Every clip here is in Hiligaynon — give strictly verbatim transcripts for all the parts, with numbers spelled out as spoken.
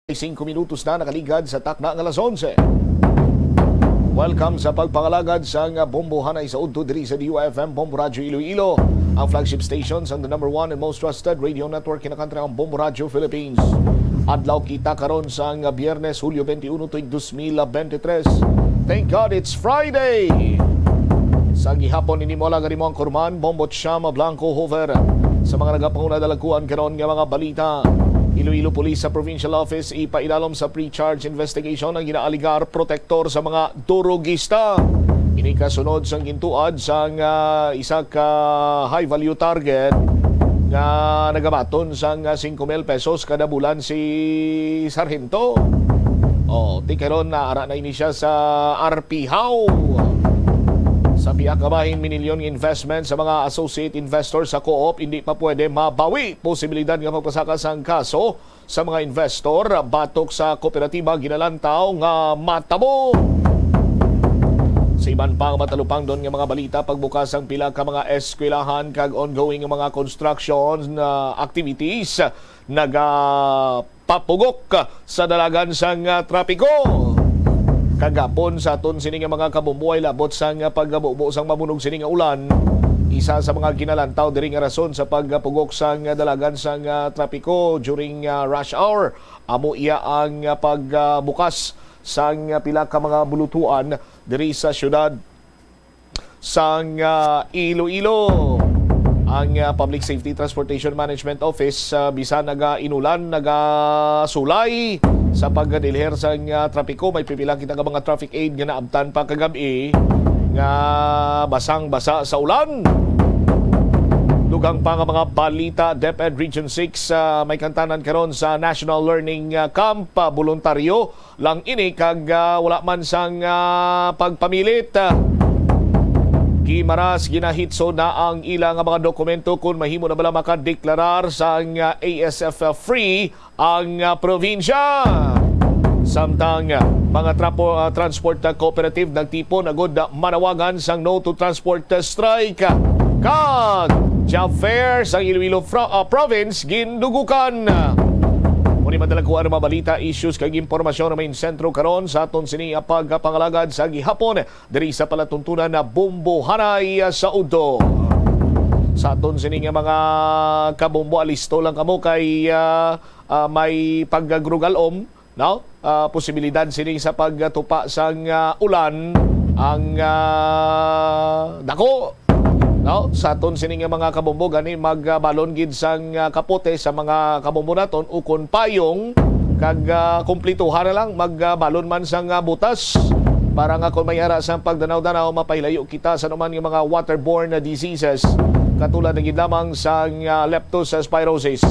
Singko minutos na nakaligad sa takna nga alas onse. Welcome sa pagpangalagad sang Bombo Hanay sa Udto diri sa D U F M Bombo Radyo Iloilo, ang flagship station sang the number one and most trusted radio network kinakantri ang Bombo Radyo Philippines. Adlaw kita karon sang Biyernes, Hulyo twenty-one, tuig dos mil bente tres. Thank God it's Friday! Sa gihapon, ini mo lang ang imo anchorman, Bombo Chama Blanco Hover. Sa mga nagapanguna dalagkuan karon nga mga balita, Iloilo Police sa Provincial Office ipailalom sa pre-charge investigation ang ginaaligar protektor sa mga durugista. Ini kasunod sang gintuad sang, ah, isa ka high value target nga nagabaton sang, ah, singko mil pesos kada bulan si Sarhento. Oh, ti karon na ara na ini siya sa R P How. Sa pihak nga bahin, minilyon nga investment sa mga associate investor sa Co-op, hindi pa pwede mabawi. Posibilidad nga magpasaka sang kaso sa mga investor batok sa kooperatiba ginalantaw nga matabo. Sa iban pang matalupangdon nga mga balita, pagbukas ang pila ka mga eskwelahan kag ongoing nga mga construction, ah, activities nagapapugok sa dalagan sang, ah, trapiko. Kagapon sa aton sini nga mga kabombo ay labot sang pagkabubo sang mabunog sini nga ulan. Isa sa mga ginalantaw diri nga rason sa pagpugok sang dalagan sang, ah, trapiko during, ah, rush hour amo iya ang, ah, pagbukas sang pila ka mga bulutuan diri sa siyudad sang, ah, Iloilo. Ang, ah, Public Safety Transportation Management Office, ah, bisan naga-inulan, nagasulay sa pagdilher sang, ah, trapiko. May pipila kita nga mga traffic aid nga naabtan pa kagab-i nga basang-basa sa ulan. Dugang pa nga mga balita, DepEd Region six, ah, may kantanan karon sa National Learning, ah, Camp, ah, voluntaryo lang ini kag, ah, wala man sang, ah, pagpamilit. Gimaras, ginahitso na ang ila nga mga dokumento kon mahimo na bala makadeklarar sang, ah, A S F free ang, ah, probinsya. Samtang, ah, mga trapo-, ah, transport, ah, cooperative nagtipon agud, ah, manawagan sang no to transport, ah, strike. Kag job fair sang Iloilo fro-, ah, province gindugukan. Muni madala ko ang mga balita, issues kag impormasyon na may sentro karon sa aton sini nga pagpangalagad sa gihapon diri sa palatuntunan na Bombo Hanay sa Udto. Sa aton sini nga mga kabombo, alisto lang kamo kay, ah, ah, may paggagrog-alom, no? Ah, posibilidad sini sa pagtupa sang, ah, ulan ang, ah, dako. No? Sa aton sini nga mga kabombo, gani magbalon gid sang, ah, kapote sa mga kabombo naton ukon payong kag, ah, kumplituhan na lang magbalon man sang, ah, butas para nga kung may ara sang pagdanaw-danaw, mapahilayo kita sa anuman nga mga waterborne na diseases, katulad na gid lamang sang, ah, leptospirosis.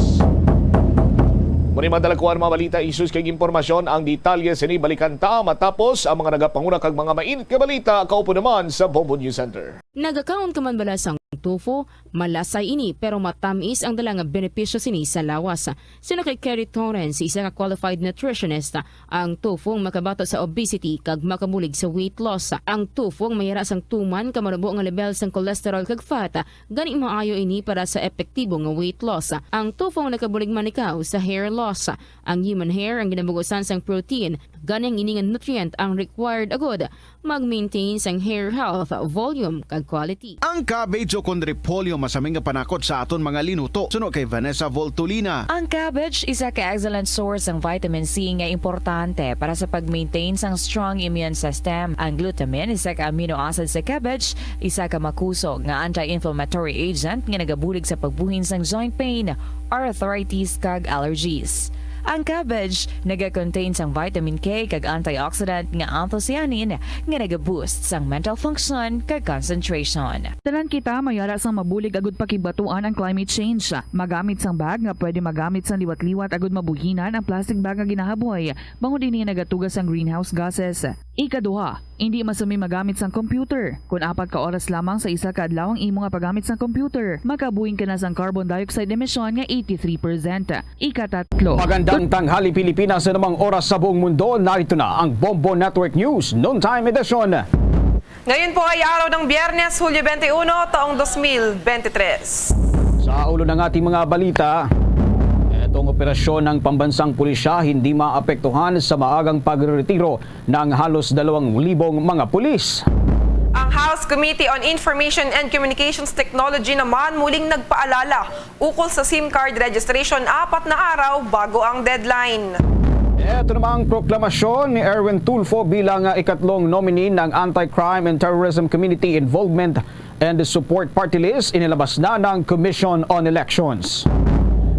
Muni madala ko ang mga balita, issues kag impormasyon. Ang detalye sini balikan ta matapos ang mga nagapanguna kag mga mainit nga balita kaupo naman sa Bombo News Center. Nagakaon ka man bala sang tofu? Malasay ini, pero matamis ang dala nga benepisyo sini sa lawas. Suno kay Kerry Torrens, isa ka qualified nutritionist, ang tofu ang makabato sa obesity kag makabulig sa weight loss. Ang tofu ang mayara sang tuman ka manubo nga level sang cholesterol kag fat, gani maayo ini para sa epektibo nga weight loss. Ang tofu ang nakabulig man ikaw sa hair loss. Ang human hair ang ginabugusan sang protein, gani ang ini nga nutrient ang required agud mag-maintain sang hair health, volume, kag quality. Ang cabbage o kon repolyo masami nga panakot sa aton mga linuto, suno kay Vanessa Voltolina. Ang cabbage isa ka excellent source sang vitamin C nga importante para sa pag-maintain sang strong immune system. Ang glutamine, isa ka amino acid sa cabbage, isa ka makusog nga anti-inflammatory agent nga nagabulig sa pagbuhin sang joint pain, arthritis, kag allergies. Ang cabbage naga-contain sang vitamin K kag antioxidant nga anthocyanin nga naga-boost sang mental function kag concentration. Tanan kita mayara sang mabulig agud pakigbatuan ang climate change. Magamit sang bag nga pwede magamit sang liwat-liwat agud mabuhinan ang plastic bag nga ginahaboy, bangod ini nagatuga sang greenhouse gases. Ikaduha, indi masami magamit sang computer. Kon apat ka oras lamang sa isa ka adlaw ang imo nga paggamit sang computer, makabuhin ka na sang carbon dioxide emission nga eighty-three percent. Ikatatlo. Magandang tanghali, Pilipinas, sa namang oras sa buong mundo. Narito na ang Bombo Network News Noontime Edition. Ngayon po ay araw ng Biyernes, Hulyo twenty-one, taong dos mil bente tres. Sa ulo ng ating mga balita, eh, Itong operasyon ng pambansang pulisya hindi maapektuhan sa maagang pagreretiro ng halos dalawang libong mga pulis. Ang House Committee on Information and Communications Technology naman muling nagpaalala ukol sa SIM card registration apat na araw bago ang deadline. Ito namang proklamasyon ni Erwin Tulfo bilang, ah, ikatlong nominee ng Anti-Crime and Terrorism Community Involvement and Support Party List, inilabas na ng Commission on Elections.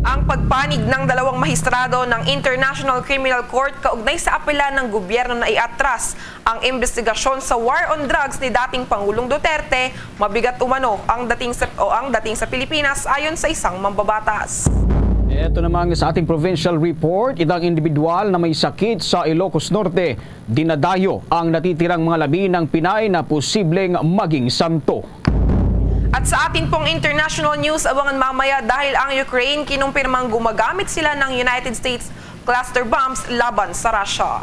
Ang pagpanig ng dalawang mahistrado ng International Criminal Court kaugnay sa apela ng gobyerno na iatras ang imbestigasyon sa war on drugs ni dating Pangulong Duterte, mabigat umano ang dating sa, o ang dating sa Pilipinas, ayon sa isang mambabatas. Ito namang sa ating provincial report, isang individual na may sakit sa Ilocos Norte dinadayo ang natitirang mga labi ng Pinay na posibleng maging santo. At sa atin pong international news, abangan mamaya dahil ang Ukraine kinumpirmang gumagamit sila ng United States cluster bombs laban sa Russia.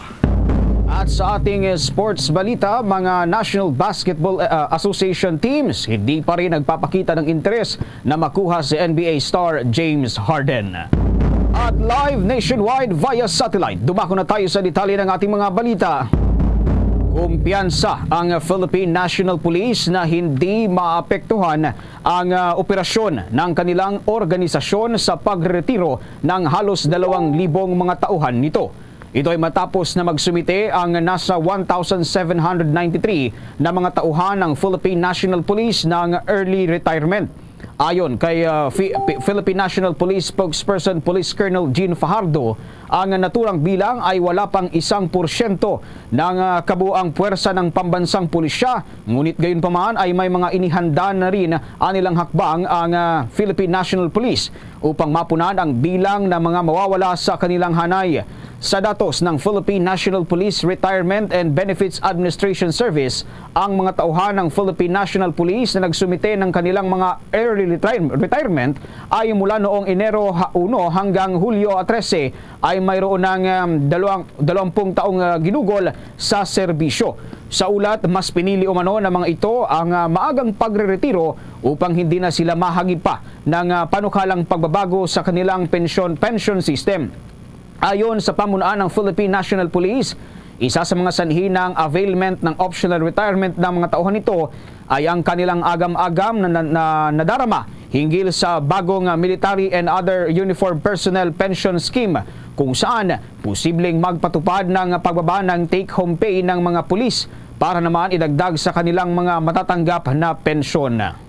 At sa ating, eh, sports balita, mga National Basketball, eh, ah, Association teams hindi pa rin nagpapakita ng interes na makuha si N B A star James Harden. At live nationwide via satellite, dumako na tayo sa detalye ng ating mga balita. Kumpiyansa ang Philippine National Police na hindi maapektuhan ang, ah, operasyon ng kanilang organisasyon sa pagreretiro ng halos dalawang libong mga tauhan nito. Ito ay matapos na magsumite ang nasa one thousand seven hundred ninety-three na mga tauhan ng Philippine National Police ng early retirement. Ayon kay, ah, Fi-, Pi-, Philippine National Police spokesperson Police Colonel Jean Fajardo, ang naturang bilang ay wala pang isang porsyento ng, ah, kabuang puwersa ng pambansang pulisya, ngunit gayon pa man ay may mga inihanda na rin anilang hakbang ang, ah, Philippine National Police upang mapunan ang bilang ng mga mawawala sa kanilang hanay. Sa datos ng Philippine National Police Retirement and Benefits Administration Service, ang mga tauhan ng Philippine National Police na nagsumite ng kanilang mga early retire-, retirement ay mula noong Enero ha-, uno hanggang Hulyo trese ay mayroon ng, um, dalawang, dalawampung taong, uh, ginugol sa serbisyo. Sa ulat, mas pinili umano ng mga ito ang, uh, maagang pagreretiro upang hindi na sila mahagip pa ng, uh, panukalang pagbabago sa kanilang pensyon, pension system. Ayon sa pamunuan ng Philippine National Police, isa sa mga sanhi ng availment ng optional retirement ng mga tauhan nito ay ang kanilang agam-agam na, na, na nadarama hinggil sa bagong, ah, Military and Other Uniform Personnel Pension Scheme, kung saan posibleng magpatupad ng pagbaba ng take-home pay ng mga pulis para naman idagdag sa kanilang mga matatanggap na pensyon.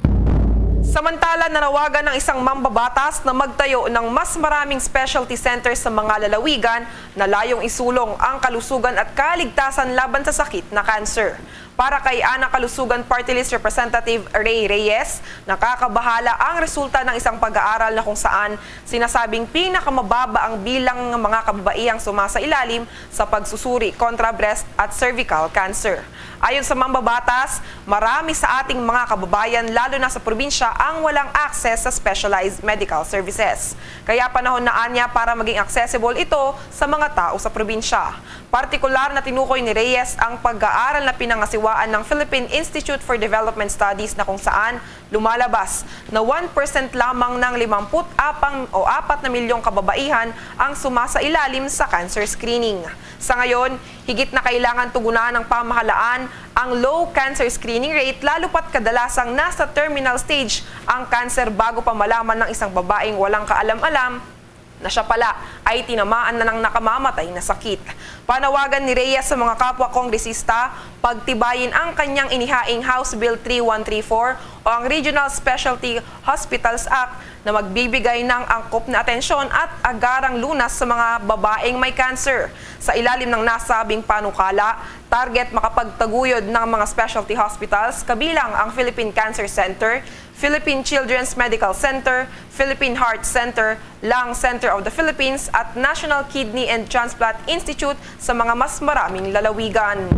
Samantala, nanawagan ang isang mambabatas na magtayo ng mas maraming specialty center sa mga lalawigan na layong isulong ang kalusugan at kaligtasan laban sa sakit na cancer. Para kay Ana Kalusugan Party List Representative Rey Reyes, nakakabahala ang resulta ng isang pag-aaral na kung saan sinasabing pinakamababa ang bilang ng mga kababaihang sumasailalim sa pagsusuri kontra breast at cervical cancer. Ayon sa mambabatas, marami sa ating mga kababayan, lalo na sa probinsya, ang walang access sa specialized medical services. Kaya panahon na anya para maging accessible ito sa mga tao sa probinsya. Partikular na tinukoy ni Reyes ang pag-aaral na pinangasiwaan ng Philippine Institute for Development Studies na kung saan lumalabas na one percent lamang ng limampu't apang o apat na milyong kababaihan ang sumasailalim sa cancer screening. Sa ngayon, higit na kailangan tugunan ng pamahalaan ang low cancer screening rate, lalo pat kadalasang nasa terminal stage ang cancer bago pa malaman ng isang babaeng walang kaalam-alam na siya pala ay tinamaan na ng nakamamatay na sakit. Panawagan ni Reyes sa mga kapwa kongresista, pagtibayin ang kanyang inihaing House Bill three one three four o ang Regional Specialty Hospitals Act na magbibigay ng angkop na atensyon at agarang lunas sa mga babaeng may cancer. Sa ilalim ng nasabing panukala, target makapagtaguyod ng mga specialty hospitals kabilang ang Philippine Cancer Center, Philippine Children's Medical Center, Philippine Heart Center, Lung Center of the Philippines, at National Kidney and Transplant Institute sa mga mas maraming lalawigan.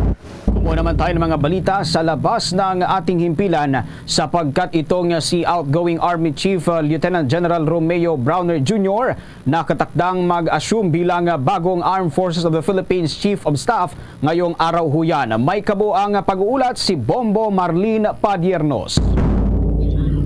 Kumuha naman tayo ng mga balita sa labas ng ating himpilan, sapagkat itong si outgoing Army Chief, uh, Lieutenant General Romeo Brawner Junior nakatakdang mag-assume bilang, uh, bagong Armed Forces of the Philippines Chief of Staff ngayong araw huyan. May kabuang pag-uulat si Bombo Marlene Padiernos.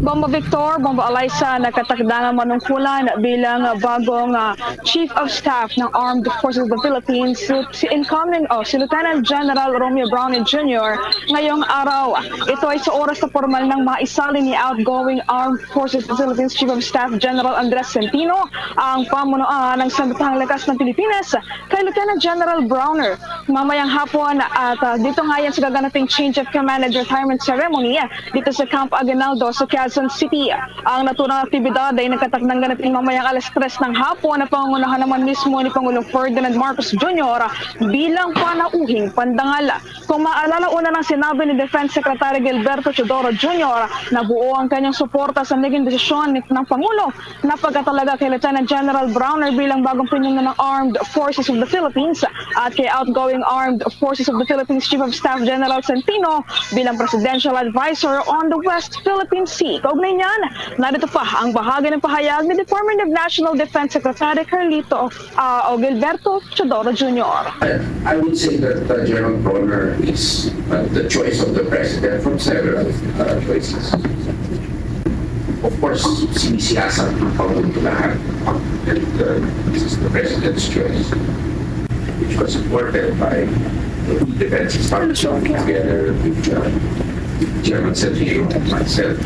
Bombo Victor, Bombo Eliza, nakatakda nga manungkulan bilang bagong, ah, Chief of Staff ng Armed Forces of the Philippines, si, si incoming, oh, si Lieutenant General Romeo Browner Junior ngayong araw. Ito ay sa oras na formal nang maisali ni outgoing Armed Forces of the Philippines Chief of Staff General Andres Centino ang pamunuan ng Sandatahang Lakas ng Pilipinas kay Lieutenant General Browner mamayang hapon at, ah, dito nga yan sa gaganaping change of command and retirement ceremony dito sa Camp Aguinaldo sa Quezon City. Ang naturang aktibidad ay nagkatakdang ganapin mamayang alas tres ng hapon na pangungunahan naman mismo ni Pangulong Ferdinand Marcos Junior bilang panauhing pandangal. Kung maalala, una nang sinabi ni Defense Secretary Gilberto Teodoro Junior na buo ang kanyang suporta sa naging desisyon ni, ng Pangulo na pagkatalaga kay Lieutenant General Browner bilang bagong pinuno ng Armed Forces of the Philippines at kay outgoing Armed Forces of the Philippines Chief of Staff General Centino bilang Presidential Advisor on the West Philippine Sea. Kaugnay niyan, narito pa ang bahagi ng pahayag ni the former National Defense Secretary Carlito, ah, o Gilberto Teodoro Junior. I, I would say that uh, General Bronner is uh, the choice of the president from several uh, choices. Of course, sinisiyasat ng Pangulo lahat. And uh, this is the president's choice, which was supported by the defense department together with uh, General Centino and myself.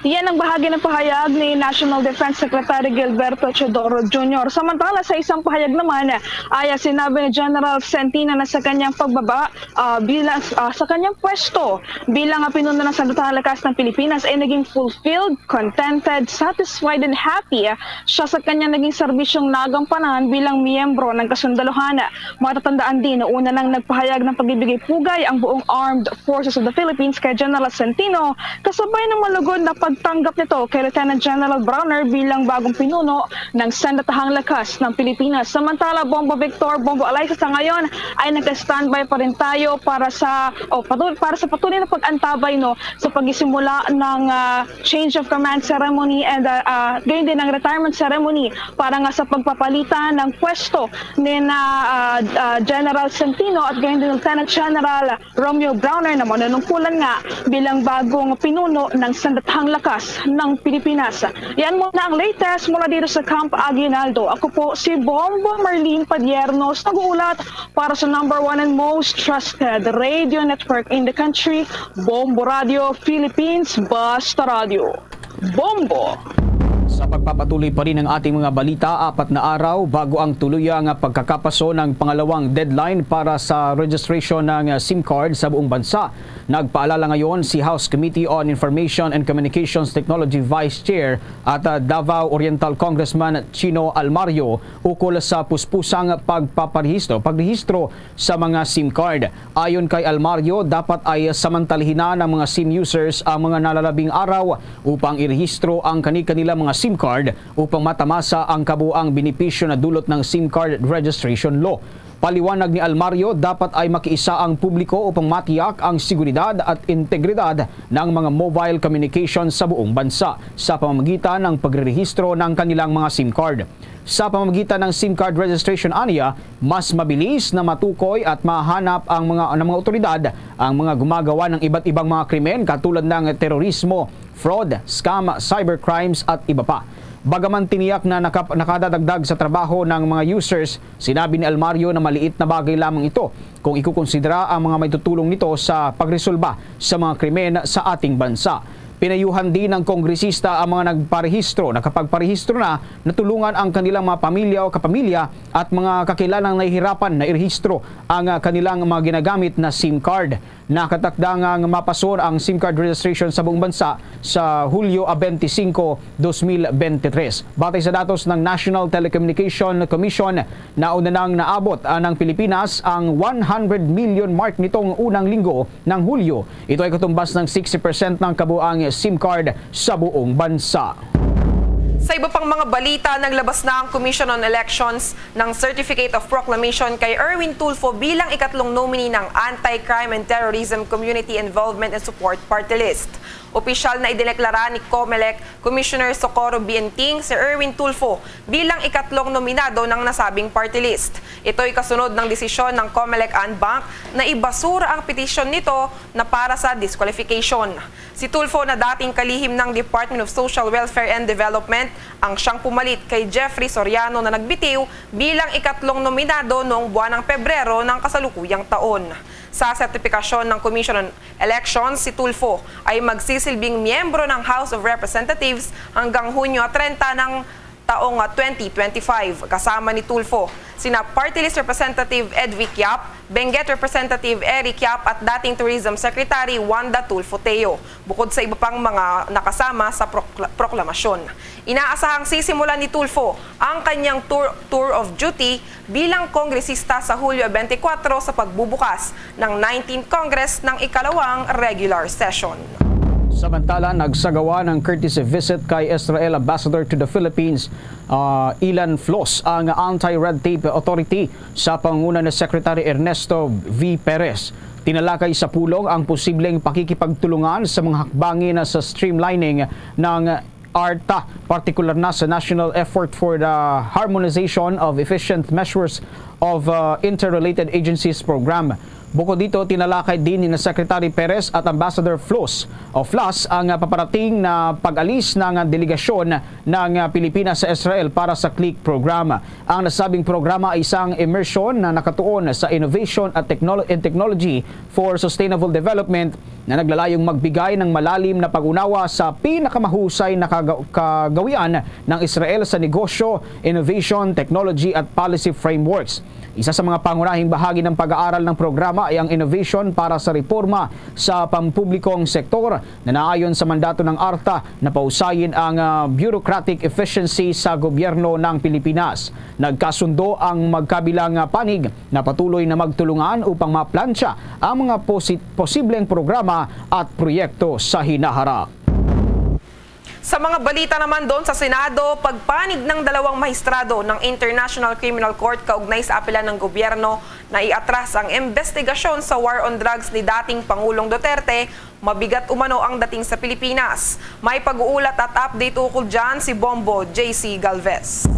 Yan ang bahagi ng pahayag ni National Defense Secretary Gilberto Teodoro Junior. Samantala, sa isang pahayag naman, ay sinabi ni General Centino na sa kanyang pagbaba, ah, bilang, ah, sa kanyang pwesto bilang, ah, pinuno ng Sandatahang Lakas ng Pilipinas ay naging fulfilled, contented, satisfied, and happy siya sa kanyang naging serbisyong nagampanan bilang miyembro ng kasundaluhan. Matatandaan din na una nang nagpahayag ng pagbibigay pugay ang buong Armed Forces of the Philippines kay General Centino, kasabay ng malugod na pagtanggap nito kay Lieutenant General Browner bilang bagong pinuno ng Sandatahang Lakas ng Pilipinas. Samantala, Bombo Victor, Bombo Eliza, sa ngayon ay nagka-standby pa rin tayo para sa, o patu-, para sa patuloy na pag-antabay, no, sa pagsisimula ng, ah, change of command ceremony and, ah, ah, gayon din ang retirement ceremony para nga sa pagpapalitan ng pwesto ni na, ah, ah, General Centino at gayon din Lieutenant General Romeo Browner na manunungkulan nga bilang bagong pinuno ng Sandatahang Lakas ng Pilipinas. Yan muna ang latest mula dito sa Camp Aguinaldo. Ako po si Bombo Marlene Padiernos, nag-uulat para sa number one and most trusted radio network in the country, Bombo Radio Philippines, Basta Radio. Bombo! Sa pagpapatuloy pa rin ng ating mga balita, apat na araw bago ang tuluyang pagkakapaso ng pangalawang deadline para sa registration ng SIM card sa buong bansa, nagpaalala ngayon si House Committee on Information and Communications Technology Vice Chair at, ah, Davao Oriental Congressman Chino Almario ukol sa puspusang pagpaparehistro, pagrehistro sa mga SIM card. Ayon kay Almario, dapat ay samantalahin na ng mga SIM users ang mga nalalabing araw upang irehistro ang kani-kanilang mga SIM card upang matamasa ang kabuang benepisyo na dulot ng SIM card registration law. Paliwanag ni Almario, dapat ay makiisa ang publiko upang matiyak ang seguridad at integridad ng mga mobile communication sa buong bansa sa pamamagitan ng pagrerehistro ng kanilang mga SIM card. Sa pamamagitan ng SIM card registration ania, mas mabilis na matukoy at mahanap ang mga, ng mga otoridad ang mga gumagawa ng iba't ibang mga krimen katulad ng terorismo, fraud, scam, cybercrimes at iba pa. Bagaman tiniyak na nakap- nakadadagdag sa trabaho ng mga users, sinabi ni Almario na maliit na bagay lamang ito kung ikukonsidera ang mga maitutulong nito sa pagresolba sa mga krimen sa ating bansa. Pinayuhan din ng kongresista ang mga nagparehistro, nakapagparehistro na, na tulungan ang kanilang mga pamilya o kapamilya at mga kakilalang nahihirapan na irehistro ang, ah, kanilang mga ginagamit na SIM card. Nakatakda nga nga mapasor ang SIM card registration sa buong bansa sa Hulyo, ah, twenty-five, twenty twenty-three. Batay sa datos ng National Telecommunication Commission, nauna nang naabot, ah, ng Pilipinas ang one hundred million mark nitong unang linggo ng Hulyo. Ito ay katumbas ng sixty percent ng kabuang SIM card sa buong bansa. Sa iba pang mga balita, naglabas na ang Commission on Elections ng Certificate of Proclamation kay Erwin Tulfo bilang ikatlong nominee ng Anti-Crime and Terrorism Community Involvement and Support Party List. Opisyal na idineklara ni Comelec Commissioner Socorro Bienting si Erwin Tulfo bilang ikatlong nominado ng nasabing party list. Ito'y kasunod ng desisyon ng Comelec en banc na ibasura ang petisyon nito na para sa disqualification. Si Tulfo, na dating kalihim ng Department of Social Welfare and Development, ang siyang pumalit kay Jeffrey Soriano na nagbitiw bilang ikatlong nominado noong buwan ng Pebrero ng kasalukuyang taon. Sa sertipikasyon ng Commission on Elections, si Tulfo ay magsisilbing miyembro ng House of Representatives hanggang Hunyo treinta ng taong twenty twenty-five. Kasama ni Tulfo sina Party List Representative Edvic Yap, Benguet Representative Eric Yap at dating Tourism Secretary Wanda Tulfo Teo, bukod sa iba pang mga nakasama sa prokla-, proklamasyon. Inaasahang sisimulan ni Tulfo ang kanyang tour, tour of duty bilang kongresista sa Hulyo twenty-four sa pagbubukas ng nineteenth Congress ng ikalawang regular session. Samantala, nagsagawa ng courtesy visit kay Israel Ambassador to the Philippines, ah, Ilan Flos, ang Anti-Red Tape Authority sa pangunguna ni Secretary Ernesto V. Perez. Tinalakay sa pulong ang posibleng pakikipagtulungan sa mga hakbangin sa streamlining ng ARTA, partikular na sa National Effort for the Harmonization of Efficient Measures of, uh, Interrelated Agencies Program. Bukod dito, tinalakay din ni Secretary Perez at Ambassador Flos o Flas ang, uh, paparating na pag-alis ng delegasyon ng, uh, Pilipinas sa Israel para sa CLIC program. Ang nasabing programa ay isang immersion na nakatuon sa innovation at technolo-, and technology for sustainable development na naglalayong magbigay ng malalim na pag-unawa sa pinakamahusay na kaga-, kagawian ng Israel sa negosyo, innovation, technology at policy frameworks. Isa sa mga pangunahing bahagi ng pag-aaral ng programa ay ang innovation para sa reforma sa pampublikong sektor na naayon sa mandato ng ARTA na pausayin ang, ah, bureaucratic efficiency sa gobyerno ng Pilipinas. Nagkasundo ang magkabilang, ah, panig na patuloy na magtulungan upang maplantsa ang mga posi-, posibleng programa at proyekto sa hinaharap. Sa mga balita naman doon sa Senado, pagpanig ng dalawang mahistrado ng International Criminal Court kaugnay sa apela ng gobyerno na iatras ang investigasyon sa war on drugs ni dating Pangulong Duterte, mabigat umano ang dating sa Pilipinas. May pag-uulat at update ukol dyan si Bombo J C Galvez.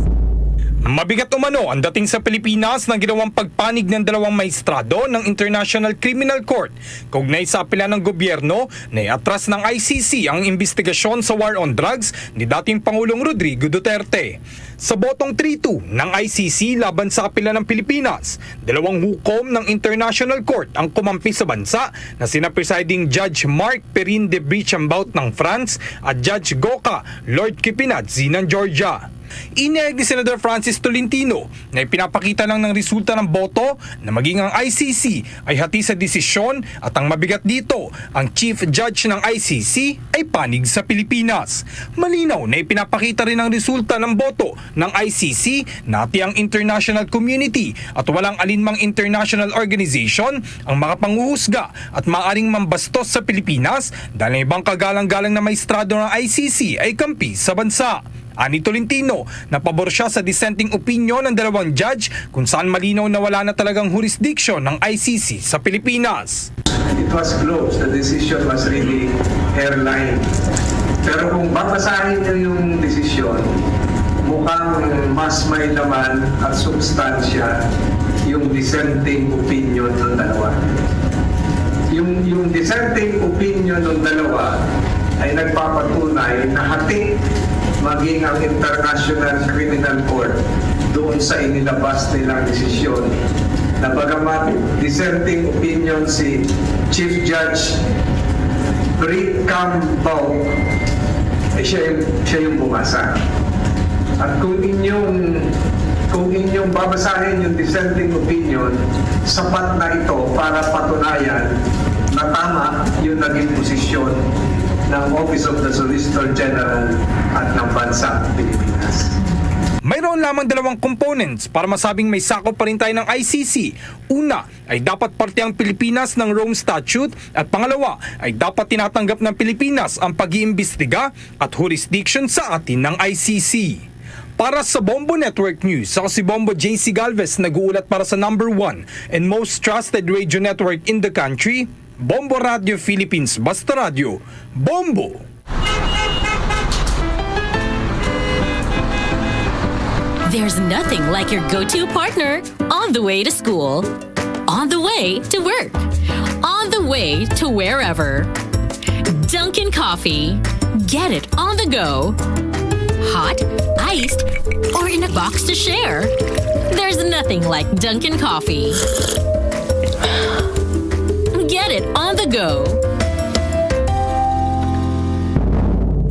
Mabigat umano ang dating sa Pilipinas ng ginawang pagpanig ng dalawang mahistrado ng International Criminal Court kaugnay sa apela ng gobyerno na iatras ng I C C ang imbestigasyon sa war on drugs ni dating Pangulong Rodrigo Duterte. Sa botong three two ng I C C laban sa apela ng Pilipinas, dalawang hukom ng International Court ang kumampi sa bansa na sina Presiding Judge Mark Perin de Brichambaut ng France at Judge Goka Lord Kepinadze ng Georgia. Inihayag ni Senador Francis Tolentino na ipinapakita lang ng resulta ng boto na maging ang I C C ay hati sa desisyon at ang mabigat dito, ang Chief Judge ng I C C ay panig sa Pilipinas. Malinaw na ipinapakita rin ang resulta ng boto ng I C C na hati ang international community at walang alinmang international organization ang makapanguhusga at maaring mambastos sa Pilipinas dahil may ibang kagalang-galang na maestrado ng I C C ay kampi sa bansa. Ani Tolentino, na pabor siya sa dissenting opinion ng dalawang judge kung saan malinaw na wala na talagang jurisdiction ng I C C sa Pilipinas. It was close. The decision was really hairline. Pero kung babasahin niyo yung desisyon, mukhang mas may laman at substansya yung dissenting opinion ng dalawa. Yung, yung dissenting opinion ng dalawa ay nagpapatunay na hati maging ang International Criminal Court doon sa inilabas nilang desisyon na bagamat dissenting opinion si Chief Judge Brichambaut, eh, siya yung, siya yung bumasa. At kung inyong, kung inyong babasahin yung dissenting opinion, sapat na ito para patunayan na tama yung naging posisyon ng Office of the Solicitor General at ng bansang Pilipinas. Mayroon lamang dalawang components para masabing may sakop pa rin tayo ng I C C. Una ay dapat parte ang Pilipinas ng Rome Statute at pangalawa ay dapat tinatanggap ng Pilipinas ang pag-iimbestiga at jurisdiction sa atin ng I C C. Para sa Bombo Network News, ako si Bombo J C Galvez, nag-uulat para sa number one and most trusted radio network in the country, Bombo Radio Philippines, basta radyo, Bombo! There's nothing like your go to partner on the way to school, on the way to work, on the way to wherever. Dunkin' Coffee. Get it on the go. Hot, iced, or in a box to share. There's nothing like Dunkin' Coffee. Get it on the go.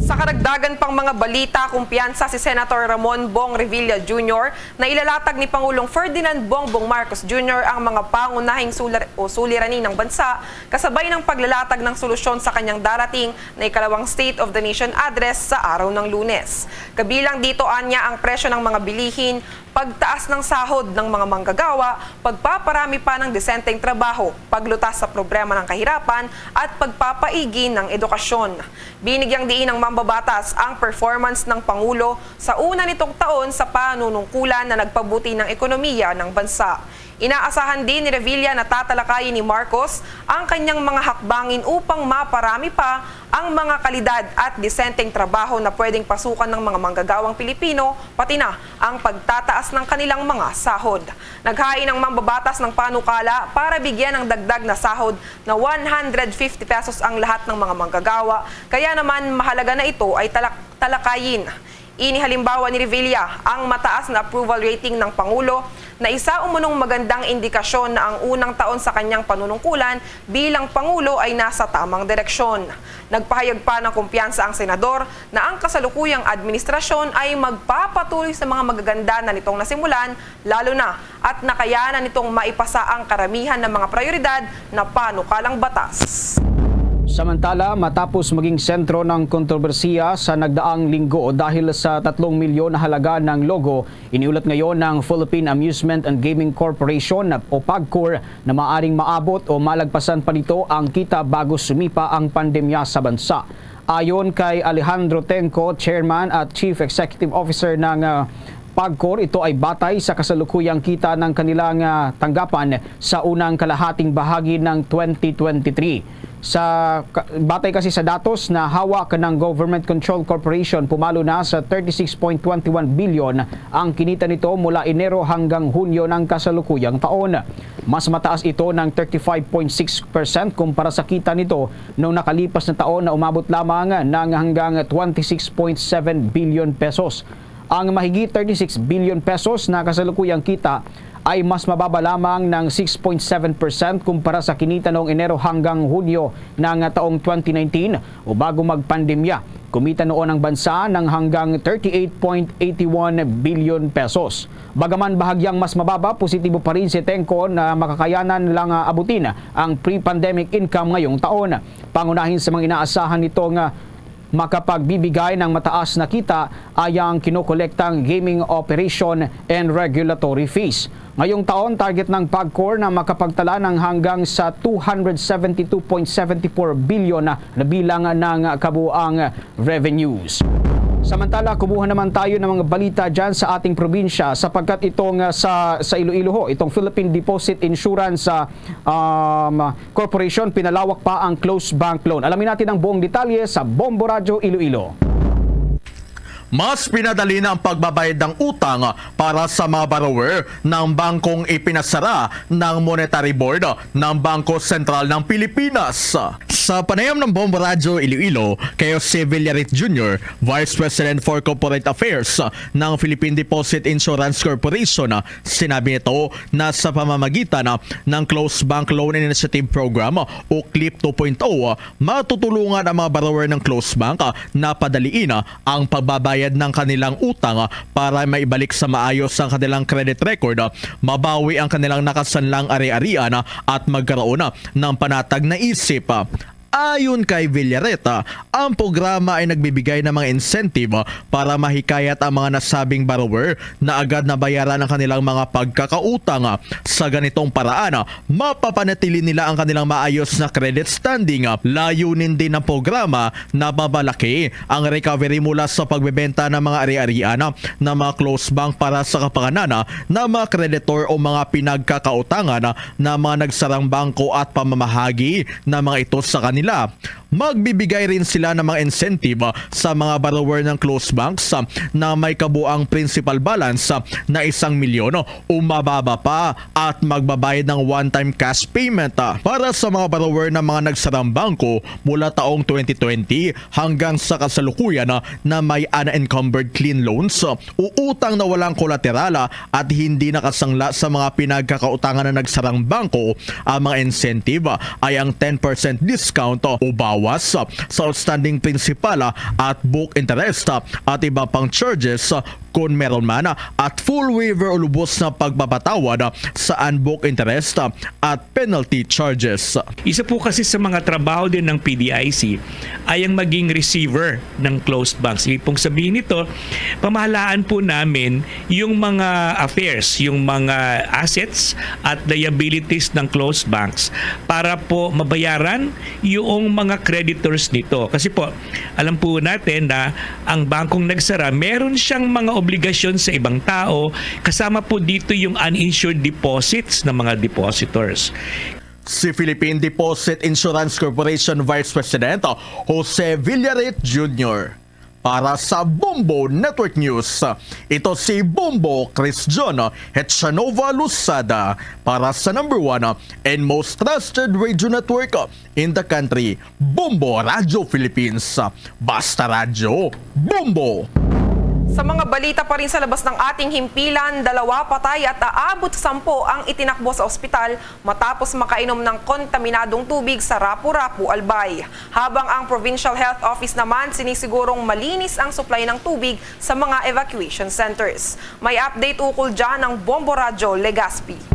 Sa karagdagan pang mga balita, kumpiyansa si Senator Ramon Bong Revilla Junior na ilalatag ni Pangulong Ferdinand Bongbong Marcos Junior ang mga pangunahing sular o suliranin ng bansa kasabay ng paglalatag ng solusyon sa kanyang darating na ikalawang State of the Nation Address sa araw ng Lunes. Kabilang dito anya ang presyo ng mga bilihin, pagtaas ng sahod ng mga manggagawa, pagpaparami pa ng desenteng trabaho, paglutas sa problema ng kahirapan, at pagpapaigi ng edukasyon. Binigyang diin ng mambabatas ang performance ng Pangulo sa una nitong taon sa panunungkulan na nagpabuti ng ekonomiya ng bansa. Inaasahan din ni Revilla na tatalakayin ni Marcos ang kanyang mga hakbangin upang maparami pa ang mga kalidad at disenteng trabaho na pwedeng pasukan ng mga manggagawang Pilipino, pati na ang pagtataas ng kanilang mga sahod. Naghain ang mambabatas ng panukala para bigyan ng dagdag na sahod na one hundred fifty pesos ang lahat ng mga manggagawa, kaya naman mahalaga na ito ay talak- talakayin. Ini halimbawa ni Revilla ang mataas na approval rating ng Pangulo na isa umunong magandang indikasyon na ang unang taon sa kanyang panunungkulan bilang Pangulo ay nasa tamang direksyon. Nagpahayag pa ng kumpiyansa ang senador na ang kasalukuyang administrasyon ay magpapatuloy sa mga magaganda na nitong nasimulan, lalo na at nakayanan nitong maipasa ang karamihan ng mga prayoridad na panukalang batas. Samantala, matapos maging sentro ng kontrobersiya sa nagdaang linggo dahil sa tatlong milyon na halaga ng logo, iniulat ngayon ng Philippine Amusement and Gaming Corporation o PAGCOR na maaring maabot o malagpasan pa nito ang kita bago sumipa ang pandemya sa bansa. Ayon kay Alejandro Tengco, Chairman at Chief Executive Officer ng ah, PAGCOR, ito ay batay sa kasalukuyang kita ng kanilang ah, tanggapan sa unang kalahating bahagi ng twenty twenty-three. Sa ka- batay kasi sa datos na hawak ng Government Control Corporation, pumalo na sa thirty-six point twenty-one billion ang kinita nito mula Enero hanggang Hunyo ng kasalukuyang taon. Mas mataas ito ng thirty-five point six percent kumpara sa kita nito noong nakalipas na taon na umabot lamang ng hanggang twenty-six point seven billion pesos. Ang mahigit thirty-six billion pesos na kasalukuyang kita ay mas mababa lamang ng six point seven percent kumpara sa kinita noong Enero hanggang Hunyo ng taong twenty nineteen o bago magpandemya. Kumita noon ang bansa ng hanggang thirty-eight point eighty-one billion pesos. Bagaman bahagyang mas mababa, positibo pa rin si Tengco na makakayanan lang ah, abutin ang pre-pandemic income ngayong taon. Pangunahin sa mga inaasahan nito nga makapagbibigay ng mataas na kita ay ang kinokolektang gaming operation and regulatory fees. Ngayong taon, target ng PAGCOR na makapagtala ng hanggang sa two hundred seventy two point seven four billion na bilang ng kabuang revenues. Samantala, kumuha naman tayo ng mga balita dyan sa ating probinsya sapagkat itong ah, sa, sa Iloilo ho, itong Philippine Deposit Insurance ah, um, Corporation, pinalawak pa ang closed bank loan. Alamin natin ang buong detalye sa Bombo Radyo Iloilo. Mas pinadali na ang pagbabayad ng utang para sa mga borrower ng bangkong ipinasara ng Monetary Board ng Bangko Sentral ng Pilipinas. Sa panayam ng Bombo Radyo Iloilo kay Jose Villarit Junior, Vice President for Corporate Affairs ng Philippine Deposit Insurance Corporation, sinabi nito na sa pamamagitan ng Closed Bank Loan Initiative Program o CLIP two point oh, matutulungan ang mga borrower ng closed bank na padaliin ang pagbabayad ng kanilang utang para maibalik sa maayos ang kanilang credit record, mabawi ang kanilang nakasanlang ari-arian at magkaroon ng panatag na isip. Ayon kay Villareta, ang programa ay nagbibigay ng mga incentive para mahikayat ang mga nasabing borrower na agad na bayaran ang kanilang mga pagkakautang. Sa ganitong paraan, mapapanatili nila ang kanilang maayos na credit standing. Layunin din ng programa na mabalaki ang recovery mula sa pagbebenta ng mga ari-arian ng mga closed bank para sa kapakanan ng mga kreditor o mga pinagkakautangan ng mga nagsarang bangko at pamamahagi ng mga ito sa kanila. Magbibigay rin sila ng mga incentive sa mga borrower ng closed banks na may kabuang principal balance na isang milyon o mababa pa at magbabayad ng one-time cash payment para sa mga borrower ng mga nagsarang bangko mula taong twenty twenty hanggang sa kasalukuyan na may unencumbered clean loans o utang na walang kolateral at hindi nakasangla sa mga pinagkakautangan na nagsarang bangko. Ang mga incentive ay ang ten percent discount o bawas sa outstanding principal at book interest at iba pang charges kung meron man, at full waiver o lubos na pagpapatawad sa unbooked interest at penalty charges. Isa po kasi sa mga trabaho din ng P D I C ay ang maging receiver ng closed banks. Ibig pong sabihin nito, pamahalaan po namin yung mga affairs, yung mga assets at liabilities ng closed banks para po mabayaran yung mga creditors nito. Kasi po, alam po natin na ang bangkong nagsara, meron siyang mga obligasyon sa ibang tao, kasama po dito yung uninsured deposits ng mga depositors. Si Philippine Deposit Insurance Corporation Vice President Jose Villaret Junior para sa Bombo Network News. Ito si Bombo Chris John Hechanova Losada para sa number one and most trusted radio network in the country, Bombo Radio Philippines. Basta Radyo, Bombo! Sa mga balita pa rin sa labas ng ating himpilan, dalawa patay at aabot sa sampo ang itinakbo sa ospital matapos makainom ng kontaminadong tubig sa Rapu-Rapu, Albay. Habang ang Provincial Health Office naman sinisigurong malinis ang supply ng tubig sa mga evacuation centers. May update ukol dyan ang Bombo Radyo Legazpi.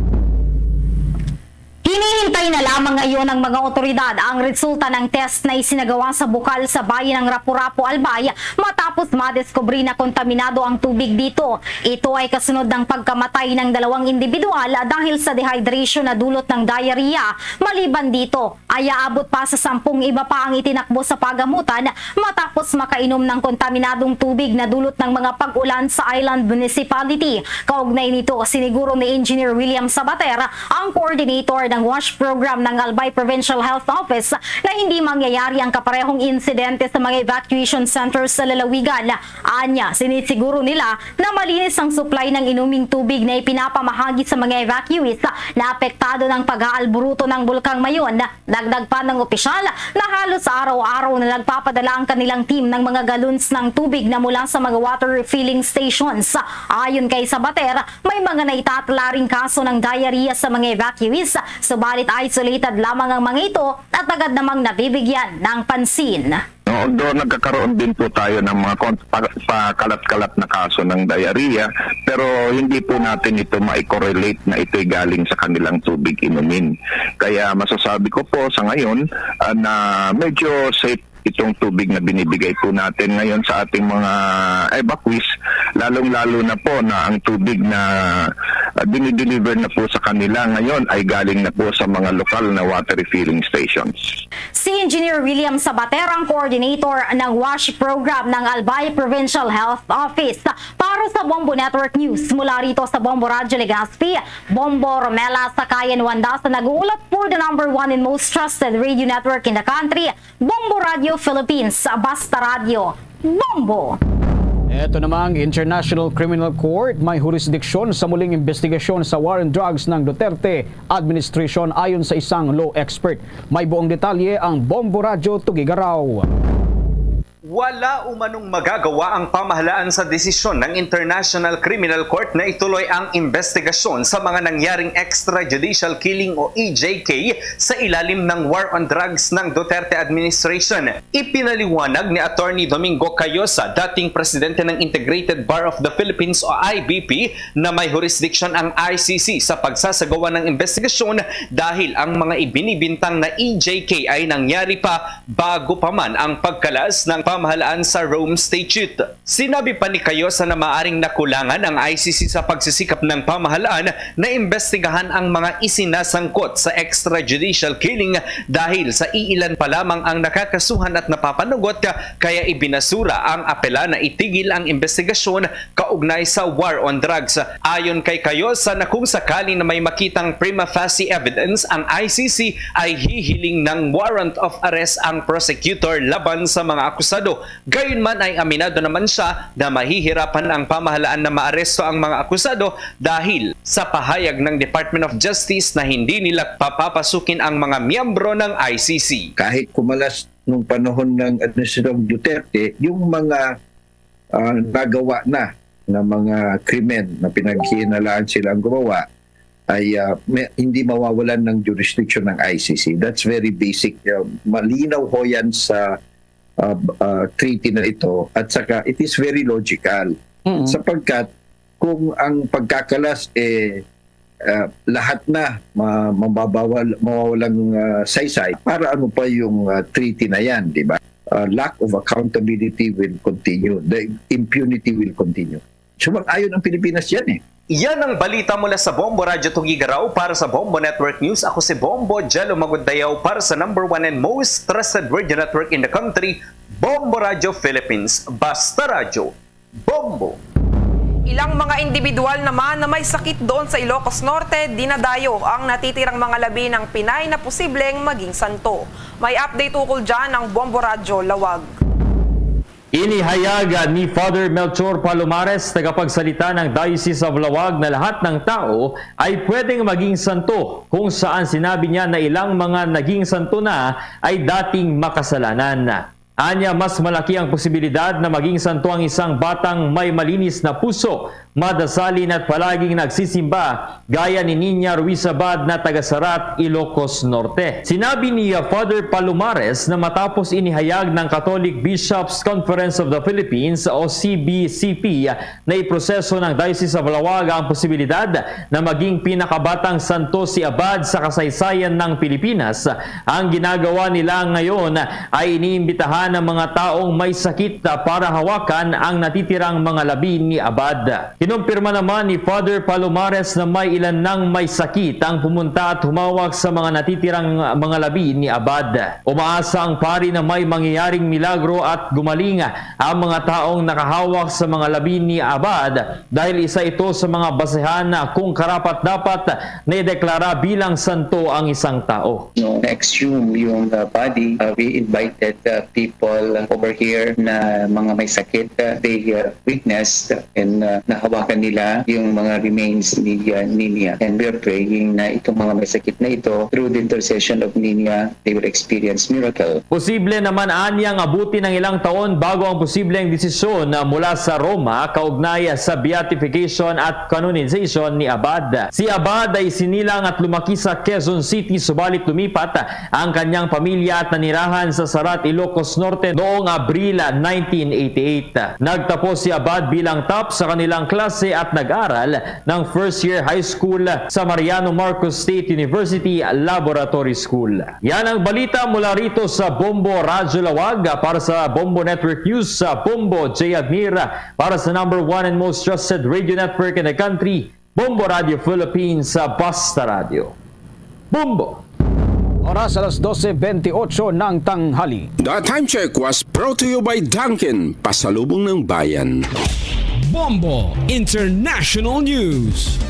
Hinihintay na lamang ngayon ng mga otoridad ang resulta ng test na isinagawa sa bukal sa bayan ng Rapu-Rapu, Albay, matapos madiskubre na kontaminado ang tubig dito. Ito ay kasunod ng pagkamatay ng dalawang individual dahil sa dehydration na dulot ng diarrhea. Maliban dito, ay aabot pa sa sampung iba pa ang itinakbo sa pagamutan matapos makainom ng kontaminadong tubig na dulot ng mga pag-ulan sa Island Municipality. Kaugnay nito, siniguro ni Engineer William Sabater, ang coordinator ng WASH program ng Albay Provincial Health Office, na hindi mangyayari ang kaparehong insidente sa mga evacuation centers sa lalawigan. Anya, sinisiguro nila na malinis ang supply ng inuming tubig na ipinapamahagi sa mga evacuees na apektado ng pag-aalburuto ng Bulkang Mayon. Dagdag pa ng opisyal na halos araw-araw na nagpapadala ang kanilang team ng mga galons ng tubig na mula sa mga water refilling stations. Ayon kay Sabater, may mga naitatala ring kaso ng diarrhea sa mga evacuees, subalit isolated lamang ang mga ito at agad namang nabibigyan ng pansin. No, although nagkakaroon din po tayo ng mga kon-, pa-, pakalat-kalat na kaso ng diarrhea, pero hindi po natin ito ma-correlate na ito'y galing sa kanilang tubig inumin. Kaya masasabi ko po sa ngayon, ah, na medyo safe itong tubig na binibigay po natin ngayon sa ating mga evacuees, lalong-lalo na po na ang tubig na, ah, dinideliver na po sa kanila ngayon ay galing na po sa mga lokal na water refilling stations. Si Engineer William Sabater ang coordinator ng WASH program ng Albay Provincial Health Office. Para sa Bombo Network News, mula rito sa Bombo Radyo Legazpi, Bombo Romela Sakayan Wanda sa nag-uulat for the number one and most trusted radio network in the country, Bombo Radio Philippines, Basta Radio, Bombo! Eto namang International Criminal Court may hurisdiksyon sa muling investigasyon sa war on drugs ng Duterte administration, ayon sa isang law expert. May buong detalye ang Bombo Radyo Tugigaraw. Wala umanong magagawa ang pamahalaan sa desisyon ng International Criminal Court na ituloy ang investigasyon sa mga nangyaring extrajudicial killing o E J K sa ilalim ng war on drugs ng Duterte administration. Ipinaliwanag ni Attorney Domingo Cayosa, dating presidente ng Integrated Bar of the Philippines o I B P, na may jurisdiction ang I C C sa pagsasagawa ng investigasyon dahil ang mga ibinibintang na E J K ay nangyari pa bago pa man ang pagkalas ng pamahalaan sa Rome Statute. Sinabi pa ni Cayosa na maaring nakulangan ang I C C sa pagsisikap ng pamahalaan na imbestigahan ang mga isinasangkot sa extrajudicial killing dahil sa iilan pa lamang ang nakakasuhan at napapanagot, kaya ibinasura ang apela na itigil ang imbestigasyon kaugnay sa war on drugs. Ayon kay Cayosa, na kung sakali na may makitang prima facie evidence ang I C C, ay hihiling ng warrant of arrest ang prosecutor laban sa mga akusado. Gayunman ay aminado naman siya na mahihirapan ang pamahalaan na maaresto ang mga akusado dahil sa pahayag ng Department of Justice na hindi nila papapasukin ang mga miyembro ng I C C. Kahit kumalas nung panahon ng Administrasyong Duterte, yung mga, ah, nagawa na na mga krimen na pinaghihinalaan silang gumawa ay, ah, may, hindi mawawalan ng jurisdiction ng I C C. That's very basic. Ah, malinaw ho yan sa, ah, ah, treaty na ito. At saka, it is very logical. Mm. Sapagkat kung ang pagkakalas, eh, ah, lahat na ma-, mababawal, mawawalang, ah, saysay, para ano pa yung, ah, treaty na yan, di ba? Ah, lack of accountability will continue. The impunity will continue. Sumang-ayon ang Pilipinas yan eh. Yan ang balita mula sa Bombo Radyo Tugigarao. Para sa Bombo Network News, ako si Bombo Jello Magudayao para sa number one and most trusted radio network in the country, Bombo Radyo Philippines. Basta Radyo, Bombo! Ilang mga individual naman na may sakit doon sa Ilocos Norte, dinadayo ang natitirang mga labi ng Pinay na posibleng maging santo. May update ukol dyan ang Bombo Radyo Lawag. Inihayag ni Father Melchor Palomares, tagapagsalita ng Diocese of Laoag, na lahat ng tao ay pwedeng maging santo, kung saan sinabi niya na ilang mga naging santo na ay dating makasalanan. Anya, mas malaki ang posibilidad na maging santo ang isang batang may malinis na puso, madasalin at palaging nagsisimba, gaya ni Niña Ruiz Abad na taga Sarat, Ilocos Norte. Sinabi ni, uh, Father Palomares na matapos inihayag ng Catholic Bishops' Conference of the Philippines o C B C P na iproseso ng Diocese of Laoag ang posibilidad na maging pinakabatang santo si Abad sa kasaysayan ng Pilipinas, ang ginagawa nila ngayon ay iniimbitahan ang mga taong may sakit para hawakan ang natitirang mga labi ni Abad. Kinumpirma naman ni Father Palomares na may ilan nang may sakit ang pumunta at humawak sa mga natitirang mga labi ni Abad. Umaasa ang pari na may mangyayaring milagro at gumaling ang mga taong nakahawak sa mga labi ni Abad, dahil isa ito sa mga basehan na kung karapat-dapat na ideklara bilang santo ang isang tao. No, na-exhume yung, uh, body. Uh, we invited, uh, people over here na mga may sakit. Uh, they, uh, witnessed and, uh, nahawakan nila yung mga remains ni, uh, Niña. And we are praying na itong mga may sakit na ito, through the intercession of Niña, they will experience miracle. Posible naman anyang abutin ang ilang taon bago ang posibleng desisyon, ah, mula sa Roma kaugnay sa beatification at canonization ni Abad. Si Abad ay sinilang at lumaki sa Quezon City, subalit lumipat ang kanyang pamilya at nanirahan sa Sarat, Ilocos Norte noong Abril nineteen eighty-eight. Nagtapos si Abad bilang top sa kanilang klase at nag-aral ng first year high school sa Mariano Marcos State University Laboratory School. Yan ang balita mula rito sa Bombo Radyo Lawag. Para sa Bombo Network News, sa Bombo J Admir, para sa number one and most trusted radio network in the country, Bombo Radio Philippines, sa Basta Radio. Bombo! Oras alas doce veintiocho ng tanghali. The time check was brought to you by Dunkin, pasalubong ng bayan. Bombo International News.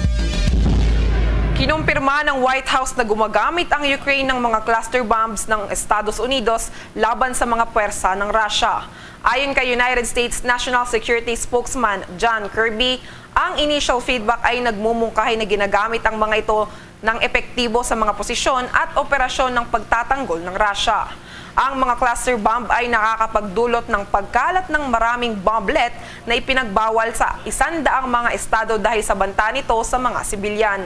Kinumpirma ng White House na gumagamit ang Ukraine ng mga cluster bombs ng Estados Unidos laban sa mga pwersa ng Russia. Ayon kay United States National Security Spokesman John Kirby, ang initial feedback ay nagmumungkahi na ginagamit ang mga ito ng epektibo sa mga posisyon at operasyon ng pagtatanggol ng Russia. Ang mga cluster bomb ay nakakapagdulot ng pagkalat ng maraming bomblet na ipinagbawal sa isandaang mga estado dahil sa banta nito sa mga sibilyan.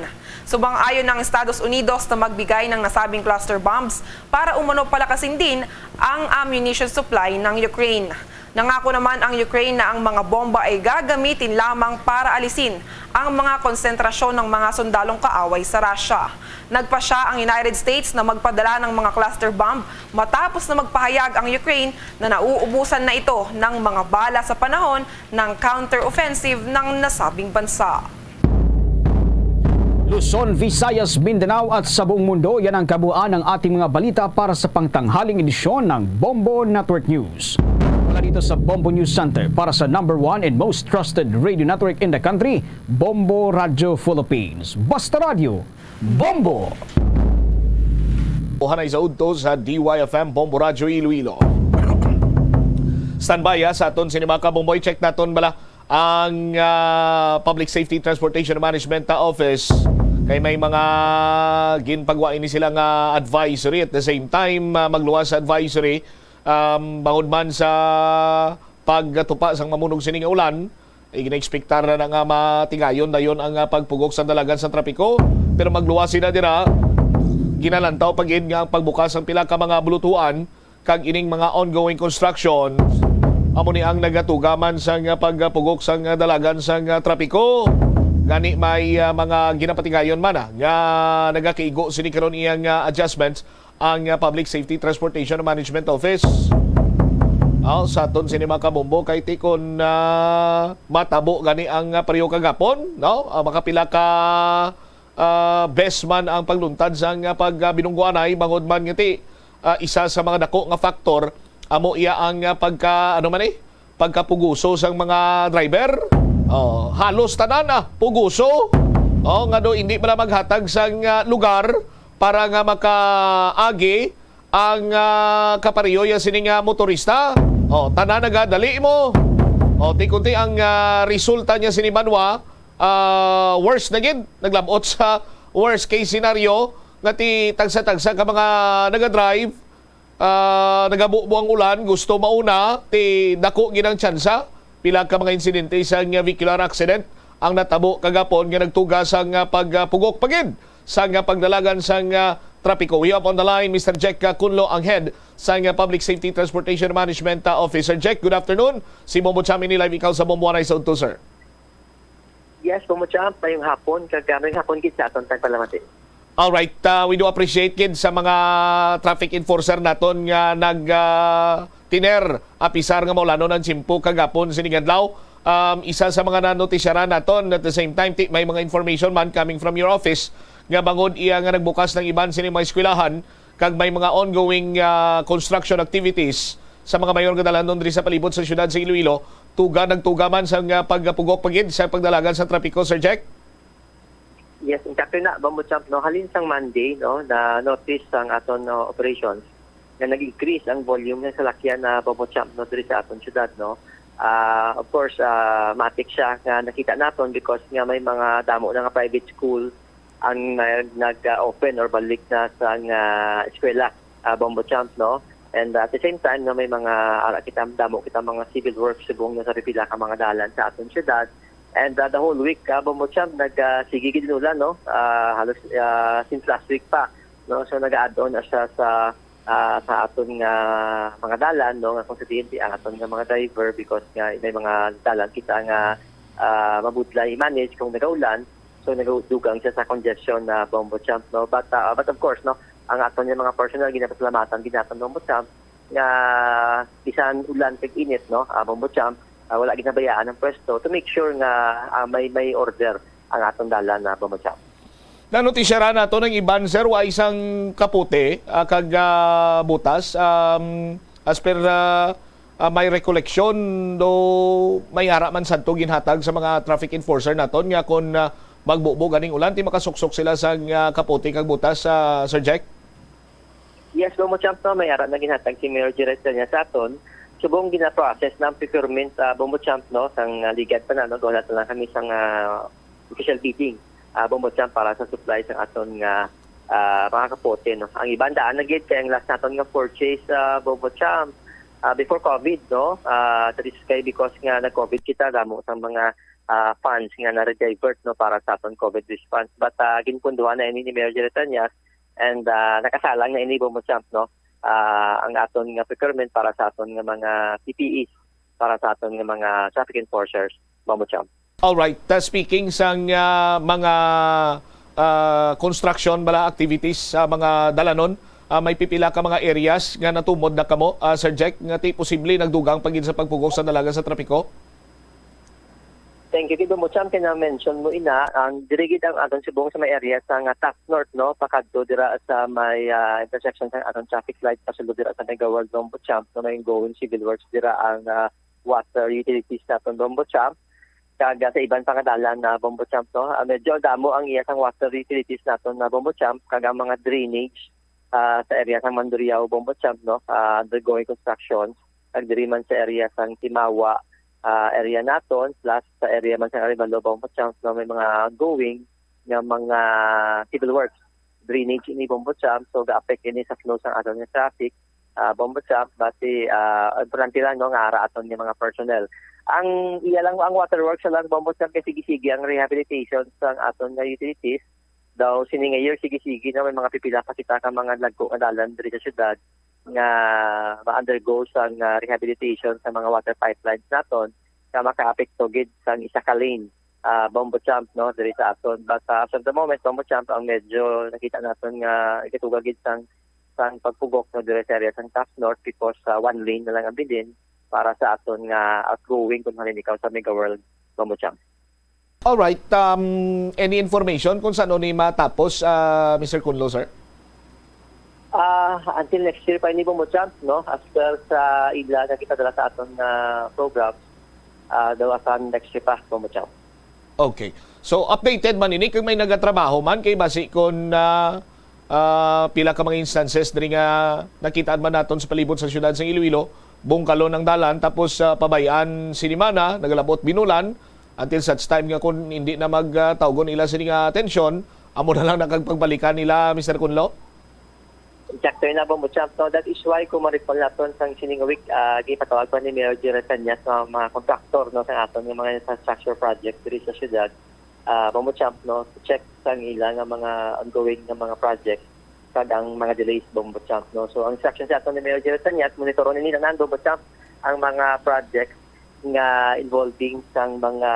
Subang ayon ang Estados Unidos na magbigay ng nasabing cluster bombs para umano palakasin din ang ammunition supply ng Ukraine. Nangako naman ang Ukraine na ang mga bomba ay gagamitin lamang para alisin ang mga konsentrasyon ng mga sundalong kaaway sa Russia. Nagpasya ang United States na magpadala ng mga cluster bomb matapos na magpahayag ang Ukraine na nauubusan na ito ng mga bala sa panahon ng counter-offensive ng nasabing bansa. Luzon, Visayas, Mindanao at sa buong mundo, yan ang kabuuan ng ating mga balita para sa pangtanghaling edisyon ng Bombo Network News. Mula dito sa Bombo News Center para sa number one and most trusted radio network in the country, Bombo Radio Philippines. Basta Radyo, Bombo! Buhanay sa udto sa D Y F M Bombo Radyo Iloilo. Standby, ha, sa aton sini mga kabomboy. Check naton bala ang, ah, Public Safety Transportation Management, ah, Office. Kay may mga ginpagwa ini sila nga advisory. At the same time, ah, magluwas sa advisory, um, bangod man sa pagtupa sang mamunog sini nga ulan, iginaekspektar na, na nga matigayon dayon ang, ah, pagpugok sa dalagan sa trapiko. Pero magluwas sila dira, ginalantaw pa gid nga ang pagbukas sang pila ka mga bulutuan kag ining mga ongoing constructions amo ni ang nagatugaman sang pagpugok sang dalagan sang trapiko. Gani may, ah, mga ginapatigayon man, ah, nga nagakiigo sini karon iyang, ah, adjustments ang, ah, Public Safety Transportation Management Office. Aw, sa aton sini mga kabombo kay ti kon, ah, matabo gani ang, ah, pareho kagapon, no? Ah, makapila ka, ah, bes man ang pagluntad sang, ah, pag, ah, binungguanay bangod man nga ti, ah, isa sa mga dako nga factor amo iya ang, ah, pagka, ano man eh, pagkapuguso sang mga driver. Oh, halos tanan, ah, puguso. Oh, nga do hindi pala maghatag sang, ah, lugar para nga makaagi ang, ah, kapareho ya sini nga motorista. Oh, tanan nagadali mo. Oh, ti kunti ang, ah, resulta niya sini banwa, ah, worse na gid. Naglabot sa worst case scenario nga ti tagsa-tagsa ka mga nagadrive, ah, nagabubo ang ulan, gusto mauna, ti dako gid ang tsansa. Pila ka mga insidente sang vehicular accident ang natabo kagapon nga nagtuga sang, ah, pagpugok pa gid sang, ah, pagdalagan sang, ah, trapiko. We have on the line Mister Jack, ah, Cunlo, ang head sang, ah, Public Safety Transportation Management, ah, Office. Sir Jack, good afternoon. Si Bombo Cham ini, live ikaw sa Bombo Anay sa udto, sir. Yes, Bombo Cham, mayong hapon, kag, ah, mayong hapon gid sa aton tagpalamati. Alright, ah, we do appreciate gid sa mga traffic enforcer naton nga nag, ah, tiner, apisar nga maulanon ang tiyempo kagapon sining adlaw. Um, isa sa mga nanotisyaran naton, at the same time, ti, may mga information man coming from your office nga bangod iya nga nagbukas ng iban sini mga eskwelahan kag may mga ongoing, ah, construction activities sa mga mayor nga dalan diri sa palibot sa siyudad sa Iloilo, tuga nagtuga man sa nga pagpugok pa gid sa pagdalagan sa trapiko, Sir Jack? Yes, exactly na, Bombo Cham, no? Halin sang Monday, no, na notice ang aton, no, operations na nag-increase ang volume ng salakyan na Bombo Cham, no, diri sa aton syudad, no. Ah, of course, ah, matik siya nga nakita naton because nga may mga damo na nga private school ang nag, nag-open or balik na sa nga eskwela, ah, Bombo Cham, no. And at the same time, no, may mga ara kita, damo kita mga civil works subong na sa pipila ka mga dalan sa aton syudad. And, ah, the whole week, ah, Bombo Cham, nag, ah, sige gid ang ulan, no? Ah, halos, ah, since last week pa, no? So, nag-add on na siya sa, ah, sa aton nga mga dalan, no? Nga kung sa D N P, ang aton nga mga driver, because nga may mga dalan kita nga, ah, mabudlay i-manage kung nagaulan. So, nagadugang siya sa congestion na, Bombo Cham, no? But, ah, but of course, no? Ang aton nga mga personnel, ginapasalamatan gid naton, Bombo Cham, nga bisan ulan kag init, no, ah, Bombo Cham, ah, wala ginabayaan ang pwesto to make sure nga, ah, may, may order ang aton dalan na, Bombo Cham. Nanotisyaran nato ng iban, sir, wa isang kapote, ah, kag, ah, butas. Um, as per, ah, ah, my recollection, do may ara man sadto ginhatag sa mga traffic enforcer naton nga kon, ah, magbubo ganing ulan, ti makasuksok sila sa, ah, kapote kag butas, ah, Sir Jack? Yes, Bombo Champ, no, may ara na ginhatag si Mayor Jerry Estrella sa aton. Subong gina-process na ang procurement, ah, Bombo Champ, no, sang, ah, ligad pa na, no, gawa na lang kami sang, ah, official bidding, ah, Bombo Champ, para sa supply sang aton nga, ah, mga kapote, no? Ang iban daan na gid kay ang last naton nga purchase, ah, Bombo Champ, ah, before COVID, no? Ah, that is kay because nga nag-COVID kita, damo sang mga, ah, funds nga na-divert, no, para sa aton COVID response. But, ah, ginpunduhan na ini ni Mayor Jerry Tañas and, ah, nakasalang na ini, Bombo Champ, no? Ah, ang aton nga procurement para sa aton nga mga P P Es, para sa aton nga mga traffic enforcers, Bombo Champ. Alright. Ta speaking sang ah, mga ah, construction bala activities sa mga dalanon, ah, may pipila ka mga areas nga natumod na kamo, ah, Sir Jack, nga ti posible nagdugang pa gid sa pagpugok sa dalagan sa trapiko? Thank you gid, Bombo Champ, kay na-mention mo ina, ang diri gid ang aton subong sa may area sa nga Taft North, no, pakadto dira sa may ah, intersection sa aton traffic light, pasulod dira sa Mega World, Bombo Champ, no, may ongoing civil works dira ang ah, water utilities naton, Bombo Champ. Kag ah, sa iban pa nga dalan na, Bombo Champ, no, ah, medyo damo ang iya sang water utilities naton na, Bombo Champ, kag ang mga drainage ah, sa area sang Mandurriao, Bombo Champ, no, ah, undergoing construction. Kag diri man sa area sang Timawa, ah, area naton, plus sa area man sang Arevalo, Bombo Champ, no, may mga ongoing nga mga civil works, drainage ini, Bombo Champ, so ga-affect ini sa flow sang aton nga traffic, ah, Bombo Champ, basi ah, importante lang, no, nga ara aton nga mga personnel. Ang iya lang, ang waterworks lang, Bombo Champ, kay sige-sige ang rehabilitation sang aton nga utilities. Daw sini nga year, sige-sige na may mga pipila pa kita ka mga dagko nga dalan diri sa syudad nga ma-undergo sang ah, rehabilitation sa mga water pipelines naton nga makaapekto gid sang isa ka lane, ah, Bombo Champ, no, diri sa aton. But ah, as of the moment, Bombo Champ, ang medyo nakita naton nga ikatuga gid sang sang pagpugok, no, diri sa area sang Taft North because ah, one lane na lang ang bilin para sa aton nga outgoing kung halin ikaw sa Mega World, Bombo Champ. Alright, um, any information kung saan ni matapos, ah, Mister Kunlo, sir? Ah, until next year pa ini, Bombo Champ, no? After sa ila nga kita dala sa aton nga program, ah, daw asan next year pa, Bombo Champ. Okay. So, updated man ini kung may nagatrabaho man kay basi kun ah, ah, pila ka mga instances diri nga nakitaan man naton sa palibot sa siyudad sa Iloilo, bungkalon ang dalan tapos ah, pabay-an sini man na nagalabot binulan until such time nga kun hindi na magtawgon ila sini nga atensyon, amo na lang nakagpagbalikan nila, Mister Kunlo? Exacto na, Bombo Champ, no? That is why kung ma-recall naton sang sining week, ah, gipatawag pa ni Mayor Jerry Tañas sa mga kontraktor, no, sa aton nga mga infrastructure project diri sa syudad, ah, Bombo Champ, no, to check sang ila nga mga ongoing nga mga project kag ang mga delays, Bombo Champ, no. So ang instruction sa aton ni Mayor Jerry Tañas, monitoron nila na, Bombo Champ, ang mga project nga involving sang mga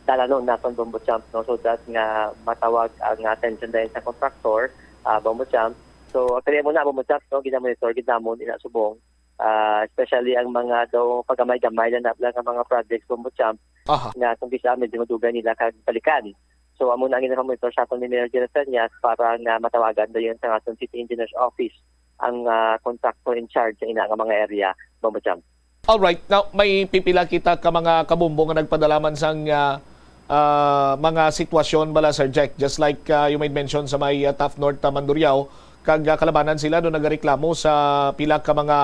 dalanon naton, Bombo Champ, no, so that nga matawag ang attention dayon sa contractor, ah, Bombo Champ. So kaya mo na, Bombo Champ, no, ginamonitor gid namon ina subong, ah, especially ang mga daw pagamay-gamay na lang nga mga projects, Bombo Champ, Aha. Nga kung bisa medyo madugay nila kag balikan. So amo na ang ginapamonitor sa aton ni Mayor Jerry Tañas para nga matawagan dayon sa aton City Engineers Office ang ah, contractor in charge sa ina nga mga area, Bombo Champ. Alright. Now, may pipila kita ka mga kabombo nga nagpadala man sang ah, ah, mga sitwasyon bala, Sir Jack. Just like ah, you made mention sa may ah, Taft North, ah, Mandurriao, kag ah, kalabanan sila do nagareklamo sa pila ka mga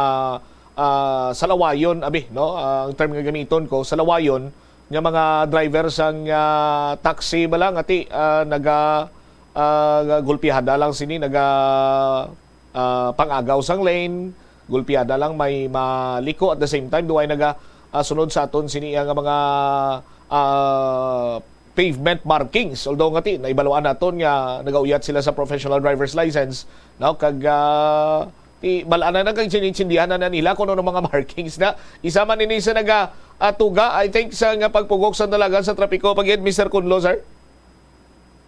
ah, salawayon, abi, no? Ah, ang term nga gamiton ko, salawayon nga mga driver sang ah, taxi bala nga ti ah, naga ah, gulpihada lang sini, naga ah, pang-agaw sang lane, gulpihada lang may maliko, at the same time duay naga ah, sunod sa aton sini nga mga ah, pavement markings. Although nga ti naibaluan naton nga nagauyat sila sa professional driver's license, no, kag ah, ti bal-an na kag sinintindihan na, na nila kung ano mga markings na. Isa man ini sa naga ah, tuga, I think, sa nga pagpugok sa dalagan sa trapiko pa gid, Mister Kunlo, sir.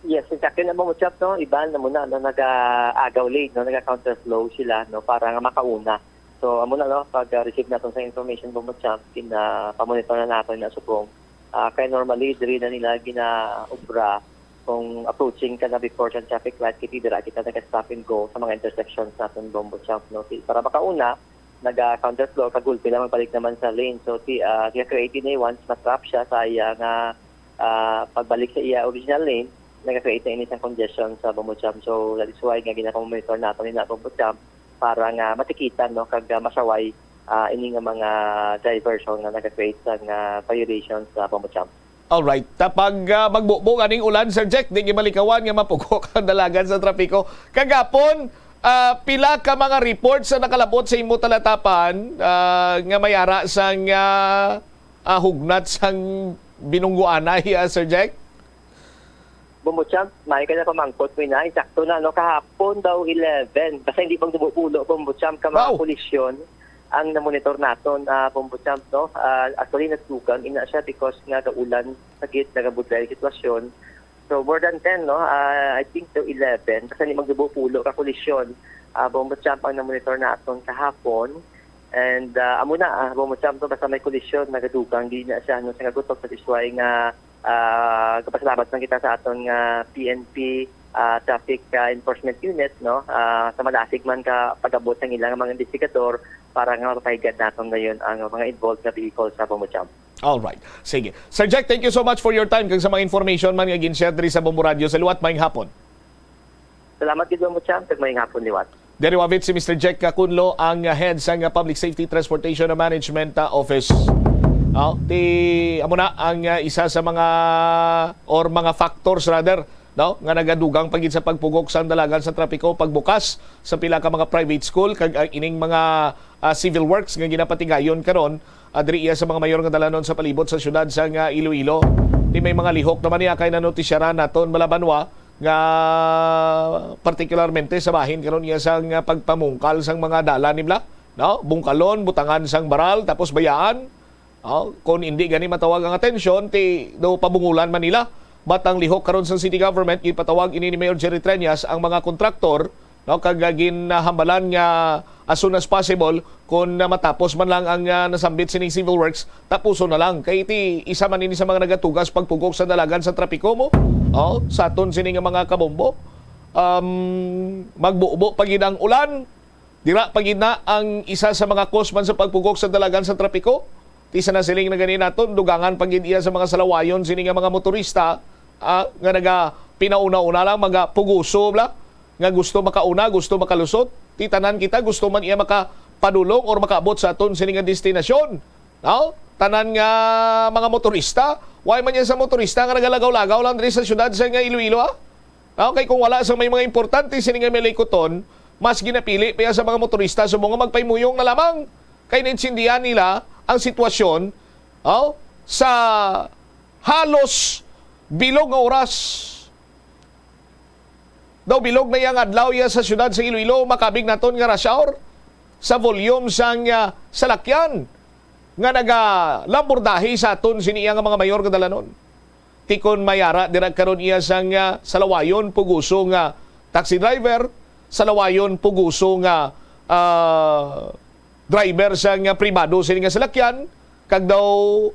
Yes, exactly na mo, Chap, no? Iban na muna, no, naga-agaw lane, no, naga-counterflow sila, no, para nga makauna. So amo na, no, pag ah, receive naton sa information, Bombo Champ, kin ah, pamonitor na naton na subong. Ah, kay normally diri na nila ginaobra kung approaching ka na before sa traffic light, kay dira kita naga-stop and go sa mga intersections naton, Bombo Champ, no. Ti para makauna, naga-counterflow, kagulpi lang magbalik naman sa lane. So ti ah, kaya creative na once ma-trap siya sa iya nga ah, pagbalik sa iya original lane, naga-create na ini sang congestion sa Bombo Champ. So that is why nga ginapamonitor nato ni na Bombo Champ para nga matikitan, no, kag ah, masaway ah, ini nga mga drivers, no, nga naga-create sang ah, violation sa Bombo Champ. Alright. Ta-, pag, ah, magbubo ganing ulan, Sir Jack, di gimalikawan nga mapugok ang dalagan sa trapiko. Kagapon, ah, pila ka mga reports ang nakalabot sa imo talatapan, ah, nga may ara sang, ah, ah, hugnat sang binungguanay, ah, Sir Jack? Bombo Champ, may ka na pamangkot mo na. Insakto na, no? Kahapon daw, eleven. Basta hindi pang dumupulo, Bombo Champ, ka mga Wow! kolisyon ang namonitor naton, ah, Bombo Champ, no? Ah, actually, nagdugang ina siya because nga gaulan sa gid, nagabudlay ang sitwasyon. So, more than ten, no? Ah, I think daw eleven. Basta hindi magdubupulo ka kolisyon, ah, Bombo Champ, ang namonitor naton kahapon. And, ah, amo na, ah, Bombo Champ, no? Basta may kolisyon, nagadugang, di na siya, no? Sa kagutok, that is why nga, ah, kapasalamat lang kita sa aton nga P N P, ah, Traffic, ah, Enforcement Unit, no? Ah, sa malasig man ka pag-abot sang ilang mga investigador para nga mapahigad naton dayon ang mga involved nga vehicle sa Bombo Champ. Alright. Sige. Sir Jack, thank you so much for your time kag sa mga information man nga gin-share diri sa Bombo Radio sa liwat. Maayong hapon. Salamat gid, Bombo Champ, kag maayong hapon liwat. Diri wavit si Mister Jack Cacunlo, ang head sang Public Safety Transportation Management, ah, Office. Oh, ti, amo na ang, ah, isa sa mga, or mga factors rather, no, nga nagadugang pa gid sa pagpugok sang dalagan sa trapiko, pagbukas sa pila ka mga private school, kag ang ining mga, ah, civil works nga ginapatigayon karon, ah, diri iya sa mga mayor nga dalanon sa palibot sa siyudad sang, ah, Iloilo. Ti may mga lihok naman niya kay nanotisyaran naton, Malabanwa, nga partikularmente sa bahin karon iya sang, ah, pagpamungkal sang mga dalan nila, no? Bungkalon, butangan sang baral, tapos bayaan. Oh, kung hindi gani matawag ang atensyon, ti do pabungulan man nila. But ang lihok karon sa city government, ipatawag ini ni Mayor Jerry Treñas ang mga kontraktor, no, kag, ah, ginhambalan nga as soon as possible, kung, ah, matapos man lang ang, ah, nasambit sining civil works, tapuson na lang. Kay ti isa man ini sa mga nagatugas pagpugok sa dalagan sa trapiko mo. Oh, sa aton sini nga mga kabombo. Um, magbubo pa gid ang ulan. Dira pa gid na ang isa sa mga cause man sa pagpugok sa dalagan sa trapiko. Ti sa nasiling na gani naton, dugangan pa gid iya sa mga salawayon sini nga mga motorista, ah, nga naga pinauna-una lang magapuguso bla, nga gusto makauna, gusto makalusot. Ti tanan kita gusto man iya makapadulong or makaabot sa aton sini nga destinasyon. No? Tanan nga mga motorista, why man yan sa motorista nga nagalagaw-lagaw lang diri sa siyudad sa nga Iloilo, ha? No? Kay kung wala sa may mga importante sini nga malikuton, mas ginapili pa yan sa mga motorista subong nga magpaymuyong na lamang. Kay naintindihan nila ang sitwasyon, oh, sa halos bilog nga oras. Daw bilog na iya nga adlaw iya sa siyudad sa Iloilo, makabig naton nga rush hour sa volume sang, ah, salakyan nga nagalambordahe sa aton sini iya nga mga mayor nga dalanon. Ti kon may ara dira karon iya sang, ah, salawayon puguso nga taxi driver, salawayon puguso nga, ah, driver sang, ah, pribado sini nga salakyan, kag daw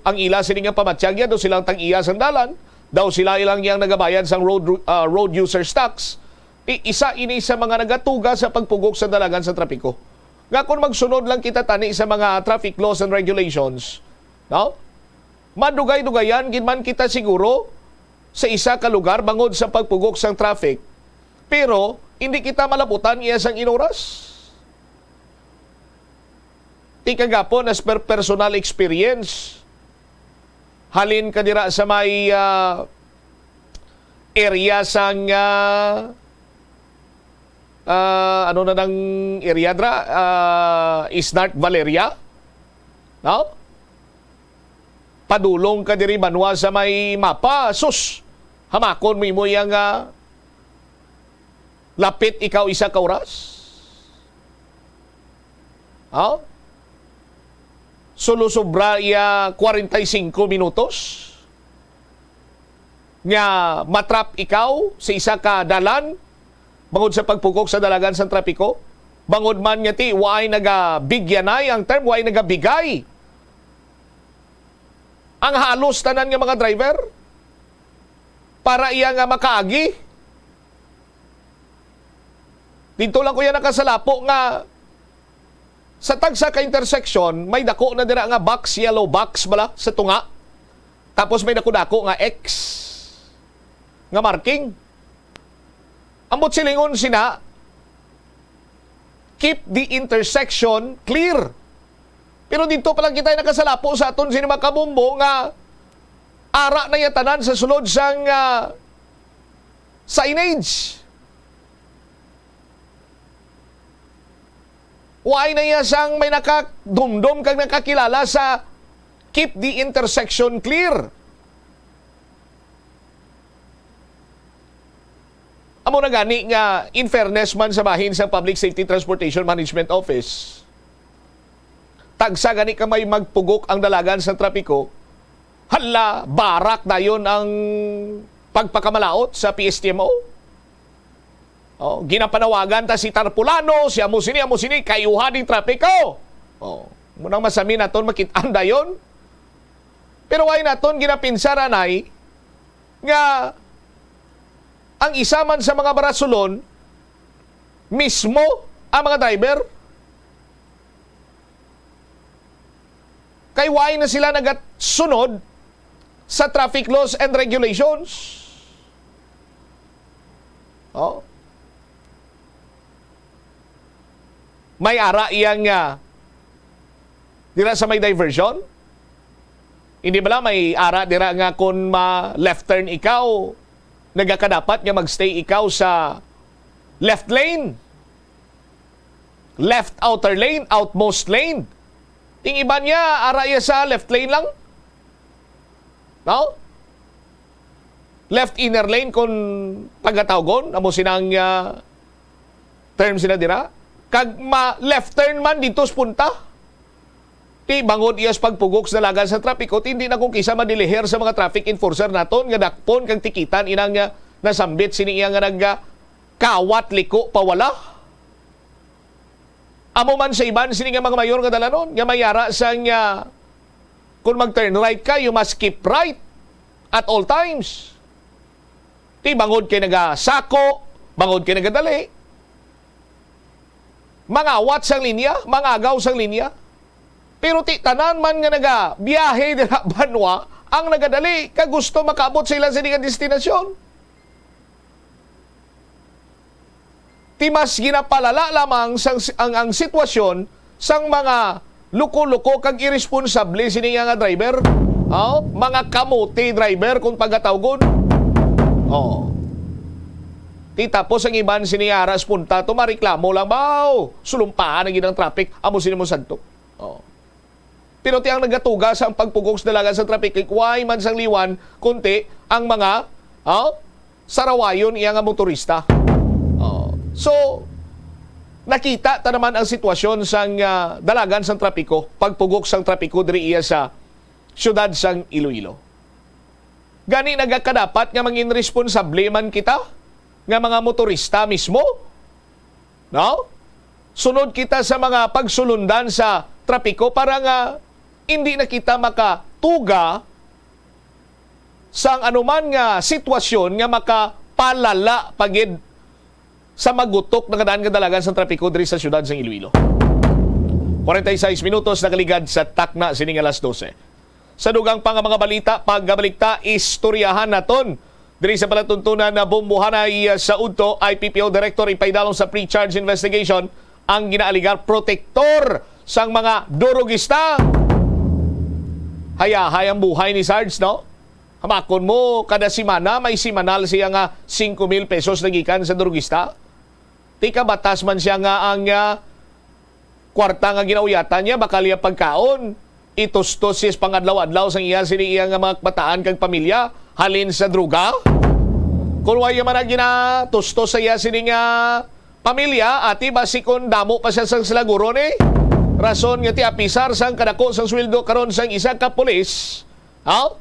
ang ila sini nga pamatyagya daw silang tag-iya sang dalan, daw sila ilang yang nagabayad sang road, ah, road users tax. I-, isa ini sa mga nagatuga sa pagpugok sa dalagan sa trapiko. Nga kung magsunod lang kita tani sa mga traffic laws and regulations, no? Madugay-dugayan gid man kita siguro sa isa ka lugar bangod sa pagpugok sang traffic, pero hindi kita malabutan iya sang inoras. Ti kagapon, as per personal experience, halin ka dira sa may, ah, area sang, ah, ah, ano na nang area dra? Ah, Isnart Valeria? No? Padulong ka diri banwa sa may mapa, sus! Hamakon mo imo iya nga lapit ikaw isa ka oras? Ha? Sulo sobra iya kwarenta y singko minutos nga matrap ikaw sa isa ka dalan bangod sa pagpugok sa dalagan sa trapiko? Bangod man nga ti, waay nagabigyanay ang term, waay nagabigay ang halos tanan nga mga driver para iya nga makaagi. Dito lang ko yan nakasalapo nga sa tagsa ka intersection, may dako na dira nga box, yellow box bala, sa tunga. Tapos may dako-dako nga X nga marking. Ambot silingon sina, "Keep the intersection clear." Pero dito pa lang kita nakasalapo sa aton sini mga kabombo nga Ara na iya tanan sa sulod sang, ah, signage. Why na iya sang may nakadumdom kag nakakilala sa "Keep the intersection clear"? Amo na gani nga, in fairness man sa bahin sang Public Safety Transportation Management Office, tagsa gani ka may magpugok ang dalagan sa trapiko, hala, barak dayon ang pagpakamalaot sa P S T M O. Oh, ginapanawagan ta si Tarpulano, si amo sini, amo sini, kayuhan ning trapiko. Oh, munang masami naton makit-an dayon. Pero why naton ginapinsaranay nga ang isa man sa mga barasulon mismo ang mga driver? Kay why na sila nagasunod sa traffic laws and regulations? Oh. May ara iyang, ah, dira sa may diversion? Hindi bala may ara dira nga kung ma-left turn ikaw, nagakadapat nga magstay ikaw sa left lane? Left outer lane, outmost lane. Ting iban niya, ara iya sa left lane lang. No? Left inner lane kung tagatawgon, amo sinang, ah, term sila dira. Kag ma-left turn man dito sa punta. Ti bangod iya sa pagpugok sa dalagan sa trapiko, ti hindi na kung kisa madiliher sa mga traffic enforcer naton nga dakpon kag tikitan inang, ah, nasambit sini iya nga nag, ah, kawat liko pawala. Amo man sa iban sini nga mga mayor nga dalanon nga may ara sang, ah, kung mag-turn right ka, you must keep right at all times. Ti bangod kay nagasako, bangod kay nagadali, mangawat sang linya, mangagaw sang linya. Pero ti tanan man nga nagabiyahe dira banwa ang nagadali kag gusto makaabot sa ila sini nga destinasyon. Ti mas ginapalala lamang sang, ang, ang sitwasyon sang mga luko-luko kag iresponsable sini nga, nga driver. Oh, mga kamote driver kung pagatawgon. Oh. Ti tapos ang iban sini ara sa punta to mareklamo lang, "Baw, sulumpaan na gid ang traffic." Amo sini mo sadto. Oh. Pero ti ang nagatuga sa ang pagpugok sa dalagan sa traffic, why man sang liwan, kunti ang mga, oh, sarawayon iya nga motorista. Oh. So, nakita ta naman ang sitwasyon sang, ah, dalagan sang trapiko, pagpugok sang trapiko diri iya sa siyudad sang Iloilo. Gani, nagakadapat nga mangin responsable man kita nga mga motorista mismo, no? Sunod kita sa mga pagsulundan sa trapiko para nga hindi na kita makatuga sang anuman nga sitwasyon nga makapalala pa gid sa magutok na kadaan nga dalagan sa trapiko diri sa siyudad sang Iloilo. Forty-six minutos nakaligad sa takna sini nga alas dose. Sa dugang pa nga mga balita, pagkabalik ta, istoryahan naton. Diri sa palatuntunan na bumbuhanay sa udto, I P P O Director ipaidalom sa pre-charge investigation ang ginaaligar protektor sang mga durugista. Hayahay ang buhay ni Sarge, no? Hamakon mo, kada semana may semanal siya nga singko mil pesos nagikan sa durugista. Ti kabatas man siya nga ang, ah, kwarta nga ginauyatan niya, bakal iya pagkaon, itustos siya sa pangadlaw-adlaw sang iya sini iya nga mga kabataan kag pamilya halin sa droga? Kung wala man ang ginatustos sa iya sini nga pamilya, ati, basi kung damo pa siya sang silaguro ni. Rason nga ti apisar sang kadako sang sweldo karon sang isa ka pulis, ha?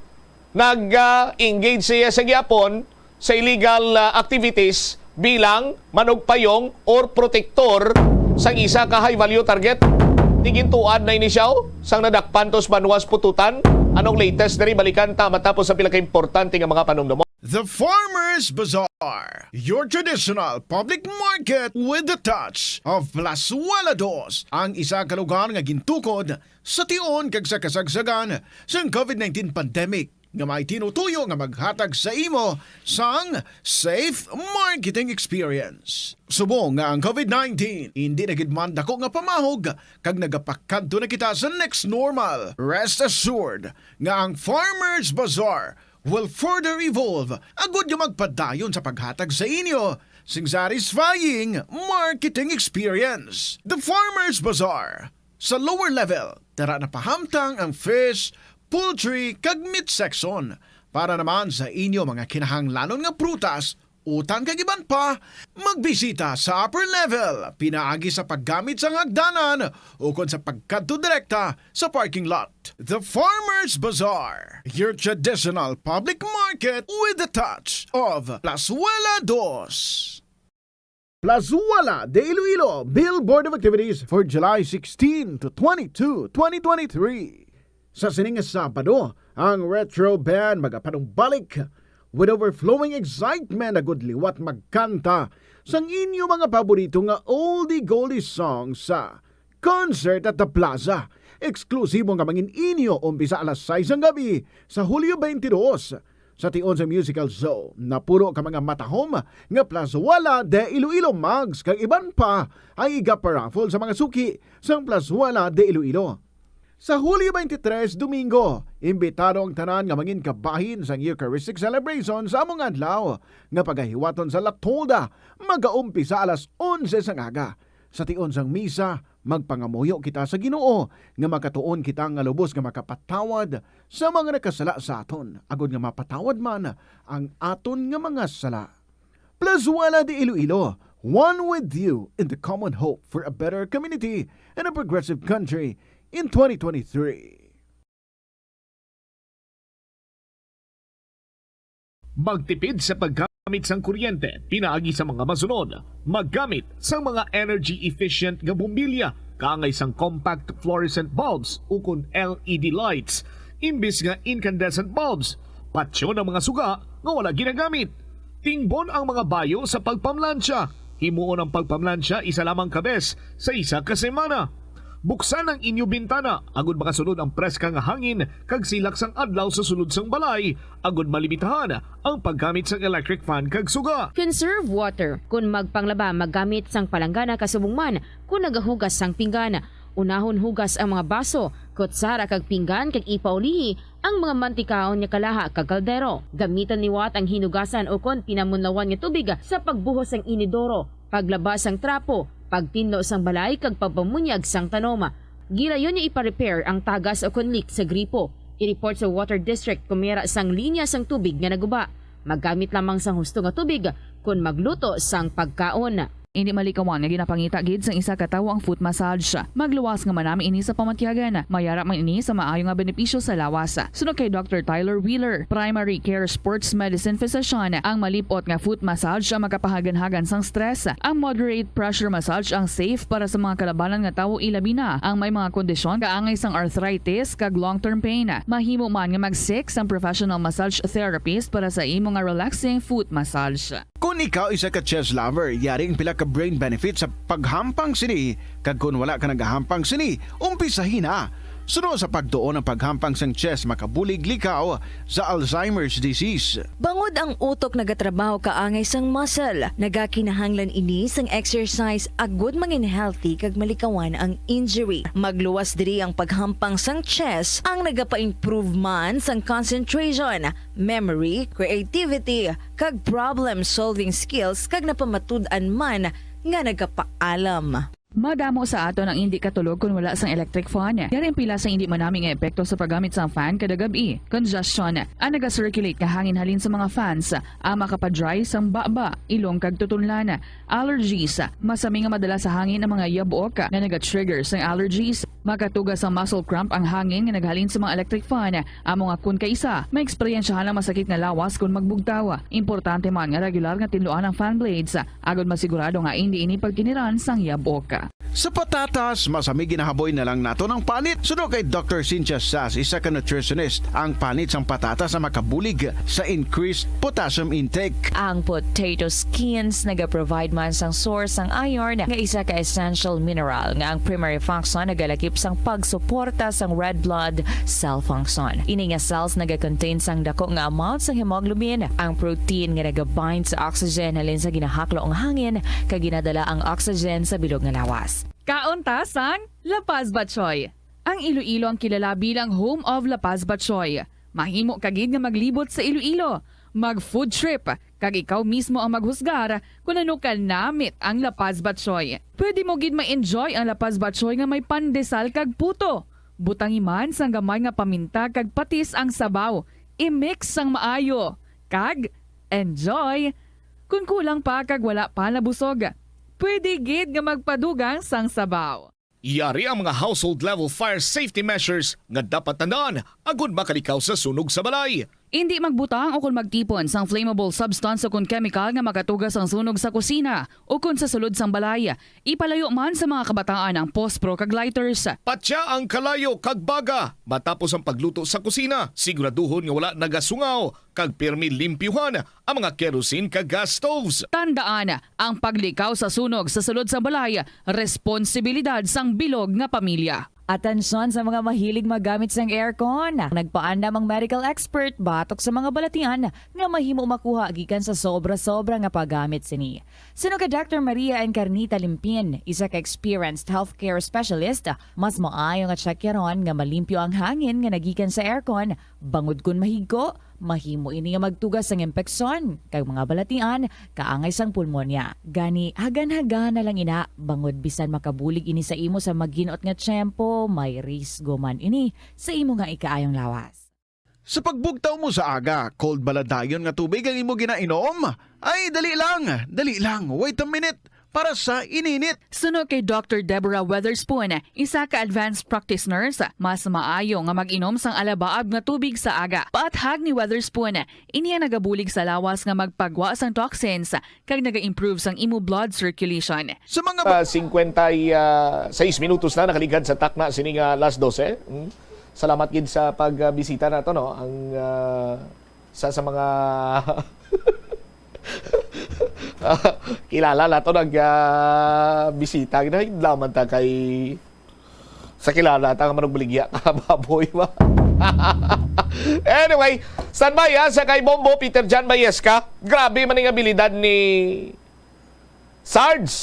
Nag, ah, engage siya sa gihapon sa illegal, ah, activities bilang manugpayong or protektor sang isa ka high value target. Ti gintuad na ini siya, oh, sang nadakpan to sa banwa sa Pututan. Anong latest diri? Balikan ta matapos sa pila ka importante nga mga panumdumon. The Farmers Bazaar, your traditional public market with the touch of Plazuela Dos, ang isa ka lugar nga gintukod sa tion kag sa kasagsagan sang COVID nineteen pandemic. nga may tinutuyo nga maghatag sa imo sang safe marketing experience. Subong nga ang COVID nineteen indi na gid man dako nga pamahog kag nagapakadto na kita sa next normal, rest assured nga ang Farmers Bazaar will further evolve agud nga magpadayon sa paghatag sa inyo sing satisfying marketing experience. The Farmers Bazaar, sa lower level, tara na pahamtang ang fish, poultry, kag meat section. Para naman sa inyo mga kinahanglanon nga prutas, utan kag iban pa, magbisita sa upper level pinaagi sa paggamit sang hagdanan ukon sa pagkadto direkta sa parking lot. The Farmers Bazaar, your traditional public market with the touch of Plazuela Dos. Plazuela de Iloilo, Bill Board of Activities for July sixteen to twenty-two, twenty twenty-three. Sa sining nga Sabado, ang Retro Band magapanumbalik with overflowing excitement agud liwat magkanta sang inyo mga paborito nga oldie goldie songs sa Concert at the Plaza. Eksklusibo nga mangin inyo umpisa alas sais sang gabi sa Hulyo twenty-two. Sa tion sa musical show, napuno ka mga matahom nga Plazuela de Iloilo mugs kag iban pa ang iga-paraffle sa mga suki sang Plazuela de Iloilo. Sa Hulyo twenty-three, Domingo, imbitado ang tanan nga mangin kabahin sang Eucharistic Celebration sa among adlaw nga pagahiwaton sa La Tolda, magaumpisa alas onse sang aga. Sa tion sang misa, magpangamuyo kita sa Ginoo nga makatuon kita nga lubos nga makapatawad sa mga nakasala sa aton, agod nga mapatawad man ang aton nga mga sala. Plazuela de Iloilo, one with you in the common hope for a better community and a progressive country in twenty twenty-three. Magtipid sa paggamit sang kuryente pinaagi sa mga masunod: maggamit sang mga energy efficient nga bombilya kaangay sang compact fluorescent bulbs ukon L E D lights imbis nga incandescent bulbs. Patyon ang mga suga nga wala ginagamit. Tingbon ang mga bayo sa pagpamlansya. Himuon ang pagpamlansya isa lamang ka bes sa isa ka semana. Buksan ang inyo bintana agud makasulod ang preska nga hangin kag silak sang adlaw sa sulod sang balay, agud malimitahan ang paggamit sang electric fan kag suga. Conserve water. Kon magpanglaba, maggamit sang palanggana kasubong man kon nagahugas sang pinggan. Unahon hugas ang mga baso, kutsara kag pinggan kag ipaulihi ang mga mantikaon nga kalaha kag kaldero. Gamiton liwat ang hinugasan ukon pinamunlawan nga tubig sa pagbuhos sang inidoro, paglaba sang trapo, pagtinlo sang balay kag pagpamunyag sang tanom. Gilayon nga ipa-repair ang tagas ukon leak sa gripo. I-report sa Water District kon may ara sang linya sang tubig nga naguba. Maggamit lamang sang husto nga tubig kon magluto sang pagkaon. Indi malikawan nga ginapangita gid sang isa ka tawo ang foot massage. Magluwas nga manami ini sa pamatyagan. May ara man ini sa maayo nga benepisyo sa lawas. Suno kay Doctor Tyler Wheeler, primary care sports medicine physician, ang malip-ot nga foot massage ang makapahaganhagan sang stress. Ang moderate pressure massage ang safe para sa mga kalabanan nga tawo, ilabi na ang may mga kondisyon kaangay sang arthritis kag long-term pain. Mahimo man nga mag-seek sang professional massage therapist para sa imo nga relaxing foot massage. Kon ikaw isa ka chess lover, yari ang pila ka brain benefits sa paghampang sini, kag kon wala ka nagahampang sini, umpisahi na. Suno sa pagtuon, ang paghampang sang chess makabulig likaw sa Alzheimer's disease. Bangod ang utok nagatrabaho kaangay sang muscle, nagakinahanglan ini sang exercise agud mangin healthy kag malikawan ang injury. Magluwas diri ang paghampang sang chess, ang nagapa-improve man sang concentration, memory, creativity, kag problem-solving skills, kag napamatud-an man nga nagapaalam. Madamo sa aton ang indi katulog kon wala sang electric fan. Yari ang pila sa indi manami nga epekto sa paggamit sang fan kada gab-i. Congestion, ang naga-circulate nga hangin halin sa mga fans, ang makapa-dry sang baba, ilong kag tutunlan. Allergies, masami nga madala sa hangin ang mga yabok nga naga-trigger sang allergies. Makatuga sang muscle cramp ang hangin nga naghalin sa mga electric fan. Amo nga kon kaisa, maeksperiensyahan ang masakit nga lawas kon magbugtaw. Importante man nga regular nga tinluan ang fan blades, agod masigurado nga indi ini pagkiniran sang yabok. Sa patatas, mas ami ginahaboy na lang naton ang panit. Suno kay Doctor Cynthia Sass, isa ka nutritionist, ang panit sang patatas ang makabulig sa increased potassium intake. Ang potato skins nagaprovide man sang source sang iron, nga isa ka essential mineral nga ang primary function nagalakip sang pagsuporta sang red blood cell function. Ini nga cells nagakontain sang dako nga amount sang hemoglobin, ang protein nga nagabind sa oxygen halin sa ginahaklo nga hangin kag ginadala ang oxygen sa bilog nga lawas. Kaon ta sang La Paz Batchoy. Ang Iloilo ang kilala bilang home of La Paz Batchoy. Mahimo ka gid nga maglibot sa Iloilo, mag food trip, kag ikaw mismo ang maghusgar kon ano ka namit ang La Paz Batchoy. Pwede mo gid ma-enjoy ang La Paz Batchoy nga may pandesal kag puto. Butangi man sang gamay nga paminta kag patis ang sabaw. I-mix sang maayo. Kag enjoy! Kon kulang pa kag wala pa nabusog, pwede gid nga magpadugang sang sabaw. Yari ang mga household level fire safety measures nga dapat tandaan agud makalikaw sa sunog sa balay. Indi magbutang o kon magtipon sang flammable substance o kon chemical nga makatuga sang sunog sa kusina o kon sa sulod sang balay. Ipalayo man sa mga kabataan ang pospro kag lighters. Patya ang kalayo kag baga matapos ang pagluto sa kusina. Siguraduhon nga wala nagasungaw kag pirmi limpyuhan ang mga kerosene kag gas stoves. Tandaan, ang paglikaw sa sunog sa sulod sang balay, responsibilidad sang bilog nga pamilya. Atensyon sa mga mahilig maggamit sang aircon. Nagpaandam ang medical expert batok sa mga balatian nga mahimo makuha gikan sa sobra-sobra nga paggamit sini. Suno kay Doctor Maria Encarnita Limpin, isa ka experienced healthcare specialist, mas maayo nga tsakyaron nga malimpyo ang hangin nga nagikan sa aircon, bangod kon mahigko, mahimo ini nga magtuga sang impeksyon kag mga balatian kaangay sang pulmonya. Gani, hagan-hagan na lang ina, bangod bisan makabulig ini sa imo sa magin-ot nga tiyempo, may risgo man ini sa imo nga ikaayong lawas. Sa pagbugtaw mo sa aga, cold bala dayon nga tubig ang imo ginainom? Ay, dali lang, dali lang, wait a minute, para sa ininit. Suno kay Doctor Deborah Weatherspoon, isa ka advanced practice nurse, mas maayo nga mag-inom sang alabaab nga tubig sa aga. Paathag ni Weatherspoon, ini ang nagabulig sa lawas nga magpagwa sang toxins kag naga-improve sang imo blood circulation. Sa mga Ah, singkwenta y seis minutos na nakaligad sa takna sini nga alas dose. Hmm? Salamat gid sa pagbisita nato, no? Ang, ah, sa, sa mga kilala nato nag, ah, bisita. Ginahidlaman ta kay sa kilala ta nga manugbaligya ta baboy ba? Anyway, standby ha, sa kay Bombo Peter John Mayesca. Grabe man ang abilidad ni Sarge.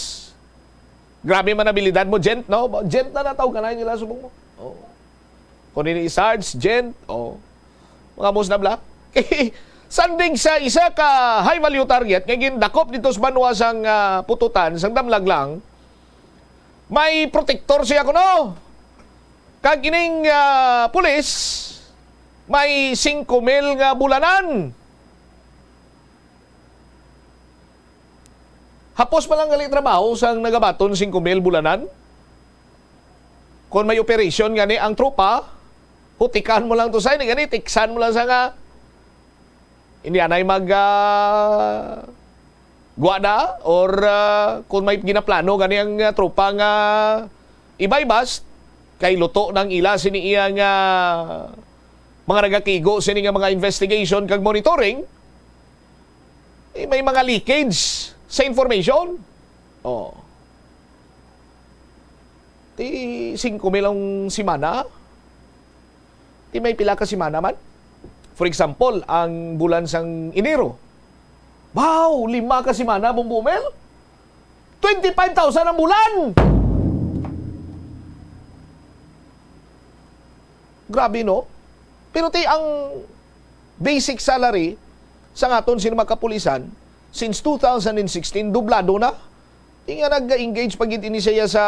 Grabe man abilidad mo, Gent, no? Gent na nataw ka na nila subong mo. Oh. Kung ini Sarge, Gent, oh. Mga mus na bla. Sanding sa isa ka high value target nga gindakop dito sa banwa sang, ah, Pututan, sang Damlaglang, may protektor siya kuno. Kag ining, ah, pulis, may singko mil nga bulanan. Hapos pa lang gali trabaho sang nagabaton singko mil bulanan. Kon may operasyon gani ang tropa, hutikan mo lang to sa ini gani, tiksan mo lang sa nga. Hindi anay mag, ah, guwa na or, ah, kung may ginaplano gani ang, ah, tropa nga ibaybas, kay luto nang ila sini iya nga mga nagakigo sini nga mga investigation kag monitoring, eh, may mga leakage sa information. Oh. Ti singko mil ang simana. Ti may pila ka simana man. For example, ang bulan sang Enero. Wow, lima ka simana, Bumbo Mel. Twenty-five thousand ang bulan! Grabe, no? Pero ti ang basic salary sa aton sini mga kapulisan, since two thousand and sixteen, dublado na. Ti nga nag-engage pa gid ini siya sa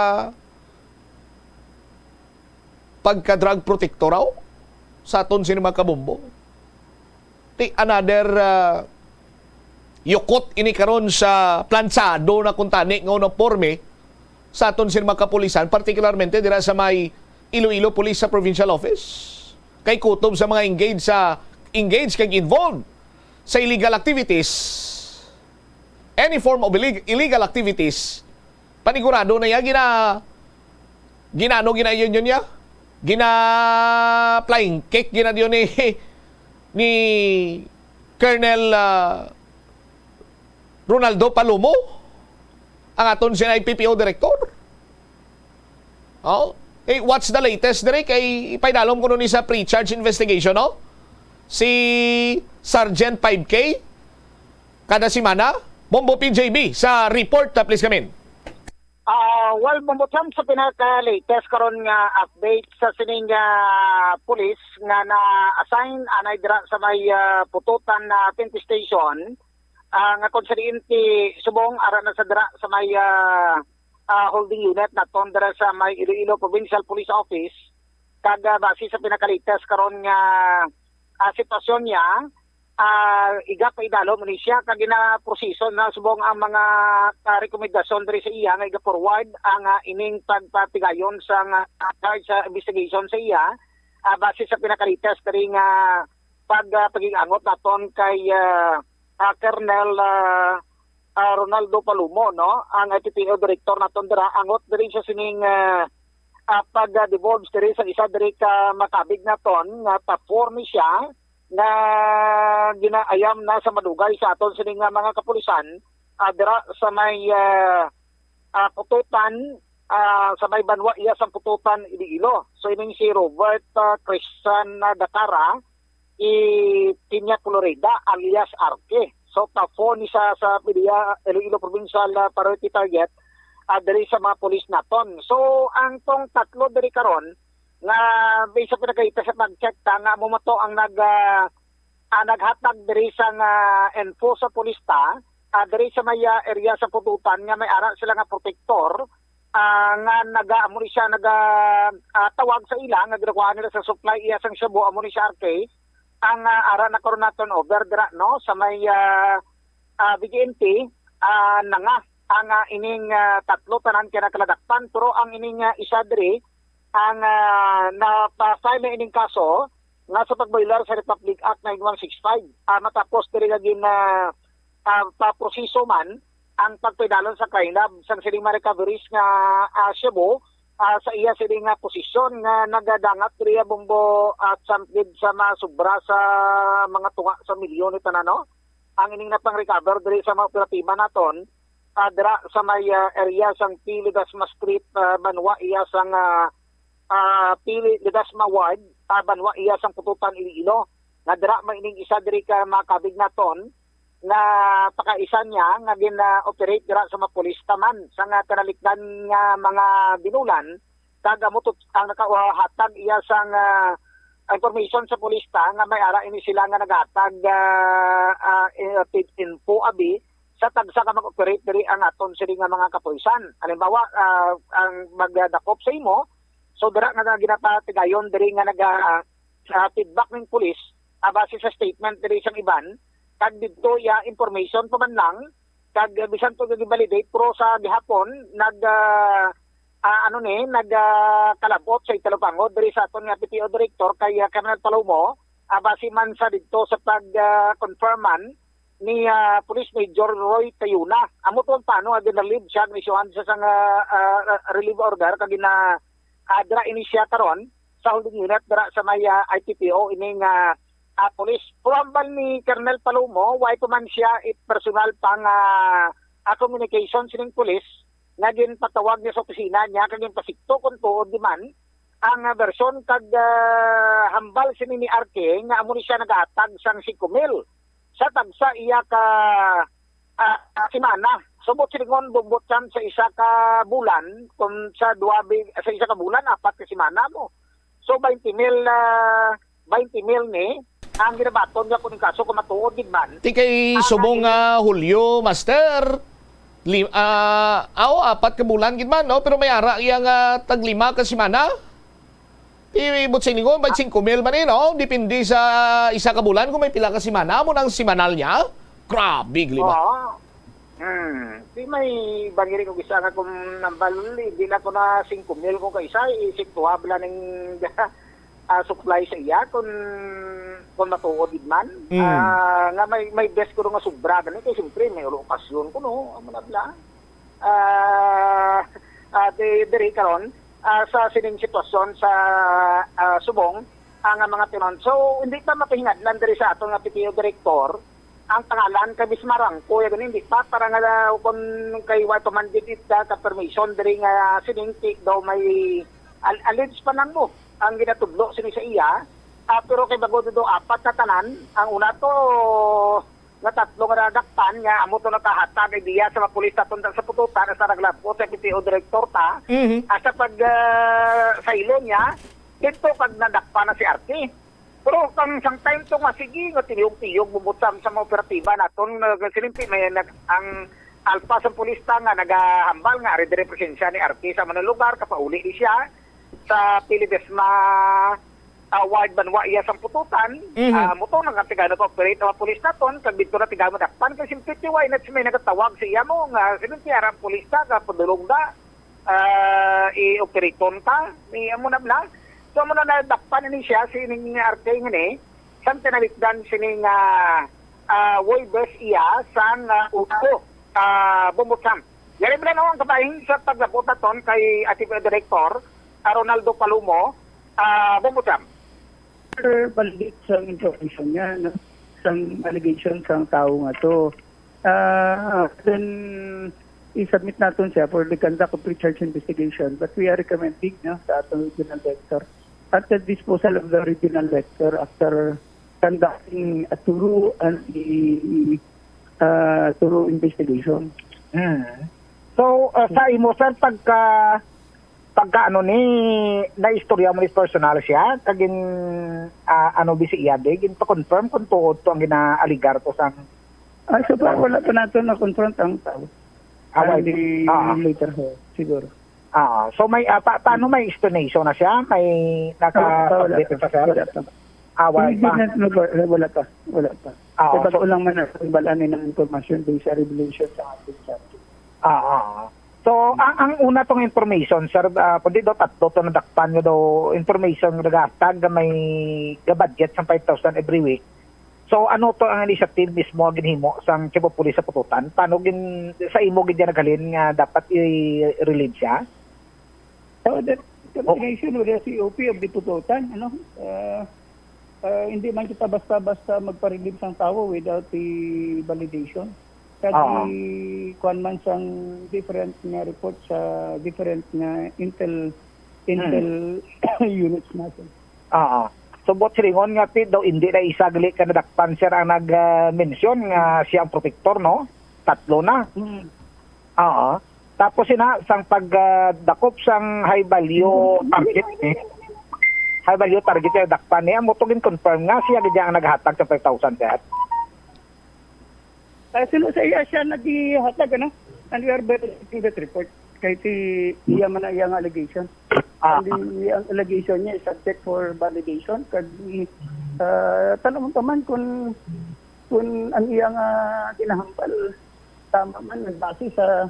pagka-drug protector raw sa aton sini mga kabombo. Ti another, ah, yukot ini karon sa plansado na kuntani nga uniporme sa aton sini mga kapulisan, partikularmente dira sa may Iloilo Police sa Provincial Office. Kay kutob sa mga engaged sa, engaged kag involved sa illegal activities, any form of illeg-, illegal activities, panigurado na iya gina-, Ginano ginayon yun niya? Gina-flying kick ginayon ni, ni Colonel, ah, Ronaldo Palomo, ang aton sina I P P O director. Oh, eh, what's the latest diri? Kay ipaidalom ko nun ni sa pre-charge investigation, no? Si Sergeant five K kada semana. Bombo P J B sa report, ah, please come in. Ah, well, Bombo Sam, sa pinaka-latest karon nga update sa sining ah, pulis nga na-assign anay dira sa may ah, Pututan na P N P station, ah, nga kung sa diin ti subong ara na sa dira sa may ah, ah, holding unit naton dira sa may Iloilo Provincial Police Office, kag ah, base sa pinaka-latest karon nga ah, sitwasyon niya, ah, iga pa idalom ni siya kag ginaproseso na subong ang mga ah, rekomendasyon diri sa iya nga iga-forward ang ah, ining pagpatigayon sa nga charge sa investigation sa iya, ah, base sa pinaka-latest diri nga pag ah, pag-angot naton kay ah, ah, Colonel ah, ah, Ronaldo Palumo, no, ang I P P O director naton dira, angot diri sa sining ah, ah, pag-divulge diri sa isa diri ka makabig naton nga pa-four ni siya nga ginaayam na sa madugay sa aton sini nga mga kapulisan, ah, dira sa may ah, ah, Pututan, ah, sa may banwa iya sang Pututan, Iloilo. So ining si Robert ah, Christian ah, Dakara, i Piña Colorida alias Arke. So pa-four ni sa sa PDEA Iloilo Provincial ah, priority target ah, diri sa mga pulis naton. So ang tong tatlo diri karon nga based sa pinakita sa pag-check ta nga amo to ang nag ah, ah, naghatag diri sa nga info sa pulis ta ah, diri sa may ah, area sa Pututan nga may ara sila nga protektor ah, nga naga amo ni siya naga ah, tawag sa ila nga ginakuha nila sa supply iya sang shabu, amo ni siya R K ang ah, ara na karon naton over dira, no, sa may ah, ah, V G N T, ah, na nga ang ah, ining ah, tatlo tanan kay nakaladakpan, pero ang ining ah, isa diri ang ah, napa-file na ining kaso nga sa pagbaylar sa Republic Act nine one six five. Ah, matapos diri nga gin ah, ah, paproseso man ang pagpaidalom sa kainab sang sining mga recoveries nga ah, shabu ah, sa iya sini nga posisyon nga nagadangat diri, Bombo, at samtid sa mga sobra sa mga tunga sa milyon ni tanan, no? Ang ining napang-recover diri sa mga operatiba naton ah, dira sa may ah, area sang P. Ledesma Street, ah, banwa iya sang ah, ah, P. Ledesma Ward, ah, banwa iya sang Pututan, Iloilo. Nga dira may ining isa diri ka makabig naton nga pakaisa niya nga gin-operate dira sa mga pulis taman sa nga kanalikdan nga mga binulan, kag amo to ang nakahatag iya sang ah, information sa pulis ta nga may ara ini sila nga naghatag ah, ah, eh, info abi sa tagsa ka mag-operate diri ang aton sini nga mga kapulisan. Halimbawa, ah, ang magdakop sa imo, so dira nga ginapatigayon diri nga naga ah, feedback ning pulis ah, base sa statement diri sang iban, kag didto iya information pa man lang, kag ah, bisan to gi-validate, pero sa gihapon nag ah, ah, ano ni, nag ah, kalabot sa italupangod diri sa aton nga P P O director kay ah, Colonel Palomo, ah, base man sa didto sa pag ah, confirm man ni ah, Police Major Roy Tayuna. Amo to ang plano nga ginrelieve siya, ginisyohan siya sang ah, ah, relief order kag gina ah, dira ini siya karon sa holding unit dira sa may ah, I P P O ini nga ah, pulis. Pero hambal ni Colonel Palomo, way pa man siya it personal pa nga ah, communication sining pulis nga ginpatawag niya sa opisina niya kag ginpasikto kung tuod di man ang ah, bersyon kag ah, hambal sini ni R K nga amo ni siya nagahatag sang singko mil sa tagsa iya ka ah, semana. Subot silingon, Bombo Sam, sa isa ka bulan, kung sa duwa bi- sa isa ka bulan, apat ka semana mo. So twenty mil ah, twenty mil ni ang ginabaton nga kung kaso kung matuod gid man. Ti kay subong nga Hulyo, master. Li, ah, aw, apat ka bulan gid man, no? Pero may ara iya nga tag lima ka semana. Ibot sa inyo, may singko mil man eh, no? Depende sa isa ka bulan kung may pila ka semana. Amo nang semanal niya. Grabe, lima. Oo. Hmm. Di may bangiri ko isa nga kung nambal, di na ko na singko mil kung kaisa, isip tuwa bala ning ah, supply sa iya kung kung matuod gid man. Mm. Ah, nga may may best ko nga sobra gani kay siyempre may ulo okasyon ko no, amo na bala. Ah, ah, di, diri karon, ah, sa sining sitwasyon sa, ah, subong ang, ah, mga tinun-, so hindi pa mapahingadlan diri sa aton nga P T O director ang pangalan kay Miss Marangko ya gani, hindi pa para nga, ah, kung kay wa pa man gid ita ka permission diri nga sining ti-, daw may al-, alleged pa lang mo ang ginatudlo sini sa iya. Ah, pero kay bago do apat na tanan, ang una to nga tatlo nga nadakpan nga amo to nakahatag idea sa mga pulis naton sa Pututan, sa naglabot sa P T O director ta, Mhm. ah, sa pag, ah, saylo niya, dito kag nadakpan na si Arky. Pero kang sang time to nga sige nga tiyog-tiyog bubutam sa mga operatiba naton, nga silimpi may nag-, ang alpas ang pulis ta nga nagahambal nga ari diri presensya ni Arky sa mga lugar, kapauli di siya sa P L D E S M A, ah, Ward Banwa iya sang Pututan. Mhm. Ah, mo to nagatiga na operate ang mga pulis naton, kag dito na tiga madakpan kay simpiti why not may nagatawag sa iya mo nga silimpi ara ang pulis ta ka padulong da, ah, i-operaton ta ni amo na bla. So amo na nadakpan ni siya sining Arky ngani sang tinalikdan sining, ah, ah, Huwebes iya sang, ah, utro, ah, Bumbutsam. Yari mo na ang kabahin sa paglabot naton kay ating Director, ah, Ronaldo Palomo, ah, Bumbutsam. Sir, validate sang information niya, no? Sang allegation sang tao nga to. Ah, then, i-submit naton siya for the conduct of pre-charge investigation, but we are recommending, no, sa aton regional director at the disposal of the regional director after conducting a thorough and a, uh, thorough investigation. Hmm. So, uh, sa imo, sir, pagka, pagka ano ni, naistorya mo ni personal siya, kagin, ah, ano, bisi iya, di, gin pa-confirm kung tuod to ang gina-alegar to sang Ah, so far, wala pa nato na-confront ang tao. Ah, wala. Hindi, ah, later ho, siguro. Ah, so may, ah, pa-, paano may explanation na siya? May Ah, wala pa, wala naka-update pa. pa, sir? Wala pa. Ah, wala Hindi pa. na, wala, wala pa. Wala pa. Ah, Kaya so bago lang man ang balaan ng impormasyon dun sa revelation sa ating subject. Ah, ah, ah. So, ang, ang una tong information, sir, ah, kundi daw tatlo to nadakpan nga daw information nga nagahatag nga may ga-budget sa five thousand every week. So, ano to ang initiative mismo nga ginhimo sang Chief of Police sa Pututan? Paano gin-, sa imo gid yan naghalin nga dapat i-relieve siya? So, that Oh. coordination with the C O P of the Pututan, ano? Ah, ah, hindi man kita basta-basta magpa-relieve sang tawo without the validation. Kag Oo. i-, kuwan man sang different nga report sa different nga intel, intel Hmm. units natin. Oo. So, buot silingon nga, ti, daw hindi na isa gali ka nadakpan, sir, ang nag, ah, mention nga siya ang protector, no? Tatlo na. Hmm. Oo. Tapos ina, sang pag, ah, dakop sang high value target, eh. High value target nga dakpan niya, mo to gin-confirm nga siya gid ang naghatag sa five thousand, sir. Ah, sino sa iya siya naghatag, ano? And we are verifying that report. Kay si iya man ang iyang allegation. Ah. And the, ang allegation niya is subject for validation. Kag, ah, tanong ka man kung, kung ang iyang, ah, ginahambal tama man, nagbase sa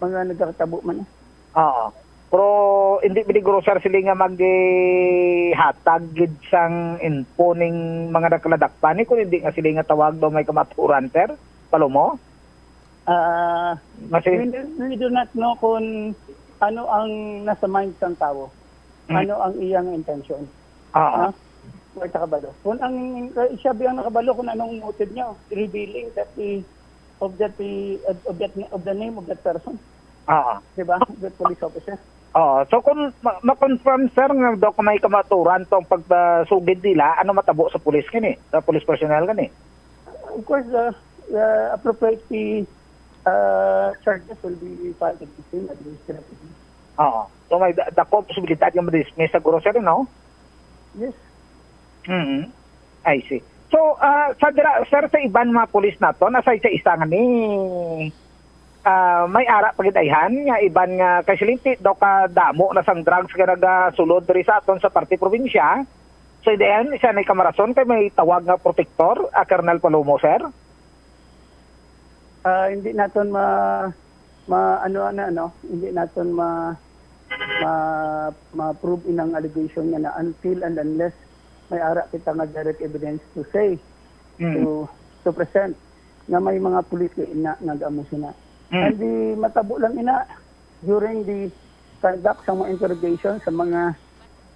mga nagkakatabo man. Oo. Pero hindi peligro, sir, sila nga maghatag gid sang info ning mga nagkaladakpan, eh, kung hindi nga sila nga tawag daw may kamaturan, sir? Palomo? Ah, Kasi we do, we do not know kung ano ang nasa mind sang tawo. Mm. Ano ang iyang intensyon. Ah. Ha? Wala ta kabalo. Kung ang, siya biyang nakabalo kung anong motive niya, revealing that the, of that the, of that, of the name of that person. Ah. Di ba? That police officer. Oo. So, kung ma-, ma-confirm, sir, nga daw kung may kamaturan tong pagsugid nila, ano matabo sa pulis gani? Sa police personnel gani? Of course, uh, uh, appropriate the, uh, charges will be filed against him administratively. Oo. So, may da-, dako ang posibilidad nga ma-dismiss sa grocery, no? Yes. Mm. I see. So, ah, sa dira, sir, sa iban mga pulis naton, aside sa isa nga ni, ah, may ara pa gid ayhan nga iban nga kay silinti daw ka damo na sang drugs nga nagasulod diri sa aton sa parte probinsya. So, diyan siya ni kamarason kay may tawag nga protektor, ah, Colonel Palomo, sir? Ah, hindi naton ma-, ma-, ano, ano, ano, hindi naton ma-, ma-, ma-prove inang allegation nga na until and unless may ara kita nga direct evidence to say, Mm. to, to present nga may mga pulis nga ina nga gamo sina. Mm. And di matabo lang ina during the conduct sa mga interrogation sa mga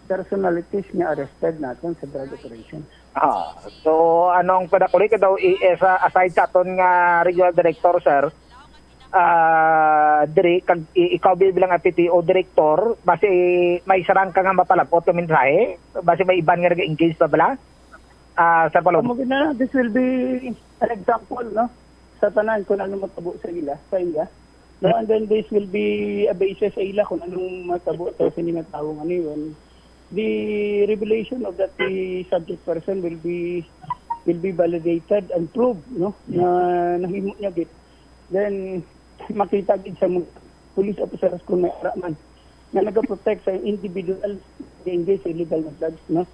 personalities nga arrested naton sa drug operation. Ah, so anong padakulik daw i- eh, sa aside sa aton nga regional director, sir, ah, diri kag i- ikaw bi- bilang F P T O director, basi may sarang ka nga mapalabot nga mensahe, basi may iban nga nag-engage pa bala. Ah, sa Amo Palombo. Gid na, this will be an example, no, sa tanan kung ano matabo sa ila, sa ila. No, and then this will be a basis sa ila kung anong matabo sa sini nga tawo nga niyon. The revelation of that the subject person will be will be validated and proved, no, na nahimo niya gid. Then makita gid sa mga police officers kung may ara man na nagaprotect sa individual nga engage sa illegal na drugs, no.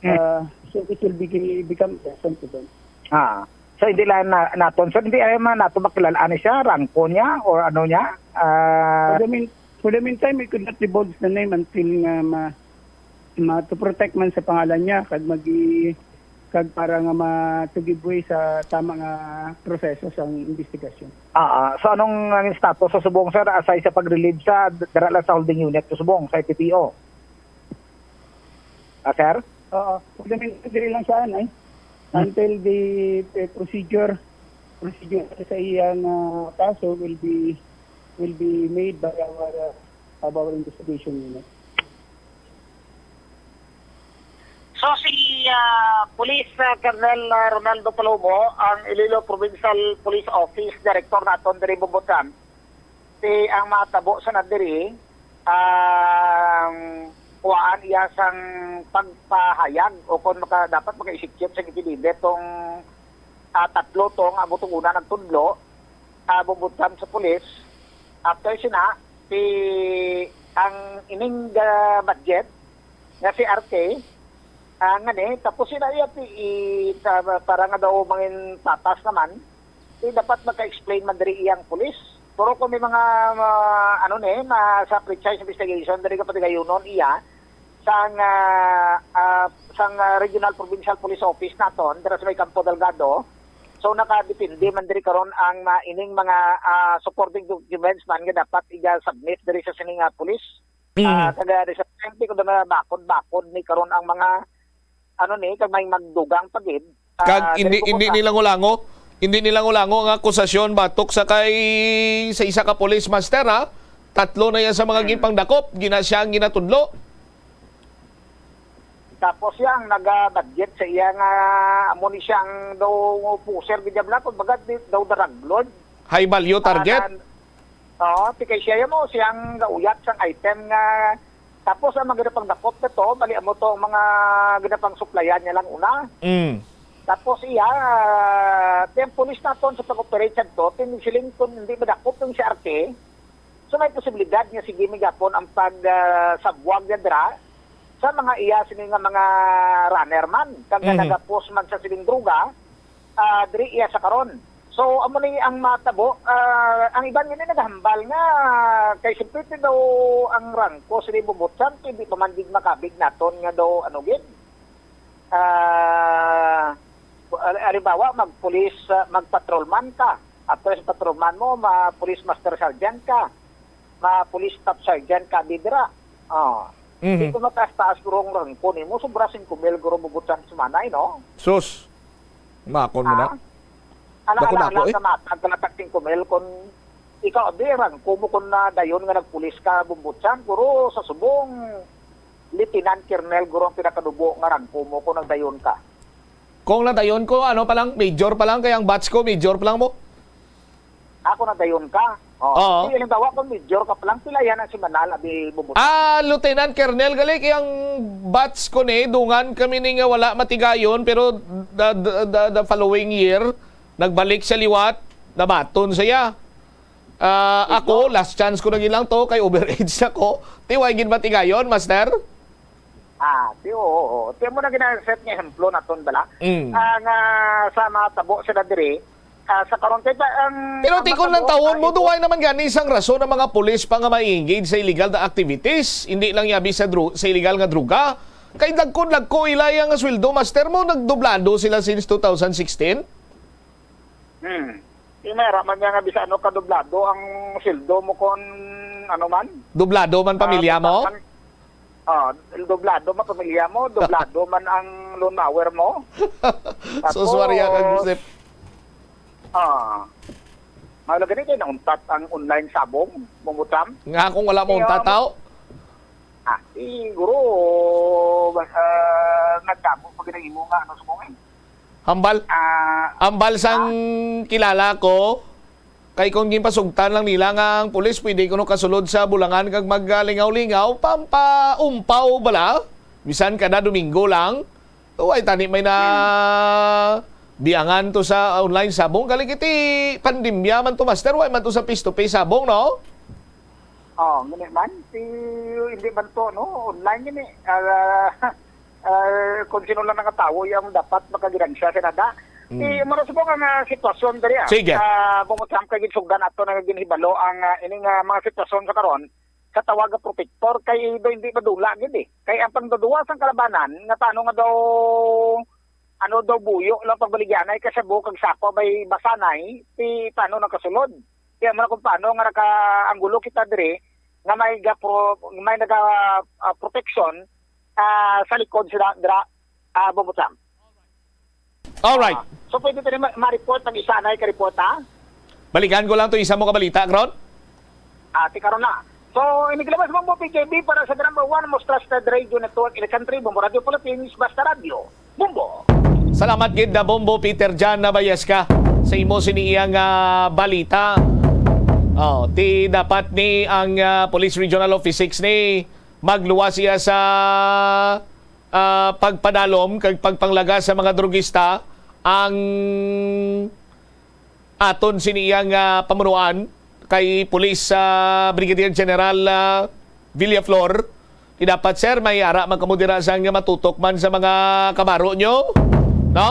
Hmm. Ah, so it will be, become a lesson to them. Ah. So hindi lang na, naton, sir, hindi ay man nato makilala ano siya, rangko niya or ano niya. Ah, For the mean, for the meantime, we could not divulge the name until nga ma, ma to protect man sa pangalan niya kag magi kag para nga ma to give way sa tama nga proseso sang investigasyon. Ah, ah. So anong ang status sa subong, sir, aside sa pag-relieve sa dara lang sa holding unit sa subong sa F P T O? Ah, sir? Oo. For the meantime, diri lang siya, ay. Hmm. Until the, the procedure, procedure sa iyang, ah, kaso will be, will be made by our, ah, of our investigation unit. So, si, ah, Police, ah, Colonel, ah, Ronaldo Palomo, ang Iloilo Provincial Police Office Director naton diri, Bumbotan, ti ang matabo sa nadiri, ang kuwaan iya sang pagpahayag o kon maka, dapat maka-execute sa gitidide tong, ah, tatlo to nga amo tong una nagtudlo, ah, bubutang sa pulis. After sina, ti ang ining, ah, budget nga si R K, ah, ngani, tapos sina iya ti i-, ta-, para nga daw mangin patas naman, ti dapat magka-explain man diri iyang pulis. Pero kung may mga, ma-, ano ni, ma-, sa franchise investigation, diri ka patigayunon iya sang, ah, ah, sang, ah, Regional Provincial Police Office naton, dira sa may Campo Delgado. So, nakadepende man diri karon ang, ah, ining mga, ah, supporting documents man nga dapat iga-submit diri sa sini nga pulis. Mm. Ah, kag, ah, di sa tempo ko na bakod-bakod ni karon ang mga, ano ni, kag may magdugang pa gid. Ah, Kag hindi, diri ko hindi sa nila ngulango, hindi nila ngulango ang akusasyon batok sa kay, sa isa ka police master, ha? Tatlo na yan sa mga Hmm. ginpangdakop, gina-, siya ang ginatudlo. Tapos siya ang naga-budget sa iya nga amo ni siya ang daw pusher gid bala, kumbaga, di, daw drug lord. High value target? Ah, nan-, oo, ti kay siya mo, siya ang gauyat sang item nga, tapos ang mga ginapangdakop na to, bali amo to ang mga ginapangsuplayan niya lang una. Mm. Tapos iya, ah, ti ang pulis naton sa pag-operate sa to, ti siling kung hindi madakop ang C R T, so may posibilidad nga sige man gihapon ang pag, ah, sabwag niya dira sa mga iya sini nga mga runner man, kag nga Mhm. nagapost man sa sining droga, ah, diri iya sa karon. So, amo ni ang matabo, ah, ang iban gani nagahambal nga kay siyempre ti daw ang rangko sini bubutsan, ti di pa man gid makabig naton nga daw ano gid. Ah, al-, halimbawa, mag-police, ah, mag-patrolman ka. After sa patrolman mo, ma-police master sergeant ka. Ma-police staff sergeant ka, di dira. Oh. Mhm. Di ko mataas-taas guro ang rangko nimo, sobra singko mil guro bubutsan sa manay, no? Sus. Makon mo na. Ah? Ala, Dako ala, na ako, ala, eh. Sa matag ka na tag singko mil, kung ikaw, di, rangko mo kung na dayon nga nagpulis ka, bumbutsan, guro, sa subong, Lieutenant Colonel, guro, ang pinakadubo nga rangko mo kung nagdayon ka. Kung nadayon ko, ano pa lang, major pa lang, kaya ang batch ko, major pa lang mo. Ako nagdayon ka. Oh. Oo. Di, halimbawa, kung major ka pa lang, pila yan ang simanal, abi, bumbutsan? Ah, Lieutenant Colonel, gali, kaya ang batch ko ni, dungan kami ni nga wala matigayon, pero the, the, the, the following year, nagbalik siya liwat, nabaton siya. Ah, Ito? ako, last chance ko na gid lang to, kay overage na ko. Ti, way gid matigayon, master? Ah, ti, oo, oo. Ti, mo na gina-set nga ehemplo naton bala. Mm. Ah, nga sa mga tabo sila diri, ah, sa karon kay pa, ang, Pero ang tikon lang matabo, tawon ah, mo, ito duway naman gani isang rason ang mga pulis pa nga ma-engage sa illegal na activities, hindi lang yabi sa dru-, sa illegal nga droga. Kay dagko-dagko ilay ang sweldo, master mo, nagdoblado sila since two thousand sixteen? Hmm. Di, may ara man niya nga bisan ano kadoblado ang sweldo mo kon ano man. Dublado man pamilya Ah, mo? man, ah, dublado man pamilya mo, dublado man ang loan mower mo. Tapos, Sus, Maria kag Josep. Ah, mao lang gani kay nauntat ang online sabong, Bumbo Sam. Nga akong wala mo Kaya untat, mo- tao? Ah, siguro, basta nagdamo pa ginahimo nga, ano, sa mga Hambal, Ah, hambal sang ah? kilala ko, kay kung ginpasugtan lang nila nga ang pulis, pwede kuno kasulod sa bulangan kag maglingaw-lingaw, pampaumpaw bala, bisan kada Domingo lang. Uy, tani may na Hmm. biyangan to sa online sabong. Galing iti pandemya man to, master. Way man to sa face-to-face sabong, no? Oh, gani man. Si, hindi man to, no? Online gani. Ah, ah, kung sino lang nga tawo, yung dapat makagiransya sa nada. Hmm. Si, mura subong ang, ah, sitwasyon diri, ah. Sige. Ah, Bumbo Sam, kay ginsugdan ato na ginhibalo ang, ah, ining, ah, mga sitwasyon sa karon. Sa tawag nga protektor, kay do hindi madula gid eh. Kay ang pangduduwa sang kalabanan, nga tano nga daw, ano daw, buyo lang pagbaligyanay, kay sa buhok kag sapa may basanay, ti tano nakasulod. Kaya mo na kung paano nga nakaanggulo kita diri, nga may gapro-, may naga, ah, proteksyon, ah, sa likod sila dira, ah, Bumbo Sam. Alright. Ah, so, pwede tayo ma-, ma-report ang isa na ikareport, ha? Balikan ko lang to, isa mo kabalita, Kron? Ah, ti karon na. So, inigilabas mo po, P J B, para sa number one, most trusted radio network in the country, Bumbo Radio Philippines, Basta Radio, Bumbo. Salamat gid na Bumbo Peter Jan Nabayes ka sa imo sini iyang, ah, balita. Oh, ti dapat ni ang, ah, Police Regional Office six ni magluwas siya sa, ah, pagpadalom kag pagpanglagas sa mga drugista ang aton sini iyang, ah, pamunuan kay Police, ah, Brigadier General, ah, Villaflor. Ti dapat, sir, may ara man kamo dira sang matutok man sa mga kabaro nyo, no?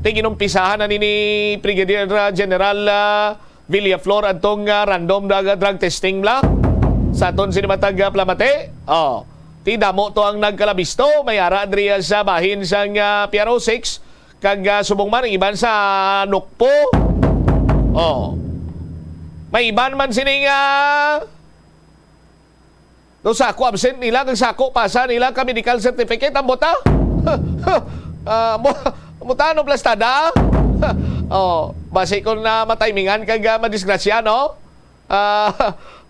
Ti ginumpisahan na ni, ni Brigadier, ah, General, ah, Villaflor adtong, ah, random drug, drug testing bala sa aton sini matag, ah, Plalamate. Oh, ti damo to ang nagkalabisto, may ara diri sa bahin sang, ah, P R O six. Kag, ah, subong man ang iban sa Nukpo. Oh. May iban man sining, ah, no, sako absent nila, kag sako pasa nila ka medical certificate, ambot, ah. Ah, mo, ambot, ano, plastada, ah. Oh, basi kung na matimingan kag, ah, madisgrasya, no? Ah,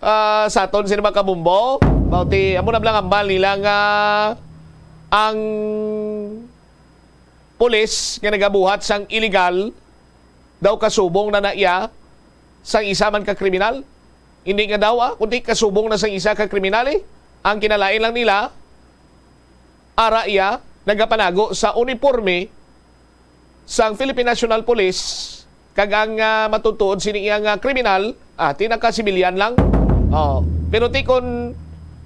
ah, sa aton sini mga kabumbo, mao ti, amo na lang hambal nila nga ang pulis nga nagabuhat sang illegal daw kasubong na na iya sang isa man ka kriminal. Hindi nga daw, ah, kundi kasubong na sang isa ka kriminal, eh. Ang kinalain lang nila, ara iya nagapanago sa uniporme sang Philippine National Police, kag ang, ah, matutuod sini iya nga kriminal, ah, ti nakasibilyan lang. Oh, pero ti kon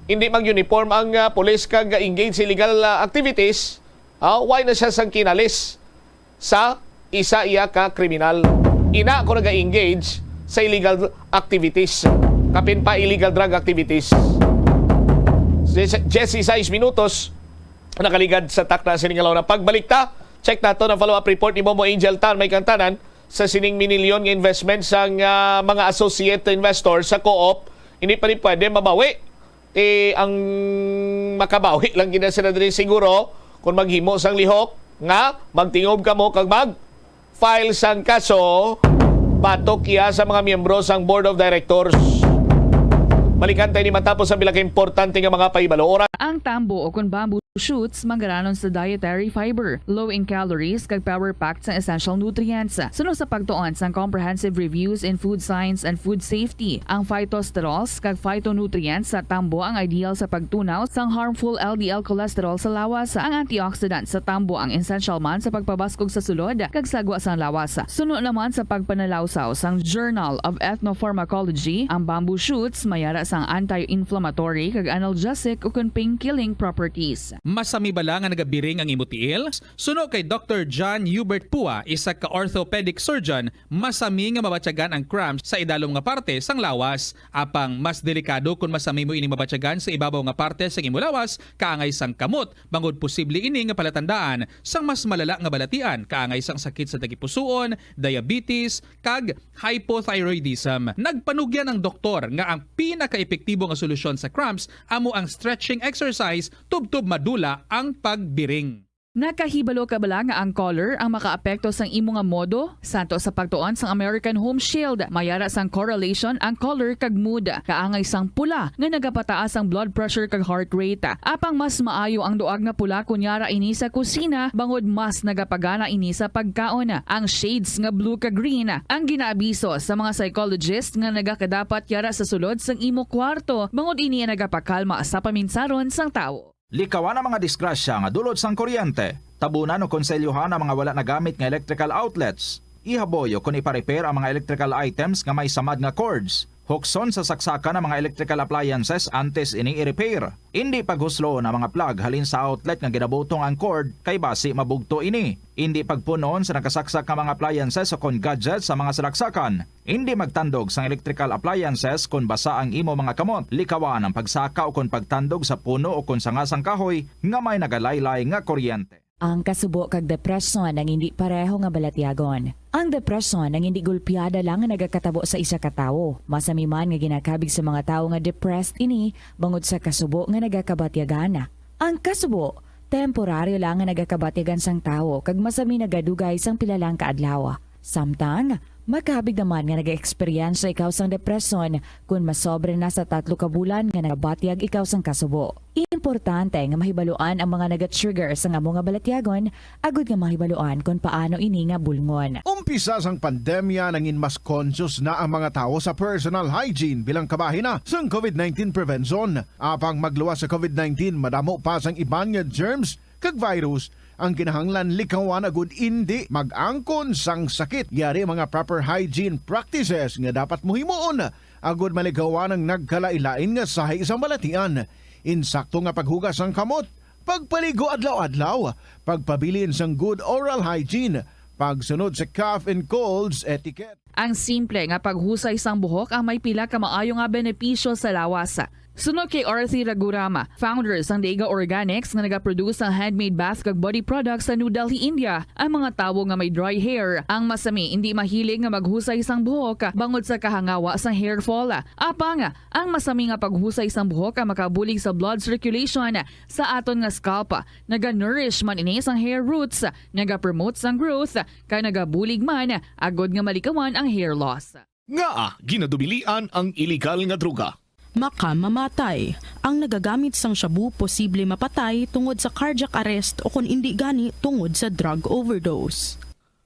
hindi mag-uniform ang, ah, pulis kag ga-engage sa illegal, ah, activities, ah, why na siya sang kinalis sa isa iya ka kriminal? Ina ko naga-engage sa illegal activities, kapin pa illegal drug activities. Diyes-, diyesisais minutos nakaligad sa takna sini nga law na. Pagbalik ta, check nato ang follow-up report ni Momo Angel Tan, may kantanan sa sining minilyon nga investment sang, ah, mga associate investor sa co-op. Hindi pa ni pwede mabawi. Eh, ang makabawi lang gina sila diri siguro kung maghimo sang lihok nga magtingob kamo kag mag file sang kaso batok iya sa mga miyembro sang Board of Directors. Balikan tayo ni matapos ang pila ka importante nga mga pahibalo. Oras. Ang tambo o kon bamboo shoots manggaranon sa dietary fiber, low in calories, kag power-packed sa essential nutrients. Suno sa pagtuon sang Comprehensive Reviews in Food Science and Food Safety, ang phytosterols kag phytonutrients sa tambo ang ideal sa pagtunaw sang harmful L D L cholesterol sa lawas. Ang antioxidant sa tambo ang essential man sa pagpabaskog sa sulod kag sagwa sang lawas. Suno naman sa pagpanalawsaw sang Journal of Ethnopharmacology, ang bamboo shoots may ara sang anti-inflammatory kag analgesic ukon pain-killing properties. Masami bala nga nagabiring ang imo tiil? Suno kay Doktor John Hubert Pua, isa ka orthopedic surgeon, masami nga mabatyagan ang cramps sa idalom nga parte sang lawas. Apang mas delikado kon masami mo ini mabatyagan sa ibabaw nga parte sang imo lawas, kaangay sang kamot, bangod posible ini nga palatandaan sang mas malala nga balatian, kaangay sang sakit sa tagipusoon, diabetes, kag hypothyroidism. Nagpanugyan ang doktor nga ang pinakaepektibo nga solusyon sa cramps amo ang stretching exercise tubtob madula ang pagbiring. Nakahibalo ka bala nga ang color ang makaapekto sang imo nga modo? Santo sa pagtuon sang American Home Shield, may ara sang correlation ang color kag mood. Kaangay sang pula nga nagapataas ang blood pressure kag heart rate. Apang mas maayo ang duag nga pula kon yara ini sa kusina, bangod mas nagapagana ini sa pagkaon. Ang shades nga blue kag green ang ginaabiso sa mga psychologist nga nagakadapat yara sa sulod sang imo kwarto, bangod ini ang nagapakalma sa paminsaron sang tawo. Likawan ang mga disgrasya nga dulot sang kuryente. Tabunan o konselyohan ang mga wala nagamit nga electrical outlets. Ihaboy o kon ipa-repair ang mga electrical items nga may samad nga cords. Hukson sa saksakan ang mga electrical appliances antes ini i-repair. Indi paghusloon ang mga plug halin sa outlet nga ginabutong ang cord, kay basi mabugto ini. Indi pagpun-on sa nakasaksak nga mga appliances o kon gadgets sa mga salaksakan. Indi magtandog sang electrical appliances kon basa ang imo mga kamot. Likawan ang pagsaka o kon pagtandog sa puno o kon sanga sang kahoy nga may nagalaylay nga kuryente. Ang kasubo kag depresyon ang indi pareho nga balatyagon. Ang depresyon ang indi gulpiada lang nga nagakatabo sa isa ka tawo. Masami man nga ginakabig sa mga tawo nga depressed ini bangod sa kasubo nga nagakabatyagan. Ang kasubo, temporaryo lang nga nagakabatyagan sang tawo kag masami nagadugay sang pila lang ka adlaw. Samtang, makabig naman nga nag-eksperyensya ikaw sang depresyon kon masobra na sa tatlo ka bulan nga nagabatyag ikaw sang kasubo. Importante nga mahibaluan ang mga naga-trigger sang amo nga balatyagon, agud nga mahibaluan kon paano ini nga bulngon. Umpisa sang pandemya, nangin mas conscious na ang mga tawo sa personal hygiene bilang kabahin na sang covid nineteen prevention. Apang magluwas sa covid nineteen, madamo pa sang iban nga germs kag virus ang kinahanglan likawan agud indi mag-angkon sang sakit. Yari ang mga proper hygiene practices nga dapat mo himuon agud malikawan ang nagkalain-lain nga sahi sang balatian. Insakto nga paghugas sang kamot, pagpaligo adlaw-adlaw, pagpabilin sang good oral hygiene, pagsunod sa cough and colds etiquette. Ang simple nga paghusay sang buhok ang may pila ka maayo nga benepisyo sa lawas. Suno kay Arthi Raghuram, founder sang Dega Organics nga nagaproduce sang handmade bath kag body products sa New Delhi, India, ang mga tawo nga may dry hair ang masami indi mahilig nga maghusay sang buhok bangod sa kahangawa sang hair fall. Apang, ang masami nga paghusay sang buhok ang makabulig sa blood circulation sa aton nga scalp. Naga-nourish man ini sang hair roots, naga-promote sang growth, kag nagabulig man agud nga malikawan ang hair loss. Ngaa ginadubilian ang iligal nga droga? Makamamatay. Ang nagagamit sang shabu posible mapatay tungod sa cardiac arrest o kon indi gani tungod sa drug overdose.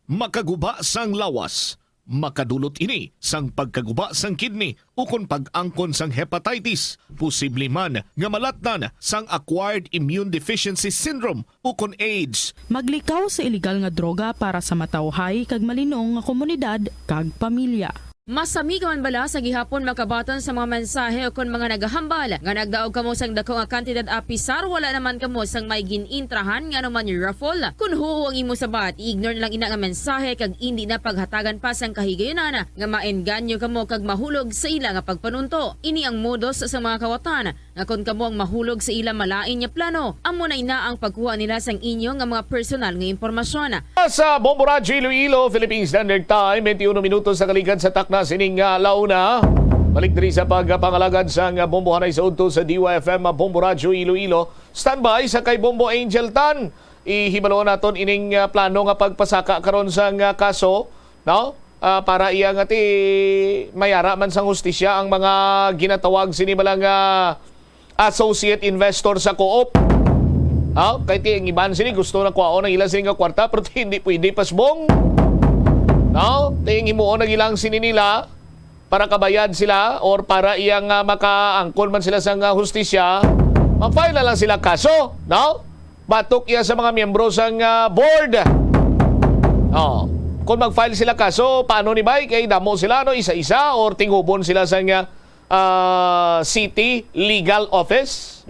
Makaguba sang lawas. Makadulot ini sang pagkaguba sang kidney ukon pag-angkon sang hepatitis, posible man nga malatnan sang acquired immune deficiency syndrome ukon AIDS. Maglikaw sa iligal nga droga para sa matawhay kag malinong nga komunidad kag pamilya. Masami ka man bala sa gihapon makabaton sa mga mensahe ukon mga nagahambal nga nagdaog kamo sang dako nga kantidad apisar wala naman kamo sang may gin-intrahan nga anuman raffle? Kon huo ang imo sabat, i-ignore na lang ina nga mensahe kag indi na paghatagan pa sang kahigayunan nga maengganyo kamo kag mahulog sa ila nga pagpanunto. Ini ang modus sa mga kawatan nga kon kamo ang mahulog sa ila malain nga plano, amo na ina ang pagkuha nila sang inyo nga mga personal nga impormasyon. Sa Bombo Radyo Iloilo, Philippine Standard Time, twenty-one minutos sa kaligad sa takna sining, ah, launa. Balik diri sa pagpangalagad sang, ah, Bombo Hanay sa udto sa D Y F M, ah, Bombo Radyo Iloilo. Standby sa kay Bombo Angel Tan. Ihibalo naton ining, ah, plano nga pagpasaka karon sang, ah, kaso, no? Ah, para iya nga ti mayara man sang hustisya ang mga ginatawag sini bala nga associate investor sa co-op. Ha? Kay ti ang iban sini gusto na kuhaon ang ila sini nga kwarta, pero ti hindi pwede pasbong. No? Ti ang himuon na gilang sini nila para kabayad sila or para iya nga makaangkon man sila sa nga hustisya, ma-file na lang sila kaso, no? Batok iya sa mga miyembro sa nga board. Oh. Kung mag-file sila kaso, paano ni bay? Kay damo sila, no? Isa-isa or tingubon sila sa nga, ah, city legal office?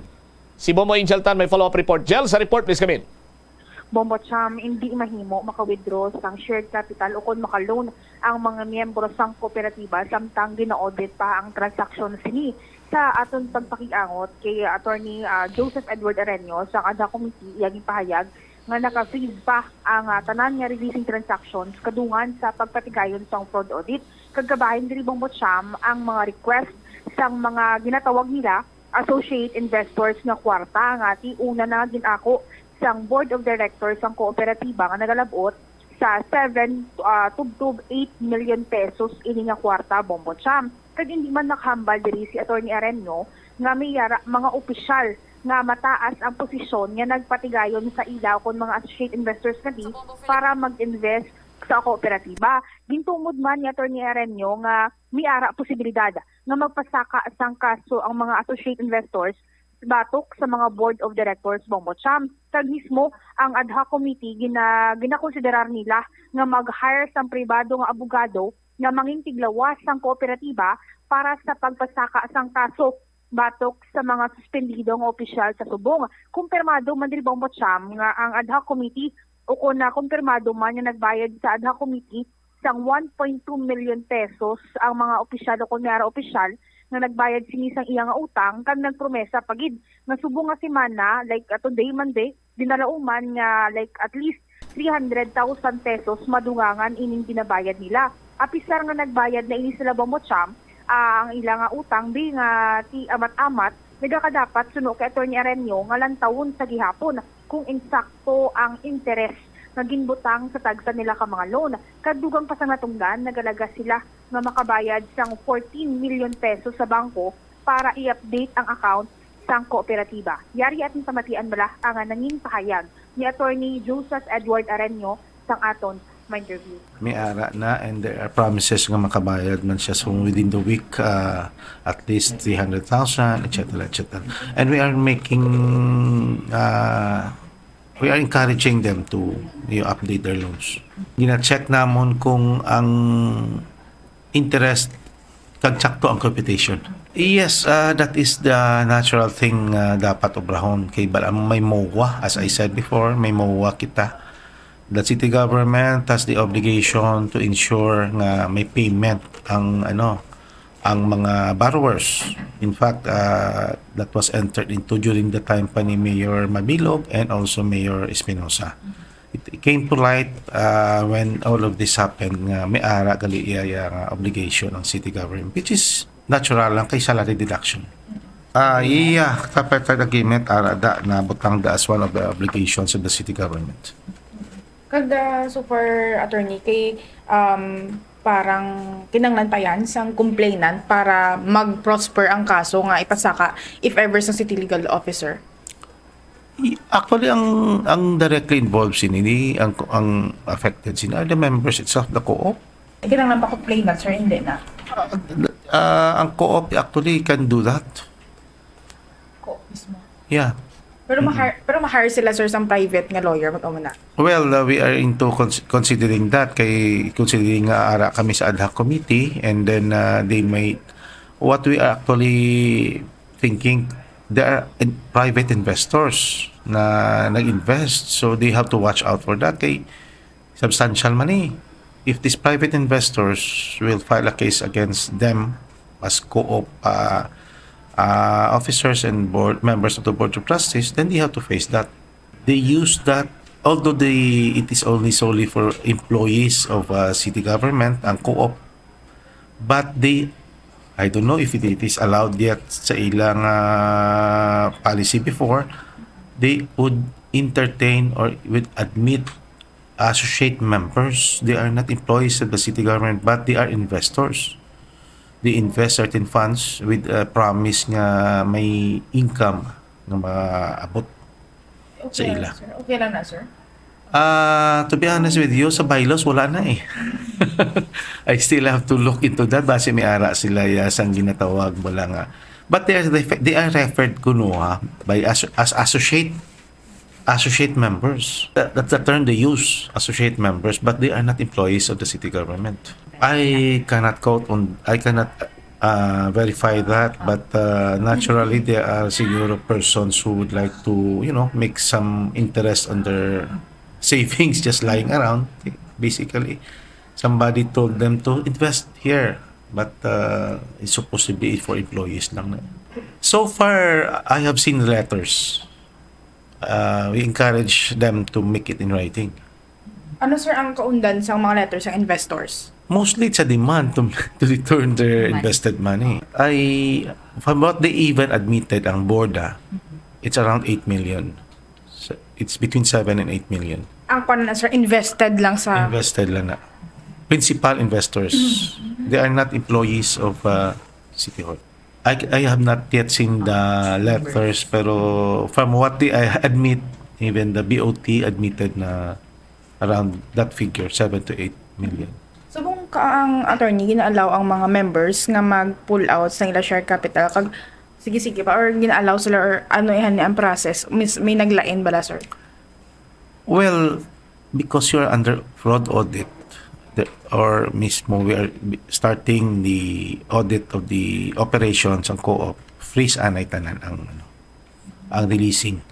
Si Bombo Angel Tan may follow-up report. Jel, sa report, please come in. Bombo Cham, hindi mahimo maka-withdraw sang shared capital o kon maka-loan ang mga miyembro sang kooperatiba samtang gina-audit pa ang transaksyon sini. Sa aton pagpakig-angot kay Attorney ah, Joseph Edward Areño sa Ad Hoc Committee, iya ginpahayag nga naka-freeze pa ang ah, tanan nga releasing transactions kadungan sa pagpatigayon sang fraud audit. Kag kabahin diri, Bombo Cham, ang mga request sang mga ginatawag nila associate investors nga kwarta nga ti una na gin-ako sang board of directors sang kooperatiba nga nagalab-ot sa seven ah, tubtob eight million pesos ini nga kwarta, Bombo Cham. Kag hindi man nakahambal diri si Attorney Areño nga may yara mga opisyal nga mataas ang posisyon nga nagpatigayon sa ila kon mga associate investors nga di para mag-invest sa kooperatiba. Gintumod man ni Attorney Areño nga may ara posibilidad nga magpasaka sang kaso ang mga associate investors batok sa mga board of directors, Bombo Cham. Kag mismo ang ad hoc committee gina, ginakonsiderar nila nga mag-hire sang pribado nga abogado nga mangin tiglawas sang kooperatiba para sa pagpasaka sang kaso batok sa mga suspendido nga opisyal sa subong. Kumpirmado man diri, Bombo Cham, nga ang ad hoc committee o kon na kumpirmado man nga nagbayad sa ad hoc committee sang one point two million pesos ang mga opisyal o kon may ara opisyal nga nagbayad sini sang iya nga utang kag nagpromesa pa gid nga subong nga semana, like, ah, today, Monday, dinalauman nga, like, at least three hundred thousand pesos madugangan ining ginabayad nila. Apisar nga nagbayad na ini sila, Bombo Cham, ah, ang ila nga utang bi nga ti amat-amat nagakadapat suno kay Attorney Areño nga lantawon sa gihapon kung insakto ang interes nga ginbutang sa tagsa nila ka mga loan. Kag dugang pa sang natungdan, nagalaga sila nga makabayad sang fourteen million pesos sa bangko para i-update ang account sang kooperatiba. Yari aton pamatian bala ang nangin pahayag ni Attorney Joseph Edward Areño sang aton ma-interview. May ara na, and there are promises nga makabayad man siya. So within the week, uh, at least three hundred thousand, et cetera, et cetera. And we are making, uh, we are encouraging them to, you know, update their loans. Gina-check namon kung ang interest kag sakto ang computation. Yes, uh, that is the natural thing, uh, dapat obrahon kay bala may MOA, as I said before, may MOA kita. The city government has the obligation to ensure nga may payment ang, ano, ang mga borrowers. In fact, uh, that was entered into during the time pa ni Mayor Mabilog and also Mayor Espinosa. It came to light, uh, when all of this happened nga may ara gali iya, iya nga obligation ang city government, which is natural lang kay salary deduction. Ah, iya tripartite agreement ara da na butang da as one of the obligations of the city government. Kag uh, so far, attorney, kay um, parang kinanglan pa yan sang complainant para mag-prosper ang kaso nga ipasaka if ever sa city legal officer? I- Actually, ang ang directly involved sini ni ang ang affected sini are the members itself, the co-op. Eh, kinanglan pa complainant, sir, hindi na. Uh, ang co-op actually can do that. Co-op mismo. Yeah. Pero ma-hire, pero ma-hire sila, sir, sang private nga lawyer, mag-amo na. Well, uh, we are into cons- considering that kay considering nga ara kami sa ad hoc committee, and then uh, they may, what we are actually thinking, there are in- private investors na nag-invest, so they have to watch out for that kay substantial money. If these private investors will file a case against them as co-op uh, uh, officers and board members of the board of trustees, then they have to face that. They use that, although they it is only solely for employees of uh, city government ang co-op, but they, I don't know if it, it is allowed yet sa ilang uh, policy before, they would entertain or would admit associate members. They are not employees of the city government, but they are investors. They invest certain funds with a promise nga may income nga maabot. Okay Sa ila. Sir. Okay lang na, sir. Ah, to be honest with you, sa bylaws wala na eh. I still have to look into that. Basi may ara sila ya sang ginatawag mo lang nga. But they are refer- they are referred kuno ha by as, as associate associate members. That, that's the term they use, associate members, but they are not employees of the city government. I cannot quote on I cannot uh, uh, verify that. But uh, naturally, there are siguro persons who would like to, you know, make some interest on their savings just lying around. Basically, somebody told them to invest here, but uh, it's supposed to be for employees lang na. So far, I have seen letters. Uh, we encourage them to make it in writing. Ano, sir, ang kaundan sang mga letter sang investors? Mostly, it's a demand to, to return their Money. Invested money. I, from what they even admitted, ang board, ah, it's around eight million. So, it's between seven and eight million. Ang kwan na, sir, invested lang sa... Invested lang na. Principal investors. They are not employees of uh, City Hall. I, I have not yet seen the letters, pero from what they I admit, even the B O T admitted na around that figure, seven to eight million. Subong ka, ang attorney, gina-allow ang mga members nga mag-pull out sa ila share capital kag sige-sige pa, or gina-allow sila, or ano ihan ni ang process? Mis-, may naglain bala, sir? Well, because you're under fraud audit, the, or mismo we are starting the audit of the operations ang co-op, freeze anay tanan ang, ano, ang releasing.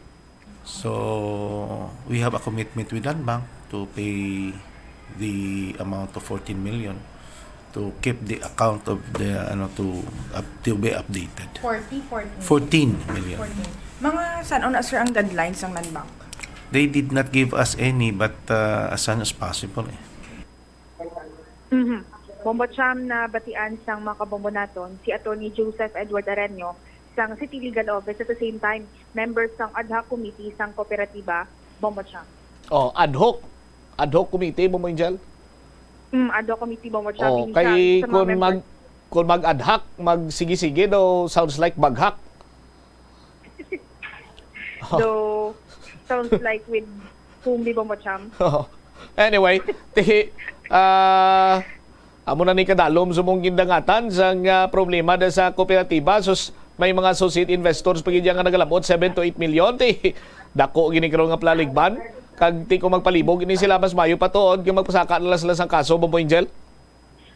So, we have a commitment with Landbank to pay the amount of fourteen million to keep the account of the, ano, to up, to be updated. Forty, fourteen. Fourteen million. Fourteen. Mga san-o na, sir, ang deadline sang Landbank? They did not give us any, but uh, as soon as possible, eh. Mhm. Bombo Cham, nabatian sang mga kabombo naton si Attorney Joseph Edward Areño sang City Legal Office, at the same time member sang ad hoc committee sang kooperatiba. Bombo Cham. Oh, ad hoc. Ad hoc committee, Bombo Angel? Mm, ad hoc committee, Bombo Cham. Oh, Ini kay sa, sa mga kung member. mag kung mag-ad hoc, magsige-sige daw, sounds like baghak. Though, sounds like with Kumbi, Bombo Cham. Anyway, ti ah amo na ni kadalom sa mong gindangatan sang ah, problema da sa kooperatiba. Sus, may mga associate investors pa gid nga nagalabot seven to eight million. Ti dako gini karon nga palaligban. Kag ti kung magpalibog ini sila, mas mayo pa tuod nga magpasaka na lang sila sang kaso, Bombo Angel.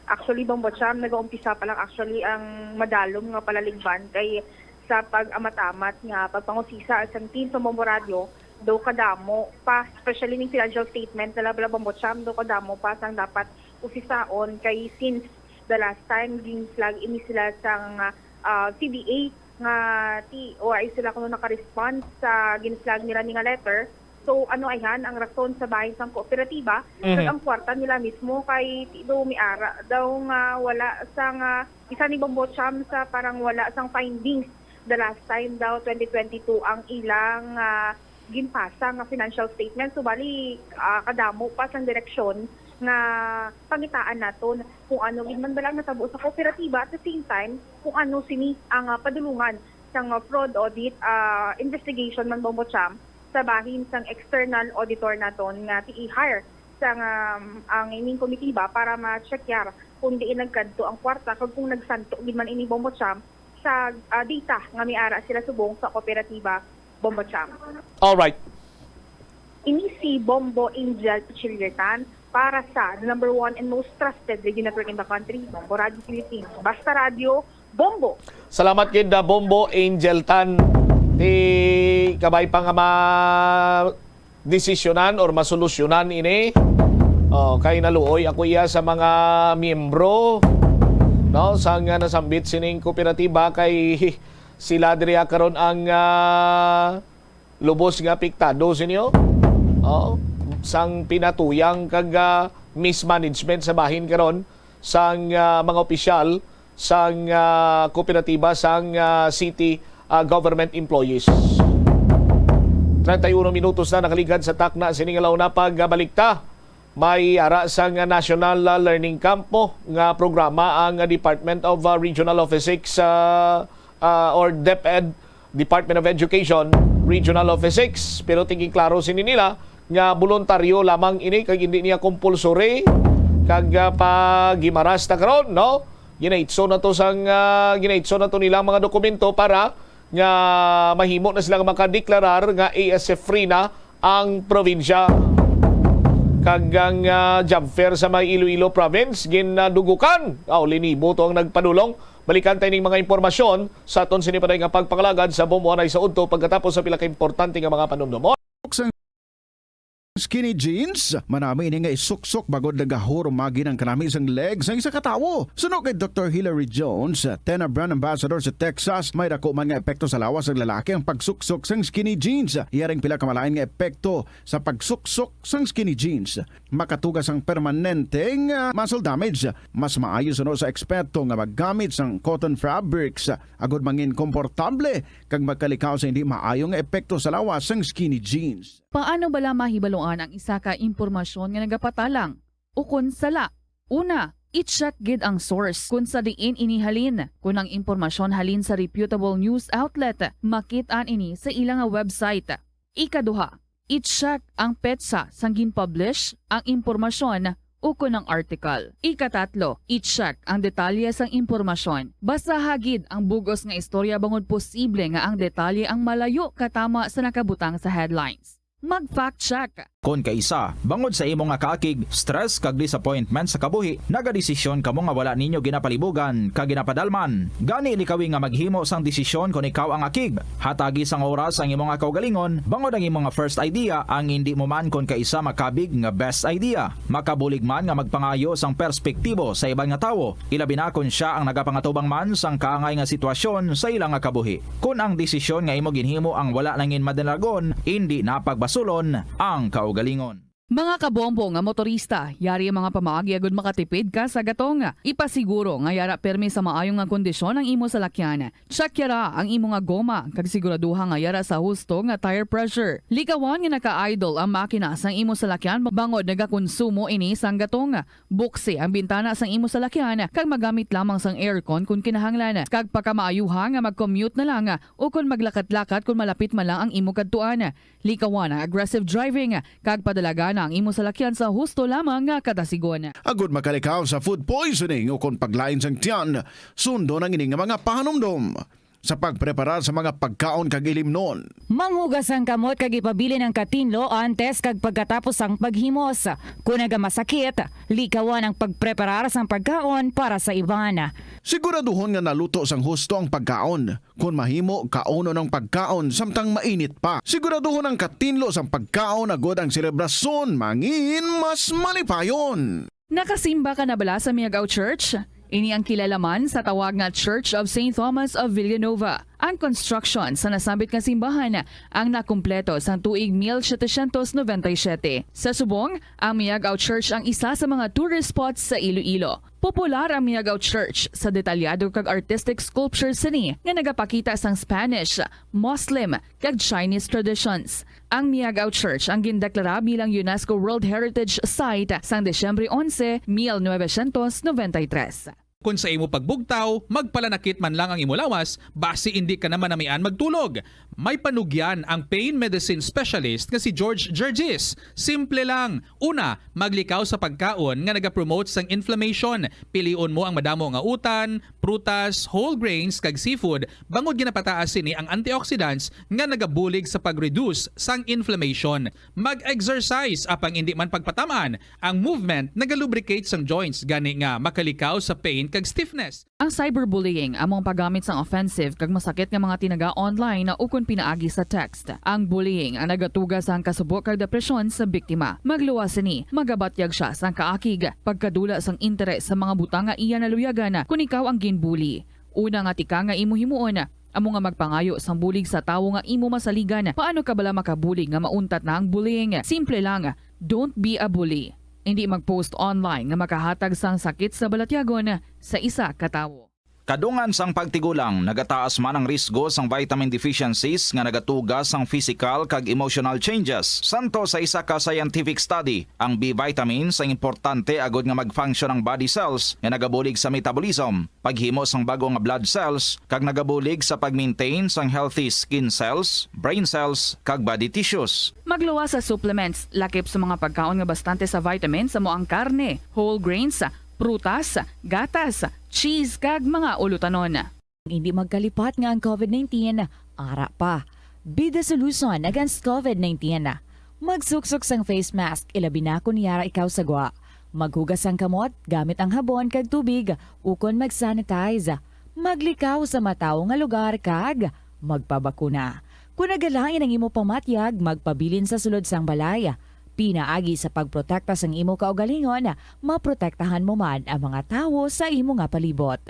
Actually, Bombo Cham, nag-uumpisa pa lang actually ang madalom nga palaligban kay sa pag-amat-amat nga pagpangusisa sang team sa Bombo Radio, do kadamo pa, especially ning financial statement nila bala, Bombo Cham, do kadamo pa sang dapat usisaon kay since the last time gin-flag ini sila sang ah, C D A nga ti wala sila kuno naka-respond sa gin-flag nila ni nga letter. So, ano ayhan ang rason sa bahin sang kooperatiba? Mhm. Kag ang kwarta nila mismo kay ti do miara daw nga wala sa nga isa ni Bombo Cham sa parang wala sang findings the last time daw twenty twenty-two ang ilang ah, ginpasa nga financial statement. So, bali, ah, kadamo pa sang direksyon nga pangitaan naton kung ano gid man bala ang natabo sa kooperatiba, at the same time kung ano sini ang ah, padulungan sang ah, fraud audit ah, investigation man, Bombo Cham, sa bahin sang external auditor naton nga ti i-hire sang ah, ang ining komitiba para ma-check yar kung diin nagkadto ang kwarta kag kung nagsanto gid man ini, Bombo Cham, sa ah, data nga miara sila subong sa kooperatiba, Bombo Cham. All right. Ini si Bombo Angel Pichiliertan para sa the number one and most trusted radio network in the country, Bombo Radio Philippines. Basta Radio, Bombo! Salamat gid na Bombo Angel Tan. Ti kabay pa nga ma desisyonan or masolusyonan ini. Oh, kay naluoy ako iya sa mga miyembro, no, sa nga nasambit sining kooperatiba kay sila diri karon ang ah, lubos nga apektado sinyo. Oh, sang pinatuyang kag ah, mismanagement sa bahin karon sang ah, mga opisyal sang ah, kooperatiba sang ah, city ah, government employees. Treinta y uno minutos na nakaligad sa takna sini nga launa. Pagbalik ta, may ara sang National ah, Learning Camp mo nga programa ang Department of ah, Regional Office six ah, ah, or DepEd, Department of Education, Regional Office six. Pero tingin klaro sini nila nga boluntaryo lamang ini kag hindi niya compulsory. Kag ah, pagimaras ta karon, no? Ginaitso na to sang ah, ginaitso na to nilang mga dokumento para nga mahimo na sila nga makadeklarar nga A S F free na ang probinsya. Kag ang ah, job fair sa may Iloilo province ginadugukan. Aw, linibo to ang nagpadulong. Balikan ta ining mga impormasyon sa aton sini pa nga pagpangalagad sa Bombo Anay sa udto pagkatapos sa pila ka importante nga mga panumdom. Sang skinny jeans, manami ini nga isuksok bangod nagahurumagi ang kanami sang leg sang isa ka tawo. Suno kay Doktor Hilary Jones, Tena brand ambassador sa Texas, may dako man nga epekto sa lawas sang lalaki ang pagsuksok sang skinny jeans. Iya ring pila ka malain nga epekto sa pagsuksok sang skinny jeans. Makatuga sang permanente nga muscle damage. Mas maayo suno sa eksperto nga maggamit sang cotton fabrics agud mangin komportable kag magkalikaw sa hindi maayo nga epekto sa lawas sang skinny jeans. Paano bala mahibaluan ang isa ka impormasyon nga nagapatalang ukon sala? Una, i-check gid ang source kon sa diin ini halin. Kon ang impormasyon halin sa reputable news outlet, makit-an ini sa ila nga website. Ikaduha, i-check ang petsa sang gin-publish ang impormasyon ukon ang article. Ikatatlo, i-check ang detalye sang impormasyon. Basaha gid ang bug-os nga istorya bangod posible nga ang detalye ang malayo katama sa nakabutang sa headlines. Mag-fact check. Kon kaisa, bangod sa imo nga kaakig, stress kag disappointment sa kabuhi, nagadesisyon kamo nga wala ninyo ginapalibugan kag ginapadalman. Gani likawi nga maghimo sang desisyon kon ikaw ang akig. Hatagi sang oras ang imo nga kaugalingon, bangod ang imo nga first idea ang indi mo man kon kaisa makabig nga best idea. Makabulig man nga magpangayo sang perspektibo sa iban nga tawo, ilabi na kon sia ang nagapangatubang man sang kaangay nga sitwasyon sa ila nga kabuhi. Kon ang desisyon nga imo ginhimo ang wala nangin madalagon, indi na pagbasulon ang kaugalingon. Mga kabombo nga motorista, yari ang mga pamaagi agud makatipid ka sa gatong. Ipasiguro nga yara permi sa maayo nga kondisyon ang imo salakyan. Check yara ang imo nga goma kag siguraduha nga yara sa husto nga tire pressure. Likawan nga naka-idle ang makina sang imo salakyan bangod nagakonsumo ini sang gatong. Buksi ang bintana sang imo salakyan kag magamit lamang sang aircon kon kinahanglan. Kag pakamaayuha nga mag-commute na lang o kon maglakat-lakat kon malapit man lang ang imo kadtuan. Likawan ang aggressive driving kag padalagana ang imo salakyan sa husto lamang nga kadasigon. Agud makalikaw sa food poisoning o kon paglain sang tiyan, sundon ang ini nga mga pahanumdom sa pagpreparar sa mga pagkaon kag ilimnon. Manghugas ang kamot kag ipabilin ang katinlo antes kag pagkatapos sang paghimos. Kon nagamasakit, likawan ang pagpreparar sang pagkaon para sa iban. Siguraduhon nga naluto sang husto ang pagkaon. Kon mahimo, kaunon ang pagkaon samtang mainit pa. Siguraduhon ang katinlo sang pagkaon agud ang selebrasyon mangin mas malipayon. Nakasimba ka na bala sa Miagao Church? Ini ang kilala man sa tawag nga Church of Saint Thomas of Villanova. Ang construction sa nasambit nga simbahan ang nakumpleto sang tuig mil setecientos noventa y siete. Sa subong, ang Miagao Church ang isa sa mga tourist spots sa Iloilo. Popular ang Miagao Church sa detalyado kag artistic sculptures sini nga nagapakita sang Spanish, Muslim, kag Chinese traditions. Ang Miagao Church ang gindeklara bilang UNESCO World Heritage Site sang Disyembre onse, mil novecientos noventa y tres. Kon sa imo pagbugtaw, magpalanakit man lang ang imo lawas, basi indi ka na manamian magtulog. May panugyan ang pain medicine specialist nga si George Gergis. Simple lang. Una, maglikaw sa pagkaon nga nagapromote sang inflammation. Pilion mo ang madamo nga utan, prutas, whole grains, kag seafood, bangod ginapataas sini ang antioxidants nga nagabulig sa pag-reduce sang inflammation. Mag-exercise, apang indi man pagpatam-an, ang movement nagalubricate sang joints, gani nga makalikaw sa pain kag stiffness. Ang cyberbullying amo ang paggamit sang offensive kag masakit nga mga tinaga online ukon pinaagi sa text. Ang bullying ang nagatuga sang kasubo kag depresyon sa biktima. Magluwas sini, magabatyag sia sang kaakig, pagkadula sang interes sa mga butang nga iya naluyagan kon ikaw ang ginbully. Una nga tikang nga imo himuon, amo nga magpangayo sang bulig sa tawo nga imo masaligan. Paano ka bala makabulig nga mauntat na ang bullying? Simple lang, don't be a bully. Indi mag-post online nga makahatag sang sakit sa balatyagon sa isa ka tawo. Kadungan sang pagtigulang, nagataas man ang risgo sang vitamin deficiencies nga nagatuga sang physical kag emotional changes. Santo sa isa ka scientific study, ang B vitamins ang importante agud nga mag-function ang body cells nga nagabulig sa metabolism, paghimo sang bag-o nga blood cells, kag nagabulig sa pag-maintain sang healthy skin cells, brain cells, kag body tissues. Magluwas sa supplements, lakip sa mga pagkaon nga bastante sa vitamins, amo ang karne, whole grains, prutas, gatas, cheese, kag mga ulutanon. Hindi magkalipat nga ang COVID nineteen ara pa. Be the solution against COVID nineteen. Magsuksok sang face mask, ilabi na kon yara ikaw sa gwa. Maghugas sang kamot gamit ang habon kag tubig, ukon mag-sanitize. Maglikaw sa matawo nga lugar kag magpabakuna. Kon nagalain ang imo pamatyag, magpabilin sa sulod sang balay. Pinaagi sa pagprotekta sang imo kaugalingon, maprotektahan mo man ang mga tawo sa imo nga palibot.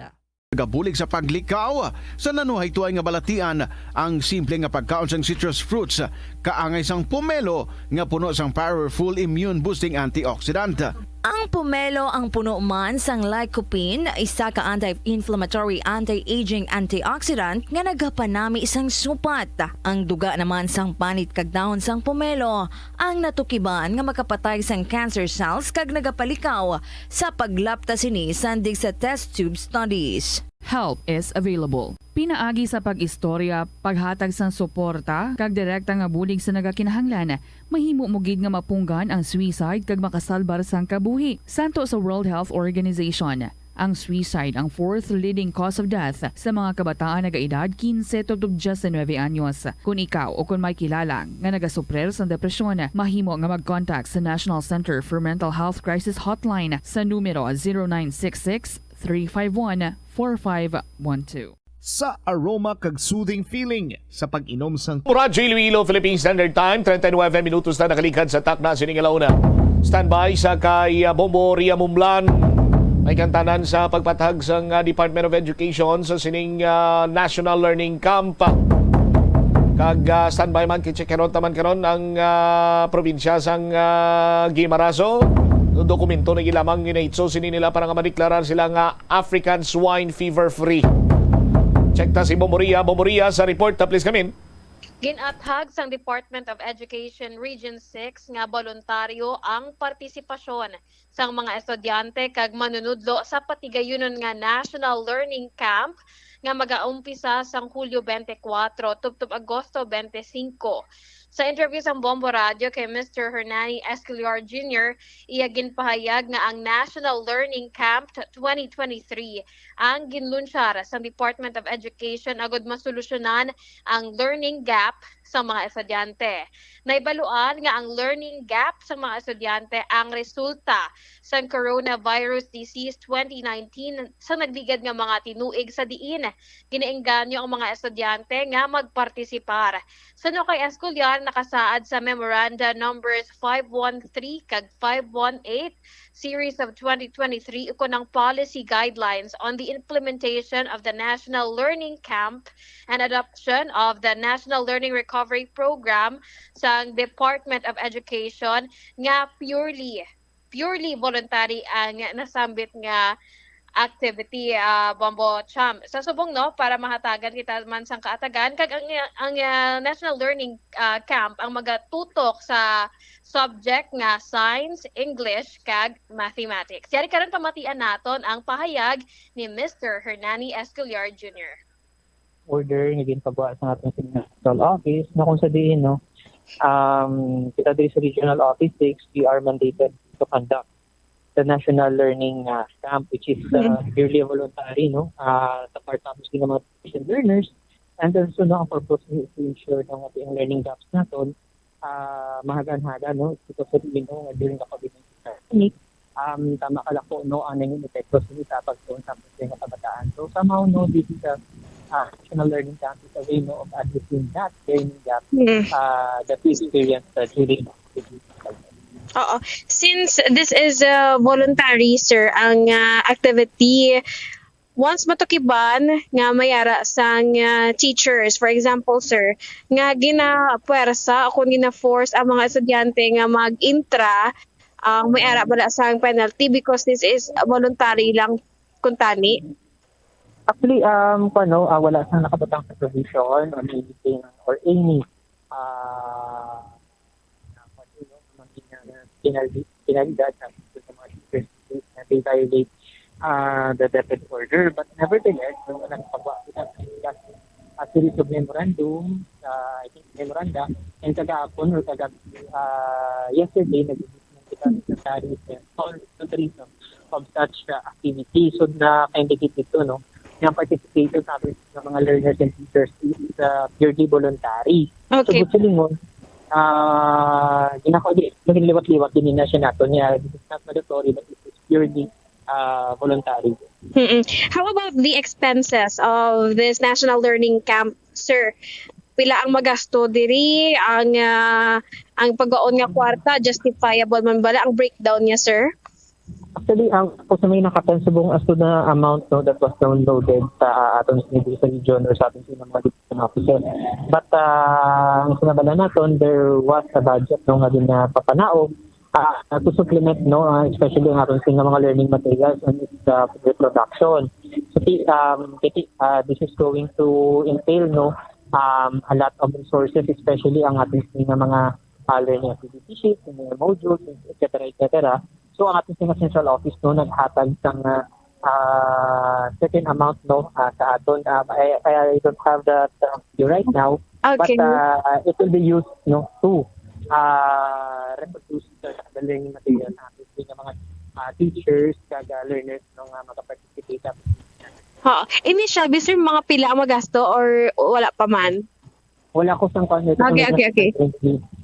Nagabulig sa paglikaw sa nanuhaytoay nga balatian ang simple nga pagkaon sang citrus fruits, kaangay sang pomelo nga puno sang powerful immune-boosting antioxidant. Ang pomelo ang puno man sang lycopene, isa ka anti-inflammatory, anti-aging antioxidant nga nagapanami sang supat. Ang duga naman sang panit kag dahon sang pomelo ang natukiban nga makapatay sang cancer cells kag nagapalikaw sa paglapta sini sandig sa test tube studies. Help is available. Pinaagi sa pag-istorya, paghatag sang suporta, kag direkta nga bulig sa nagakinahanglan, mahimo mo gid nga mapunggan ang suicide kag makasalbar sang kabuhi. Santo sa World Health Organization, ang suicide ang fourth leading cause of death sa mga kabataan nagaedad quince tubtob diecinuebe anyos. Kon ikaw o kon may kilala nga nagasuprir sang depresyon, mahimo nga mag-contact sa National Center for Mental Health Crisis Hotline sa numero zero nine six six, three five one, four five one two. Sa aroma kag soothing feeling sa pag-inom sang Radyo Iloilo, Philippine Standard Time, treinta y nueve minutos na nakalikad sa takna sining alauna. Standby sa kay, ah, Bombo Ria Mumlan. May kantanan sa pagpatag sang, ah, Department of Education sa sining, ah, National Learning Camp. Kag, ah, standby man, kay check karon taman karon ang, ah, probinsya sang, ah, Guimaras. Dokumento na gilamang ginahitso sini nila para nga madeklarar sila nga African Swine Fever Free. Check ta si Bombo Ria. Bombo Ria sa report, ta, please come in. Gin-athag sang Department of Education Region six nga boluntaryo ang partisipasyon sang mga estudyante kag manunudlo sa patigayunon nga National Learning Camp nga magaumpisa sang Hulyo twenty-four tubtob Agosto twenty-five. Sa interview sang Bombo Radio kay Mister Hernani Escolar Junior, iya ginpahayag nga ang National Learning Camp twenty twenty-three ang ginlunsyar sang Department of Education agud masolusyonan ang learning gap sa mga estudyante. Naibaluan nga ang learning gap sa mga estudyante ang resulta sang coronavirus disease twenty nineteen sa nagligad nga mga tinuig, sa diin ginaengganyo ang mga estudyante nga magpartisipar. Sa nukay eskulyar nakasaad sa Memoranda Numbers five one three kag five one eight, Series of twenty twenty-three, ukon ang Policy Guidelines on the Implementation of the National Learning Camp and Adoption of the National Learning Recovery Program sang Department of Education nga purely purely voluntary ang nasambit nga activity, ah, Bombo Cham. Sa subong, no, para mahatagan kita man sang kaatagan, kag ang, ang, ah, National Learning, ah, Camp ang magatutok sa subject nga Science, English, kag Mathematics. Yari karon pamatian naton ang pahayag ni Mister Hernani Escolar Junior. Order nga ginpagwa sa aton sa Central Office, na kung sa diin, no, um, kita diri sa Regional Office six, we are mandated to conduct the National Learning, uh, Camp, which is, uh, purely voluntary, no, uh, sa part namin sa mga teachers and learners. And also, no, ang purpose is to ensure na nga ang learning gaps naton, ah, mahagan-hagan, no, because of, you know, during the COVID nineteen pandemic, um, tama ka lang po, no, ang nanging epekto sa sa pagtuon sa mga kabataan. So, somehow, no, this is a, ah, National Learning Camp is a way, no, of addressing that learning gap, mm, ah, that we experience, uh, during the COVID nineteen pandemic. Oo. Since this is, uh, voluntary, sir, ang, ah, activity, once matukiban nga may ara sang, ah, teachers, for example, sir, nga ginapuwersa o kung gina-force ang mga estudyante nga mag-intra, ah, may ara bala sang penalty because this is voluntary lang kuntani? Actually, um, kuwan, no, ah, wala sang nakabutang sa provision on anything or any, ah, na, ano, no, mga penal-, penalidad sa, sa mga teachers na they violate, ah, the DepEd order. But nevertheless, nung una nagpagawa kita sa, ah, series of memorandum, ah, I think memoranda, and kagahapon or kagab-, ah, yesterday, nag-, kita sa secretary, eh, all the reason of such, uh, activity. So, na-indicate dito, no, nga ang participation sa ating mga learners and teachers is, uh, purely voluntary. So, okay. Gusto ninyo, ah, ginako-, di, maging liwat-liwat din na siya nato niya. This is not mandatory, but it is purely, ah, voluntary. Mm-mm. How about the expenses of this National Learning Camp, sir? Pila ang magasto diri? Ang, ah, ang pagkaon nga kwarta, justifiable man bala ang breakdown niya, sir? Actually, ang ako sa may nakatan subong as to the amount, no, that was downloaded sa, ah, aton sa region or sa aton sa mga division offices. But, ah, ang sinabala naton, there was a budget, no, nga din na papanaog, ah, to supplement, no, ah, especially ang aton sa mga learning materials and its, ah, reproduction. So, ti- um, kiti- ah, this is going to entail, no, um, a lot of resources, especially ang ating sa mga, ah, learning activity sheets, mga modules, et cetera, et cetera. So, ang ating sa central office, no, naghatag sang, ah, ah, certain amount, no, ah, sa aton. Ah, I, I don't have that, uh, right now, but, Okay. Uh, it will be used, no, to, uh, reproduce the, the learning material sa ating sa mga, uh, teachers kag, uh, learners, no, nga maka-participate sa Ha, ini siya, sir, mga pila ang magasto or wala pa man? Wala ko sang kwan. Okay, okay, okay.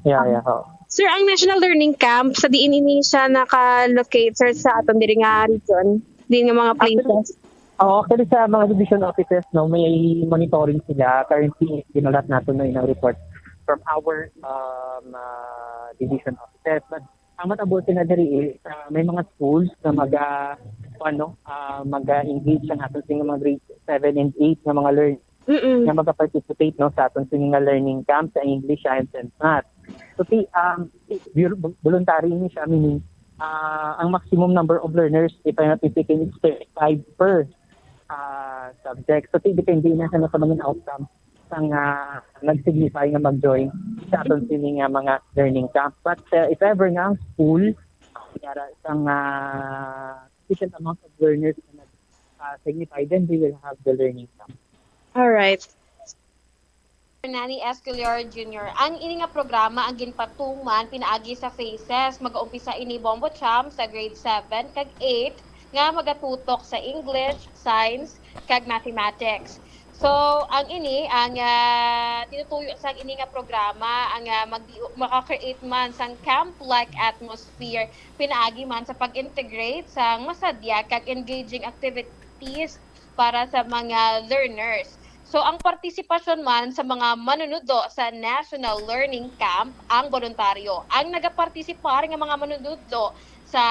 Yeah, yeah, oo. Sir, ang National Learning Camp, sa diin ini siya naka-locate, sir, sa aton diri nga region? Diin nga mga places? Oh, actually, sa mga division offices, no, may monitoring sila. Currently, ginulat naton na inang report from our, um, uh, division offices. But ang matabo sila diri is, uh, may mga schools na maga, ano, uh, maga-engage ang aton sa mga grade seven and eight nga mga learners Mm-mm. nga maga-participate, no, sa aton sini nga learning camp sa English, Science, and Math. So, ti, um, vol- voluntary ni siya, meaning, uh, ang maximum number of learners, if I'm not mistaken, is thirty-five per, uh, subject. So, ti, depende na sa nasa mga outcome sang, uh, nag-signify nga mag-join sa aton sini nga mga learning camp. But, uh, if ever nga ang school, yara, sang, uh, sufficient amount of learners na nag, uh, signify, then they will have the learning camp. All right. Nani Escalior Junior. Ang ini nga programa ang ginpatuman pinaagi sa phases. Magaumpisa ini, Bombo Cham, sa grade seven kag eight nga magatutok sa English, Science, kag Mathematics. So, ang ini, ang, ah, tinutuyo sang ini nga programa, ang, ah, mag-, maka-create man sang camp-like atmosphere pinaagi man sa pag-integrate sang masadya kag engaging activities para sa mga learners. So, ang partisipasyon man sa mga manunudlo sa National Learning Camp ang boluntaryo. Ang nagapartisipar nga mga manunudlo sa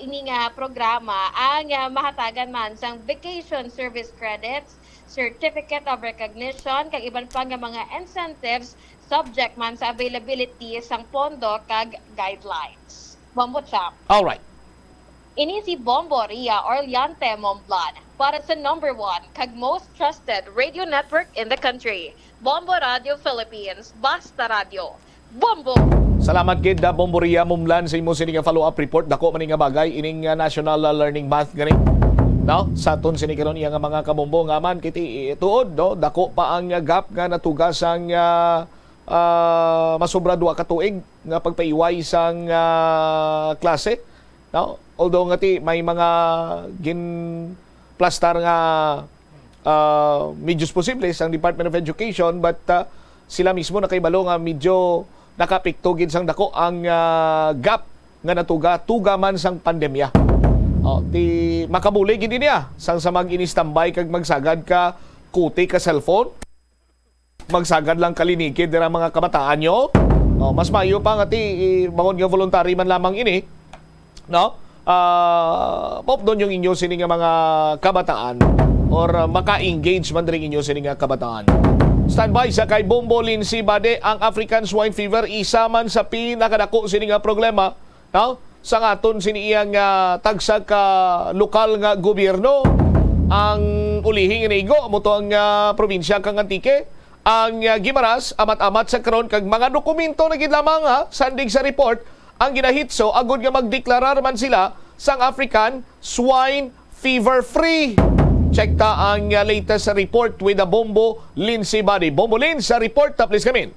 ini nga programa ang, ah, mahatagan man sang vacation service credits, certificate of recognition, kag iban pa nga mga incentives subject man sa availability sang pondo kag guidelines. Bombo Cham. Alright. Ini si Bombo Ria Orleante Momblan para sa number one kag most trusted radio network in the country, Bombo Radio Philippines, Basta Radio. Bombo! Salamat gid, da Bombo Ria Mumlan, sa imo sini nga follow-up report. Dako man ni nga bagay ining, ah, national, ah, learning month gani. No? Sa aton sini karon iya nga mga kabombo nga man kiti, eh, tuod, no? Dako pa ang, ah, gap nga natuga sang, ah, ah, masobra duha ka tuig nga pagpaiway sang, ah, klase. No? Although nga ti may mga ginplastar nga, ah, medyo posible sang Department of Education, but, ah, sila mismo nakahibalo nga medyo nakaapekto gid sang dako ang, ah, gap nga natuga tuga man sang pandemya. Oh, ti makabuli gid niya sang sa mag-ini-standby kag magsagad ka kuti ka cellphone. Magsagad lang kaliniki dira mga kabataan nyo. Oh, mas maayo pa nga ti, eh, bangod nga voluntary man lamang ini, no? Ah, maupdon yung inyo sini nga mga kabataan or, ah, maka-engage man diri inyo sini nga kabataan. Standby sa kay Bombo Lindsay Bade. Ang African Swine Fever isa man sa pinakadako sini nga problema, no? Sang aton sini iya nga tagsa ka lokal nga gobyerno. Ang ulihi nga naigo amo to ang, ah, probinsya kang Antique, ang, ah, Guimaras, Amat-Amat sa karon, kag mga dokumento na gid lamang, ha, sandig sa report ang ginahitso agod nga magdeklarar man sila sang African Swine Fever Free. Check ta ang, ah, latest report with the Bombo Lindsay Bade. Bombo Lin sa report, ta, please come in.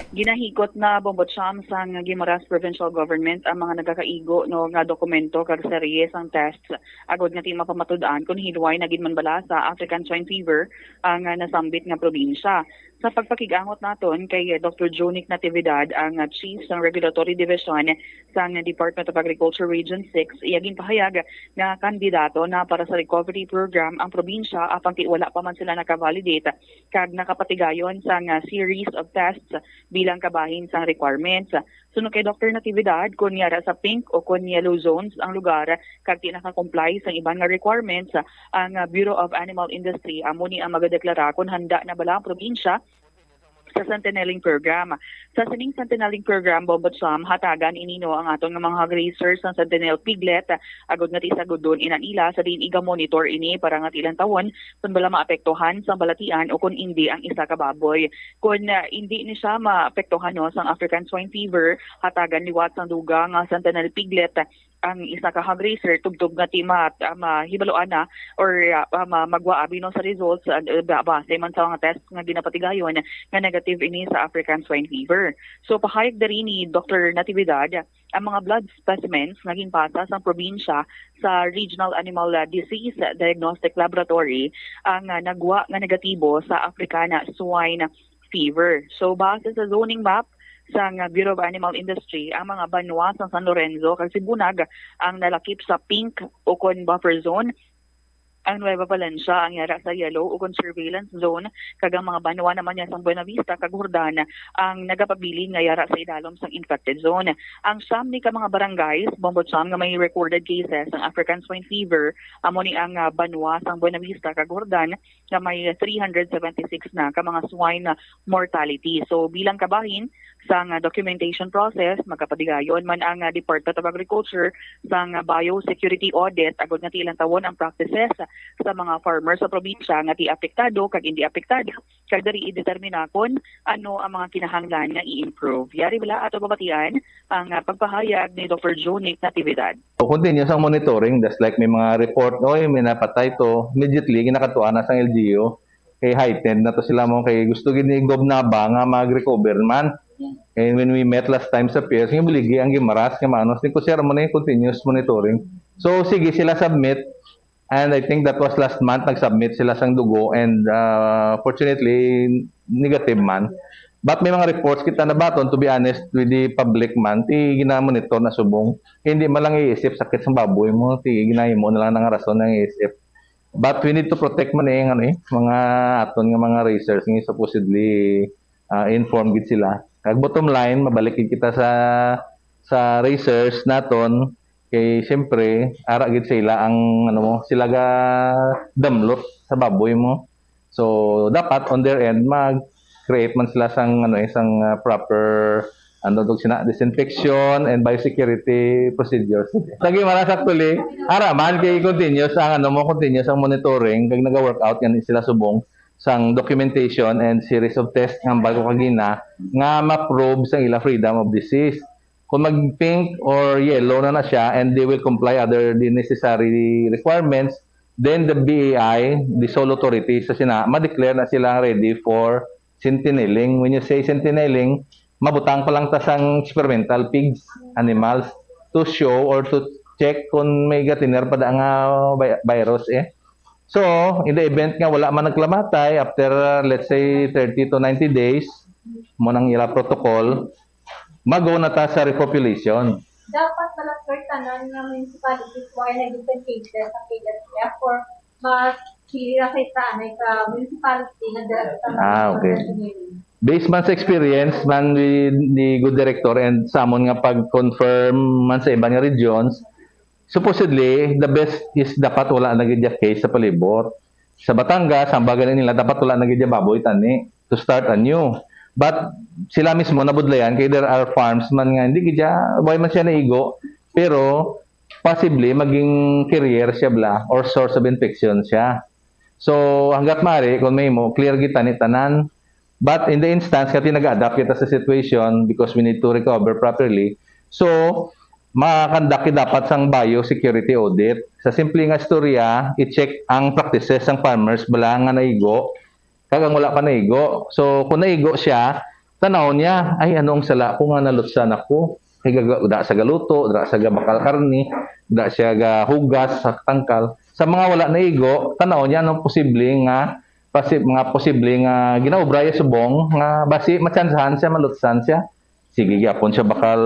Ginahigot na, Bombo Cham, sang Guimaras Provincial Government ang mga nagakaigo, no, nga dokumento kag serye sang tests agod nga ti mapamatud-an kon hilway na gid man bala sa African Swine Fever ang, ah, nasambit nga probinsya. Sa pagpakig-angot naton kay Doktor Jonic Natividad, ang, ah, Chief sang Regulatory Division sang Department of Agriculture Region six, iya ginpahayag nga kandidato na para sa recovery program ang probinsya, apang ti wala pa man sila naka-validate kag nakapatigayon sang, ah, series of tests bilang kabahin sang requirements. Suno kay Doktor Natividad, kon yara sa pink o kon yellow zones ang lugar kag ti naka-comply sang iban nga requirements, ang, ah, Bureau of Animal Industry amo ni ang magadeklara kon handa na bala ang probinsya sa Sentinelling Program. Sa sining Sentinelling Program, Bombo Cham, hatagan ini, no, ang aton nga mga hog raisers sang Sentinel Piglet, agod nga ti sagudon ina nila sa diin iga-monitor ini para nga ti lantawon kon bala maapektuhan sang balatian o kon indi ang isa ka baboy. Kon, ah, indi ni siya maapektuhan, no, sang African Swine Fever, hatagan liwat sang dugang nga Sentinel Piglet ang isa ka hog raiser tubtob nga ti ma-, ah, mahibaluan na or, ah, ah, ma-, magwa abi, no, sa results, ah, ba-, base man sa mga test nga ginapatigayon nga negative ini sa African Swine Fever. So, pahayag diri ni Doktor Natividad, ang mga blood specimens nga ginpasa sang probinsya sa Regional Animal, ah, Disease Diagnostic Laboratory ang, ah, nagwa nga negatibo sa African Swine Fever. So, base sa zoning map sang, ah, Bureau of Animal Industry, ang mga banwa sang San Lorenzo kag Sibunag ang nalakip sa pink ukon buffer zone. Ang Nueva Valencia ang yara sa yellow ukon surveillance zone, kag ang mga banwa naman niya sang Buenavista kag Jordan ang nagapabilin nga yara sa idalom sang infected zone. Ang siyam ni ka mga barangays, Bombo Cham, nga may recorded cases sang African Swine Fever, amo ni ang, ah, banwa sang Buenavista kag Jordan, nga may three hundred seventy-six na ka mga swine mortality. So, bilang kabahin sang, ah, documentation process, magkapatigayon man ang, ah, Department of Agriculture sang, ah, biosecurity audit agod nga ti lantawon ang practices sa mga farmers sa probinsya nga ti apektado kag indi apektado, kag diri idetermina kon ano ang mga kinahanglan nga i-improve. Yari bala ato babatian ang, ah, pagpahayag ni Doktor Jonic Natividad. So, continuous ang monitoring, just like may mga report, "Oy, may napatay to." Immediately, ginakatuan na sang L G U. Kay heightened na to sila mo, kay gusto gid ni Gov Nava nga mag-recover man. And when we met last time sa piers, yung buligi ang gimaras nga maano. Sing ko, "Sir, mo na yung continuous monitoring." So, sige sila submit. And I think that was last month, nag-submit sila sang dugo. And, uh, fortunately, negative man. But may mga reports kita nabaton, to be honest, with the public man, ti ginamonitor na subong. Hindi man lang iisip sakit sa baboy mo, ti ginahimo na lang ng rason ng iisip. But we need to protect man eh, ang ano eh, mga aton nga mga raisers nga supposedly, ah, informed gid sila. Kag bottom line, mabalik gid kita sa, sa raisers naton, kay siyempre, ara gid sa ila ang, ano mo, sila ga damlot sa baboy mo. So, dapat on their end, mag-create man sila sang, ano, isang, ah, proper, ano, tawag sina, disinfection and biosecurity procedures. Lagi maras actually, ara man kay continuous ang, ano mo, continuous ang monitoring, kag naga-work out gani sila subong sang documentation and series of tests nga hambal ko kagina nga ma-prove sang ila freedom of disease. Kung mag-pink or yellow na na siya and they will comply other the necessary requirements, then the B A I, the sole authority sa sina, ma-declare na sila ready for sentineling. When you say sentineling, mabutang pa lang ta sang experimental pigs, animals, to show or to check kung may gatiner pa da nga vi-, virus eh. So, in the event nga wala man nagkalamatay, after, uh, let's say, thirty to ninety days, mo nang ila protocol, mago na ta sa repopulation. Dapat pala, sir, tanan nga municipalities wala na gid ang cases sa K S F or mas pili ra sa isa, anay ka municipality nga dira sa Ah, okay. Based man sa experience man with the good director and sa amon nga pag-confirm man sa iban nga regions, supposedly, the best is dapat wala na gid ya case sa palibot. Sa Batangas, ang bagay nila, dapat wala na gid ya baboy tani to start anew. But sila mismo nabudlayan kay there are farms man nga hindi gid ya, way man siya naigo, pero possibly maging carrier siya bala or source of infection siya. So, hanggat maaari, kung may mo, clear gid tani tanan. But in the instance nga ti nag-adapt kita sa situation because we need to recover properly, so, ma-conduct gid dapat sang biosecurity audit. Sa simple nga istorya, i-check ang practices sang farmers bala nga naigo kag ang wala pa naigo. So, kung naigo siya, tanaw niya, "Ay, ano ang sala ko nga nalutsan ako? Kay gaga-, da sa galuto, da sa gabakal karni, da siya gahugas sa tangkal." Sa mga wala naigo, tanaw niya anong posible nga pasi-, mga posible nga ginaobra iya subong nga basi matsansahan siya, malutsan siya. Sige gyapon siya bakal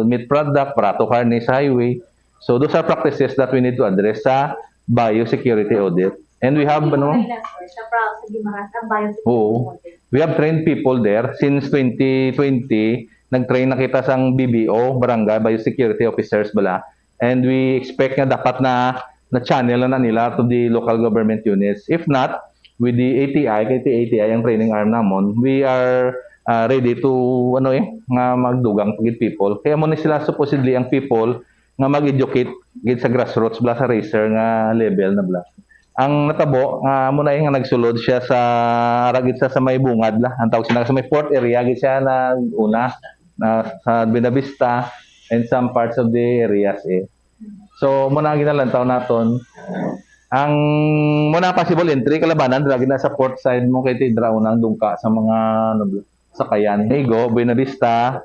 meat product, barato karne sa highway. So those are practices that we need to address sa biosecurity audit. And we have, ano, Sa Pro-, sa Guimaras, ang biosecurity Oo. audit. We have trained people there since twenty twenty. Nag-train na kita sang B B O, Barangay Biosecurity Officers bala. And we expect nga dapat na, na-channel na, na nila to the local government units. If not, with the A T I, kay A T I ang training arm namon, we are, ah, ready to, ano eh, nga magdugang pa gid people. Kaya mo ni sila supposedly ang people nga mag-educate gid sa grassroots bala, sa raiser nga level na bala. Ang natabo nga amo na nga nagsulod siya sa, ara gid sa, sa may bungad la. Ang tawag sila sa may port area gid siya nag-una, na sa Buenavista and some parts of the areas eh. So, mo na ang ginalantaw naton. Ang mo na possible entry kalabanan lagi na sa port side mo kay tidra unang dungka sa mga, ano, sakayan. Igo, Buenavista,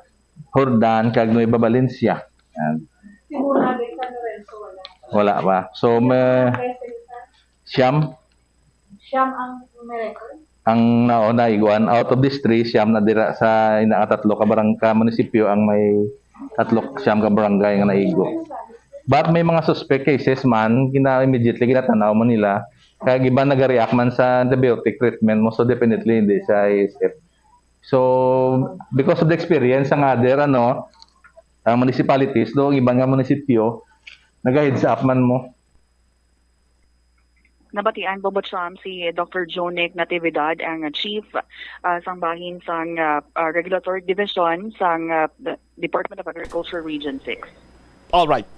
Jordan, kag Nueva Valencia. Yan. Siguro na din sa Lorenzo, wala. Wala pa. So, may Ang present sa siyam. Siyam ang may record? Ang nauna, iguan, out of these three, siyam na dira sa ina nga tatlo ka barangay, munisipyo ang may tatlo, siyam ka barangay nga naigo. But may mga suspect cases man, gina, immediately ginatanaw man nila. Kaya iban nag-react man sa antibiotic treatment mo, so definitely hindi sa A S F. So, because of the experience ang other, ano, ang municipalities, do, ang iban nga munisipyo, nag-heads up man mo. Nabatian, Bombo Cham, si Doctor Jonic Natividad, ang Chief, ah, sang bahin sang, ah, ah, Regulatory Division sang, ah, the Department of Agriculture Region six. All right.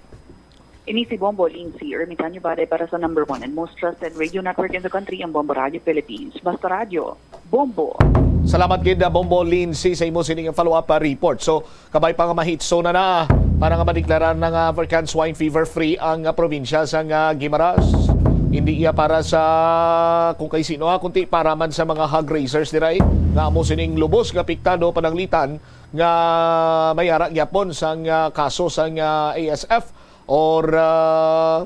Ini si Bombo Lindsay Ermitanio Bade para sa number one and most trusted radio network in the country, ang Bombo Radio Philippines. Basta radyo, Bombo. Salamat gid, ah, Bombo Lindsay, sa imo sining follow-up, ah, report. So, kabay pa nga mahitso na na para nga madeklarar na nga African Swine Fever free ang, ah, probinsya sang, ah, Guimaras. Hindi iya para sa kung kay sino, ah, kundi para man sa mga hog raisers diray nga amo sining lubos nga apektado pananglitan nga may ara gyapon sang, ah, kaso sang, ah, A S F or, ah,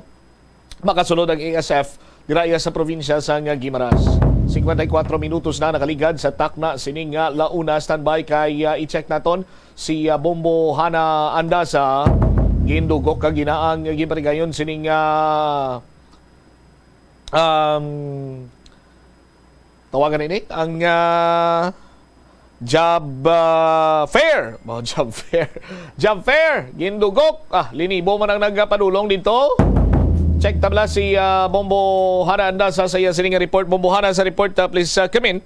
makasulod ang A S F dira iya sa probinsya sang Guimaras. Singkwenta y kuwatro minutos na nakaligad sa takna sining, ah, launa. Standby kay, ah, i-check naton si, ah, Bombo Hana Andasa. Gindugok kag ginaang ginpatigayon sining, ah, um, tawagan ini ang, ah, job, ah, fair. Oh, job fair. Job fair. Gindugok. Ah, linibo man ang nagpadulong dito. Check tabla si, ah, Bombo Hana Andasa sa iya sining report. Bombo Hana sa report, ah, please, ah, come in.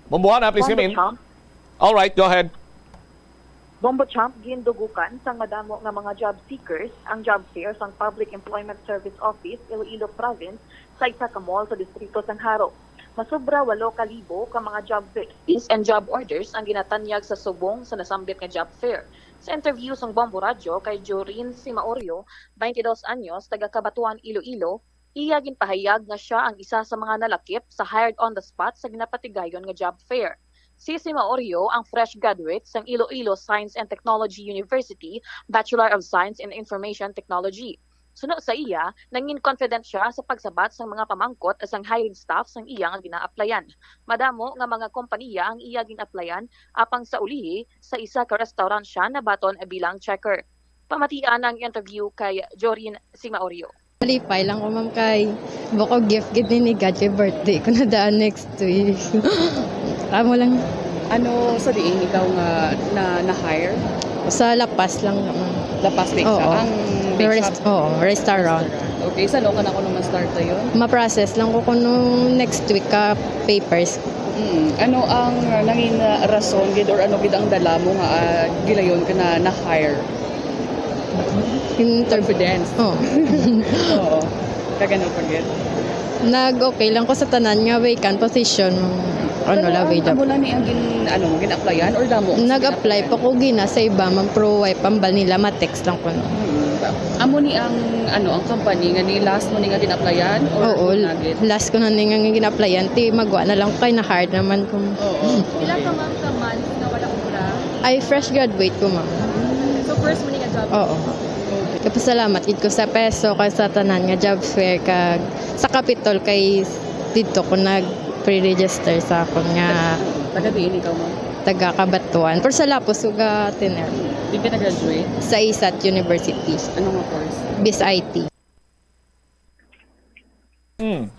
Bombo Hana, please come in. All right, go ahead. Bombo Cham, gindugukan sang madamo nga mga job seekers ang job fair sang Public Employment Service Office, Iloilo Province, sa isa ka mall sa distrito sang Jaro. Masobra walo ka libo ka mga job vacancies and job orders ang ginatanyag sa subong sa nasambit nga job fair. Sa interview sang Bombo Radyo kay Jorin Simaorio, twenty-dos anyos, taga Cabatuan, Iloilo, iya ginpahayag nga sia ang isa sa mga nalakip sa hired on the spot sa ginapatigayon nga job fair. Si Sima Oreo ang fresh graduate sang Iloilo Science and Technology University, Bachelor of Science in Information Technology. Suno sa iya, nangin confident siya sa pagsabat sang mga pamangkot sang hiring staff sang iya nga gina-applyan. Madamo nga mga kompaniya ang iya gin-applyan, apang sa ulihi, sa isa ka restaurant siya nabaton bilang checker. Pamatian ang interview kay Jorin Sima Oreo. Malipay lang ko, ma'am, kay buko gift gid ni ni God kay birthday ko na daan next week. Amo lang. Ano sa diin ikaw nga na, na-hire? Sa La Paz lang, ma'am. La Paz din siya? Oo. Ang bake Rest-, shop? Oo, restaurant. Restaurant. Okay, sano ka na kuno ma-start dayon? Ma-process lang ko kuno next week ka papers. Mm. Ano ang nangin, ah, rason gid or ano gid ang dala mo nga, ah, gilayon ka na na-hire? Inter- Confidence. Oh. Oo. Kagano pa gid? Nag-okay lang ko sa tanan nga vacant position. Ano Pero la ang, available. Amo lang ni ang gin-, ano, gin-applyan or damo ang Nag-apply gin-applyan? Pa ko gina sa iba man, pero way pambal nila, ma-text lang ko, no. Mm. Amo ni ang, ano, ang company nga ni last mo ni nga gin-applyan or Oo, una gid? Last ko na ni nga gin-applyan, ti magwa na lang ko kay na-hard naman ko. Oo. Pila ka, ma'am, ka months nga wala obra? Ay, fresh graduate ko, ma'am. So, first mo ni nga job? Oo. Okay. Kapasalamat gid ko sa PESO kag sa tanan nga job fair kag sa Capitol kay didto ko nag-pre-register sa akon nga Taga diin ikaw, ma'am? Taga Cabatuan. Pero sa Lapus, uga tiner. Di ka nag-graduate? Sa ISAT University. Ano nga course? BIS I T. Mm.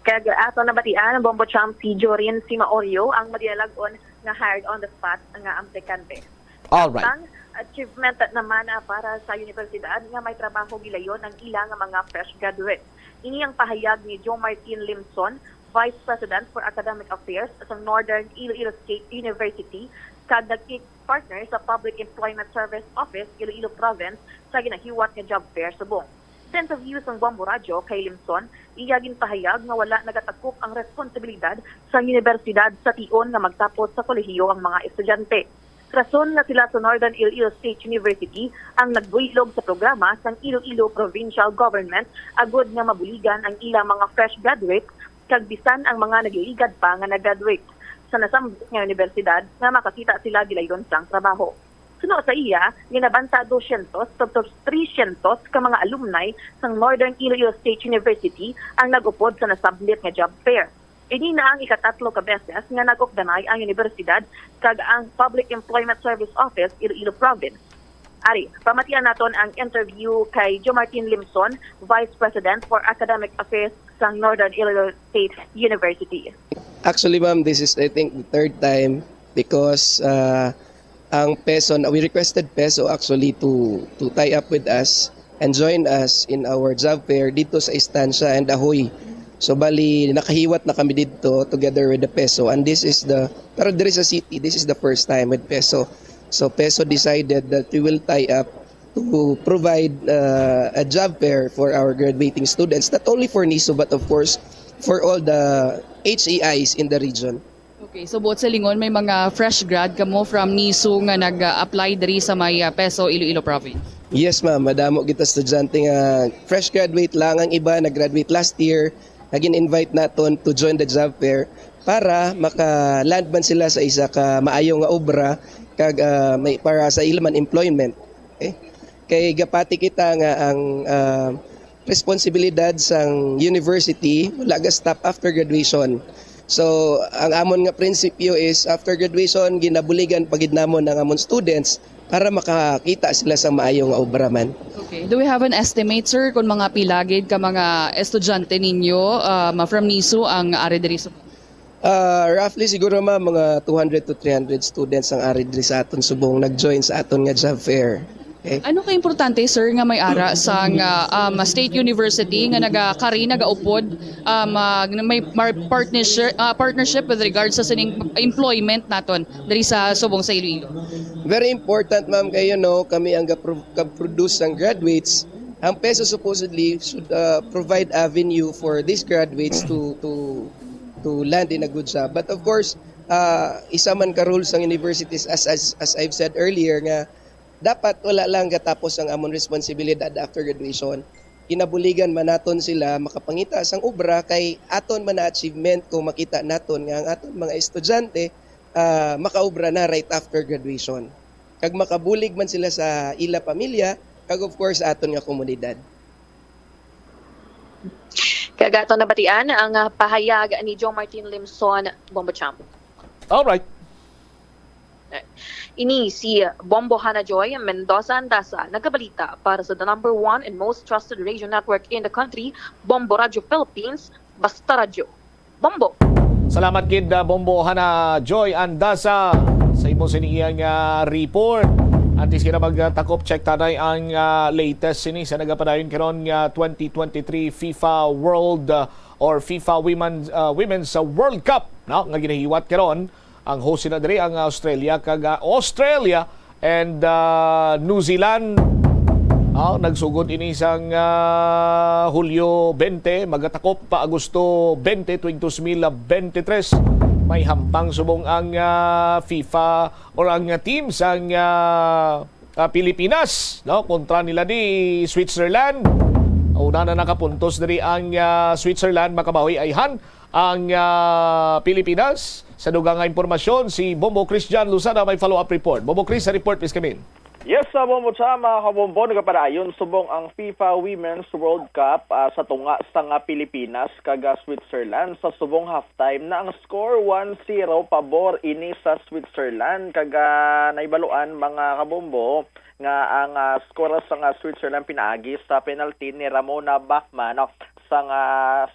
Kag ato nabatian, Bombo Champ, si Jorin Simaorio ang madinalag-on nga hired on the spot nga aplikante. All right. Ang achievement naman, ah, para sa universidad nga may trabaho gilayon ang ila nga mga fresh graduates. Ini ang pahayag ni Jo Martin Limson, Vice President for Academic Affairs sa Northern Iloilo State University, kag nagki-partner sa Public Employment Service Office, Iloilo Province, sa ginahiwat nga job fair subong. Sa interview sang Bombo Radyo kay Limson, iya ginpahayag nga wala nagatakop ang responsibilidad sang universidad sa tion nga magtapos sa kolehiyo ang mga estudyante. Rason nga sila sa Northern Iloilo State University ang nagbuylog sa programa sang Iloilo Provincial Government agud nga mabuligan ang ilang mga fresh graduates kag bisan ang mga nagliligad pa nga nag-graduate sa nasambit nga universidad nga makakita sila gilayon sang trabaho. Suno sa iya, ginabanta dosyentos tubtob tresyentos ka mga alumni sang Northern Iloilo State University ang nag-upod sa nasambit nga job fair. Ini na ang ikatatlo ka beses nga nag-ukdanay ang universidad kag ang Public Employment Service Office Iloilo Province. Ari, pamatian naton ang interview kay Jo Martin Limson, Vice President for Academic Affairs sang Northern Iloilo State University. Actually, ma'am, this is, I think, the third time because, uh, ang PESO, we requested PESO actually to, to tie up with us and join us in our job fair dito sa Estancia and Ahoy. So, bali, nakahiwat na kami dito together with the PESO. And this is the, pero diri sa city, this is the first time with PESO. So, PESO decided that we will tie up to provide, uh, a job fair for our graduating students, not only for NISU, but of course, for all the H E Is in the region. Okay, so buot silingon, may mga fresh grad kamo from NISU nga nag-apply diri sa may, ah, PESO, Iloilo Province? Yes, ma'am. Madamo kita estudyante nga fresh graduate lang. Ang iba nag-graduate last year, nga gin-invite naton to join the job fair para maka-land man sila sa isa ka maayo nga obra kag, ah, may, para sa ila man employment. Okay? Kay gapati kita nga ang, ah, responsibilidad sang university wala ga-stop after graduation. So, ang amon nga prinsipyo is after graduation, ginabuligan pa gid namon ang amon students para makakita sila sa maayo nga obra man. Okay. Do we have an estimate, sir, kung mga pila gid ka mga estudyante ninyo, um, from NISU ang ari diri sa Ah, roughly siguro, ma'am, mga two hundred to three hundred students ang ari diri sa aton subong nag-join sa aton nga job fair. Okay? Ano ka importante, sir, nga may ara sa nga, um, state university nga nagakari, nagaupod, um, ah, may mar-, partnership, ah, partnership with regards sa sining employment naton diri sa subong sa Iloilo? Very important, ma'am, kayo, no, kami ang gapro-, gag-produce ng graduates. Ang PESO supposedly should, uh, provide avenue for these graduates to, to, to land in a good job. But of course, uh, isa man ka rule sang universities, as, as, as I've said earlier, nga dapat wala lang gatapos ang amon responsibilidad after graduation. Kinabuligan man naton sila makapangita sang obra kay aton man na achievement kung makita naton nga ang aton mga estudyante, ah, makaobra na right after graduation. Kag makabulig man sila sa ila pamilya, kag of course, aton nga komunidad. Kag ato nabatian ang, ah, pahayag ni Jo Martin Limson, Bombo Champ. All right. Ini si Bombo Hana Joy Mendoza Andasa, nagabalita para sa the number one and most trusted radio network in the country, Bombo Radyo Philippines, Basta Radyo. Bombo! Salamat gid, ah, Bombo Hana Joy Andasa, sa imo sini iyang, ah, report. Antes kita magtakop, check tanay ang, ah, latest sini sa nagapadayon karon nga twenty twenty-three FIFA World, ah, or FIFA Women, ah, Women's, ah, World Cup, no, nga ginahiwat karon. Ang host sila diri ang Australia kag, ah, Australia and, ah, New Zealand. Ah, nagsugod ini sang, ah, Hulyo twenty, magatakop pa Agosto twenty tuig dos mil bente tres. May hampang subong ang, ah, FIFA or ang, ah, team sang, ah, ah, Pilipinas, no, kontra nila di Switzerland. Una na nakapuntos diri ang, ah, Switzerland, makabawi ayhan ang, ah, Pilipinas. Sa dugang nga impormasyon, si Bombo Christian Luzada may follow-up report. Bombo Chris, sa report, please come in. Yes, sa Bombo Cham, mga kabombo, nagapadayon subong ang FIFA Women's World Cup, ah, sa tunga sa nga Pilipinas kag, ah, Switzerland. Sa subong halftime na ang score one zero pabor ini sa Switzerland. Kag, ah, naibaluan, mga kabombo, nga ang, ah, score sa nga Switzerland pinaagi sa penalty ni Ramona Bachmann, no, sa nga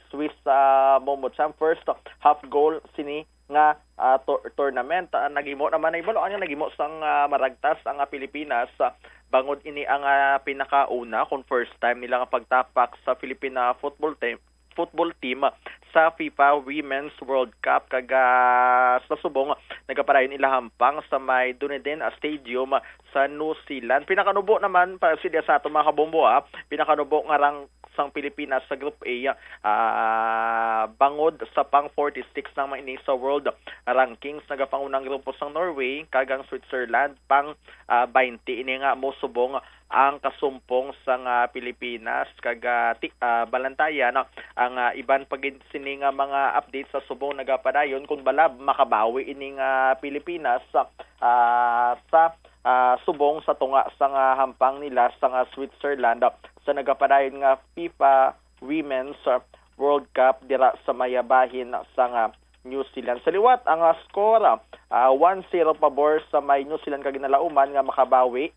Swiss, ah, Bombo Cham. First half goal sini nga, ah, tour- tournament. Ah, nagimo naman, naibaluan nga nagimo sang, ah, maragtas ang, ah, Pilipinas, ah, bangod ini ang, ah, pinakauna kon first time nila nga pagtapak sa Philippine, ah, football team, football team sa FIFA Women's World Cup. Kag, ah, sa subong, nagapadayon ila hampang sa may Dunedin, ah, Stadium, ah, sa New Zealand. Pinakanubo naman, pa, sila sa ato, mga kabombo, ah, pinakanubo nga rang sang Pilipinas sa Group A, ah, bangod sa pang forty-six lang man ini sa world rankings. Nagapangunang grupo sang Norway kag ang Switzerland pang, ah, twenty. Ini nga mo subong ang kasumpong sang, ah, Pilipinas kag, ah, ti-, ah, balantayan, no, ang, ah, iban pa gid sini nga mga updates sa subong nagapadayon kung bala makabawi ining, ah, Pilipinas, ah, sa ah, subong sa tunga sa nga hampang nila sa nga Switzerland, ah, sa nagapadayon nga FIFA Women's, ah, World Cup dira sa may bahin sa nga New Zealand. Sa liwat, ang, ah, score, ah, one zero pabor sa may New Zealand kag ginalauman nga makabawi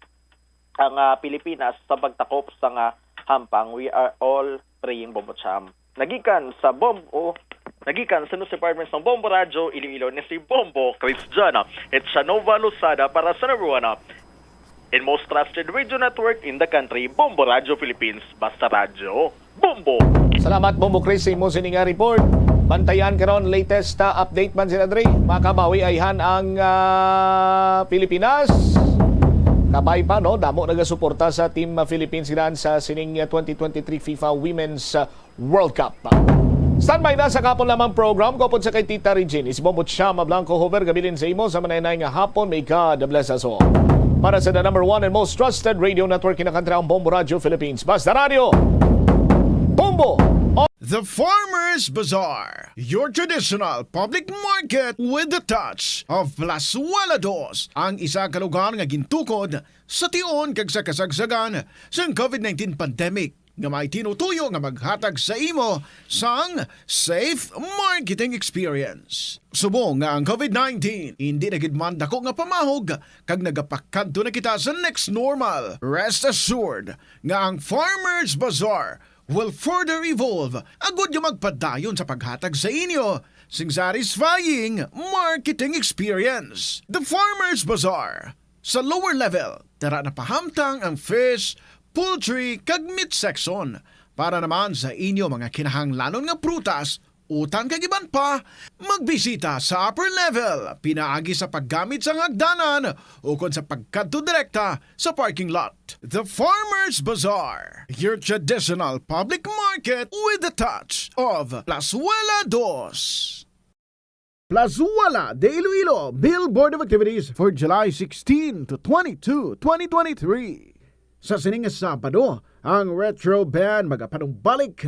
ang, ah, Pilipinas sa pagtakop sa nga hampang. We are all praying, Bombo Cham. Nagikan sa Bombo, nagikan sa News Department sang Bombo Radyo Iloilo, ni si Bombo Cristiano Echanova Losada para sa number one, uh, and most trusted radio network in the country, Bombo Radyo Philippines. Basta Radyo, Bombo! Salamat, Bombo Chris, sa imo sini nga report. Bantayan karon, latest, uh, update man sila diri. Makabawi ayhan ang, uh, Pilipinas. Kabay pa, no? Damo nagasuporta sa Team, uh, Philippines, ginan sa sining, uh, twenty twenty-three FIFA Women's, uh, World Cup. Standby na sa kahapon lamang program ko pod sa kay Tita Regine. Si Bombo Chama Blanco Hover, gabilin sa imo sa manay-anay nga hapon. May God bless us all. Para sa the number one and most trusted radio network in the country, ang Bombo Radio Philippines. Basta Radio, Bombo! The Farmers Bazaar, your traditional public market with the touch of Plazuela Dos, ang isa ka lugar nga gintukod sa tion kag sa kasagsagan sang COVID nineteen pandemic, nga may tinutuyo nga maghatag sa imo sang safe marketing experience. Subong nga ang COVID nineteen indi na gid man dako nga pamahog kag nagapakadto na kita sa next normal, rest assured nga ang Farmers Bazaar will further evolve agud nga magpadayon sa paghatag sa inyo sing satisfying marketing experience. The Farmers Bazaar, sa lower level, tara na pahamtang ang fish, poultry, kag meat section. Para naman sa inyo mga kinahanglanon nga prutas, utan kag iban pa, magbisita sa upper level pinaagi sa paggamit sang hagdanan ukon sa pagkadto direkta sa parking lot. The Farmers Bazaar, your traditional public market with the touch of Plazuela Dos. Plazuela de Iloilo, Bill Board of Activities for July sixteen to twenty-two, twenty twenty-three. Sa sining nga Sabado, ang Retro Band magapanumbalik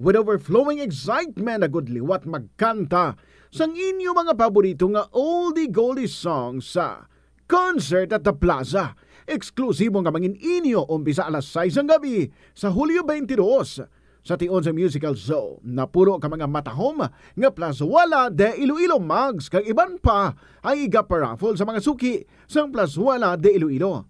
with overflowing excitement agud liwat magkanta sang inyo mga paborito nga oldie goldie songs sa Concert at the Plaza. Eksklusibo nga mangin inyo umpisa alas sais sang gabi sa Hulyo twenty-two. Sa tion sa musical show, napuno ka mga matahom nga Plazuela de Iloilo mugs kag iban pa ang igaparaffle sa mga suki sang Plazuela de Iloilo.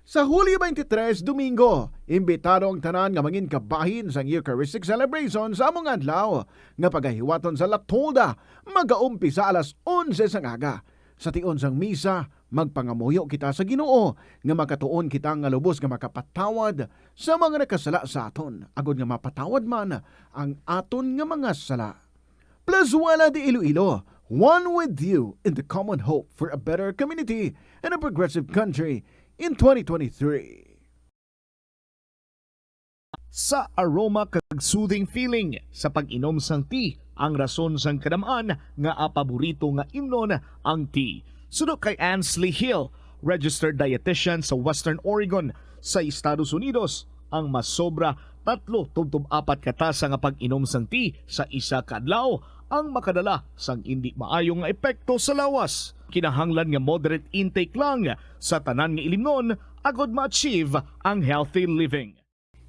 Sa Hulyo twenty-three, Domingo, imbitado ang tanan nga mangin kabahin sang Eucharistic Celebration sa among adlaw nga pagahiwaton sa La Tolda, magaumpisa alas onse sang aga. Sa tion sang misa, magpangamuyo kita sa Ginoo nga makatuon kita nga lubos nga makapatawad sa mga nakasala sa aton, agod nga mapatawad man ang aton nga mga sala. Plazuela de Iloilo, one with you in the common hope for a better community and a progressive country in twenty twenty-three. Sa aroma kag soothing feeling sa pag-inom sang tea, ang rason sang kadam-an nga paborito nga imnon ang tea. Suno kay Ansley Hill, registered dietitian sa Western Oregon sa Estados Unidos, ang masobra tatlo tubtob apat ka tasa nga pag-inom sang tea sa isa ka adlaw ang makadala sang indi maayo nga epekto sa lawas. Kinahanglan nga moderate intake lang sa tanan nga ilimnon agod ma-achieve ang healthy living.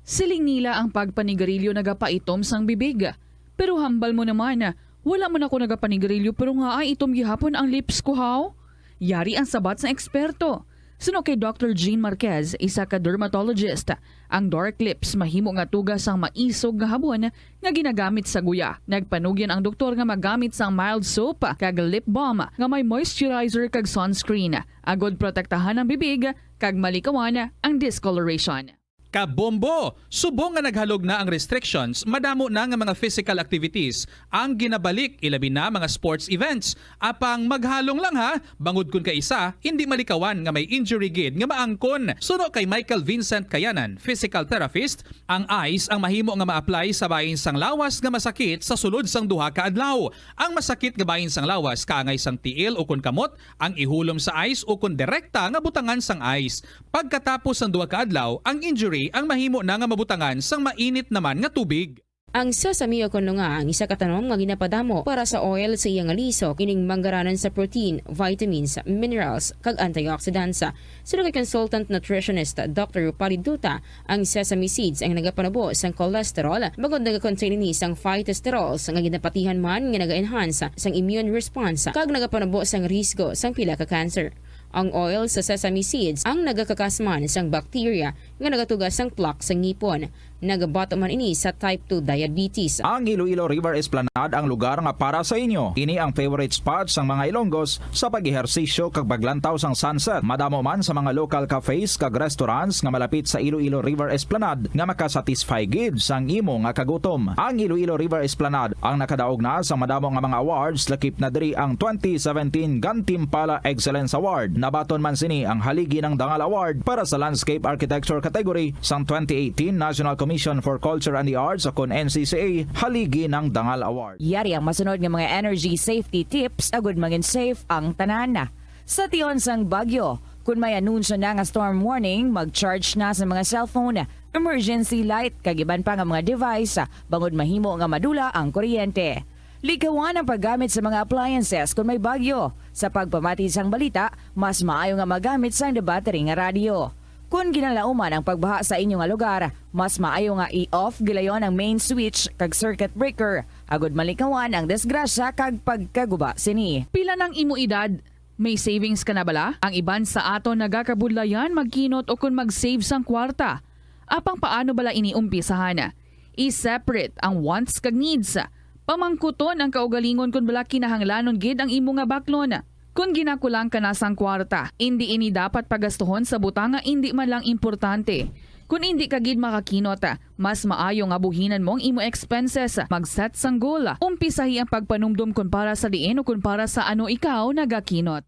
Siling nila ang pagpanigarilyo nagapaitom sang bibig. Pero hambal mo naman, wala man ako nagapanigarilyo pero nga ay itom gihapon ang lips ko, haw? Yari ang sabat sang eksperto. Suno kay Doctor Jean Marquez, isa ka dermatologist, ang dark lips mahimo nga tuga sang maisog nga habon nga ginagamit sa guya. Nagpanugyan ang doktor nga magamit sang mild soap kag lip balm nga may moisturizer kag sunscreen, agod protektahan ang bibig kag malikawan ang discoloration. Kabombo! Subong nga naghalog na ang restrictions, madamo na nga mga physical activities ang ginabalik, ilabi na mga sports events. Apang maghalong lang ha, bangod kun kaisa, hindi malikawan nga may injury gid nga maangkon. Suno kay Michael Vincent Kayanan, physical therapist, ang ice ang mahimo nga ma-apply sa bahin sang lawas nga masakit sa sulod sang duha ka adlaw. Ang masakit nga bahin sang lawas kaangay sang tiil ukon kamot ang ihulom sa ice ukon direkta nga butangan sang ice. Pagkatapos sang duha ka adlaw, ang injury ang mahimo na nga mabutangan sang mainit naman nga tubig. Ang sesame o kon lunga ang isa ka tanom nga ginapadamo para sa oil sa iya nga lisok, ining manggaranan sa protein, vitamins, minerals, kag antioxidants. Suno kay consultant nutritionist Doctor Rupali Duta, ang sesame seeds ang nagapanubo sang cholesterol, bangod nagakontain ini sang phytosterols nga ginapatihan man nga naga-enhance sang immune response kag nagapanubo sang risgo sang pila ka cancer. Ang oil sa sesame seeds ang nagakakas man sang bacteria nga nagatuga sang plaque sa ngipon. Nagabato man ini sa type two diabetes. Ang Iloilo River Esplanade ang lugar nga para sa inyo. Ini ang favorite spot sang mga Ilonggos sa pag-ehersisyo kag paglantaw sang sunset. Madamo man sa mga local cafes kag restaurants nga malapit sa Iloilo River Esplanade nga makasatisfy gid sang imo nga kagutom. Ang Iloilo River Esplanade ang nakadaog na sa madamo nga mga awards, lakip na diri ang twenty seventeen Gantimpala Excellence Award. Nabaton man sini ang Haligi ng Dangal Award para sa Landscape Architecture category sang twenty eighteen National Commission for Culture and the Arts o kon N C C A Haligi ng Dangal Award. Yari ang masunod nga mga energy safety tips agud mangin safe ang tanan. Sa tion sang bagyo, kun may anunsyo na nga storm warning, mag-charge na sa mga cellphone, emergency light, kag iban pa nga mga device, bangod mahimo nga madula ang kuryente. Likawan ang paggamit sa mga appliances kun may bagyo. Sa pagpamati sang balita, mas maayo nga magamit sang battery nga radyo. Kun ginalauman ang pagbaha sa inyo nga lugar, mas maayo nga i-off gilayon ang main switch kag circuit breaker, agud malikawan ang disgrasya kag pagkaguba sini. Pila nang imo edad? May savings ka na bala? Ang iban sa aton nagakabudlayan magkinot ukon mag-save sang kwarta. Apang paano bala ini umpisahan? I-separate ang wants kag needs. Pamangkuton ang kaugalingon kon bala kinahanglanon gid ang imo nga baklon. Kon ginakulang ka na sang kwarta, indi ini dapat pagastuhon sa butang nga indi man lang importante. Kon indi ka gid makakinot, mas maayo nga buhinan mo ang imo expenses. Mag-set sang goal. Umpisahi ang pagpanumdom kon para sa diin o kon para sa ano ikaw nagakinot.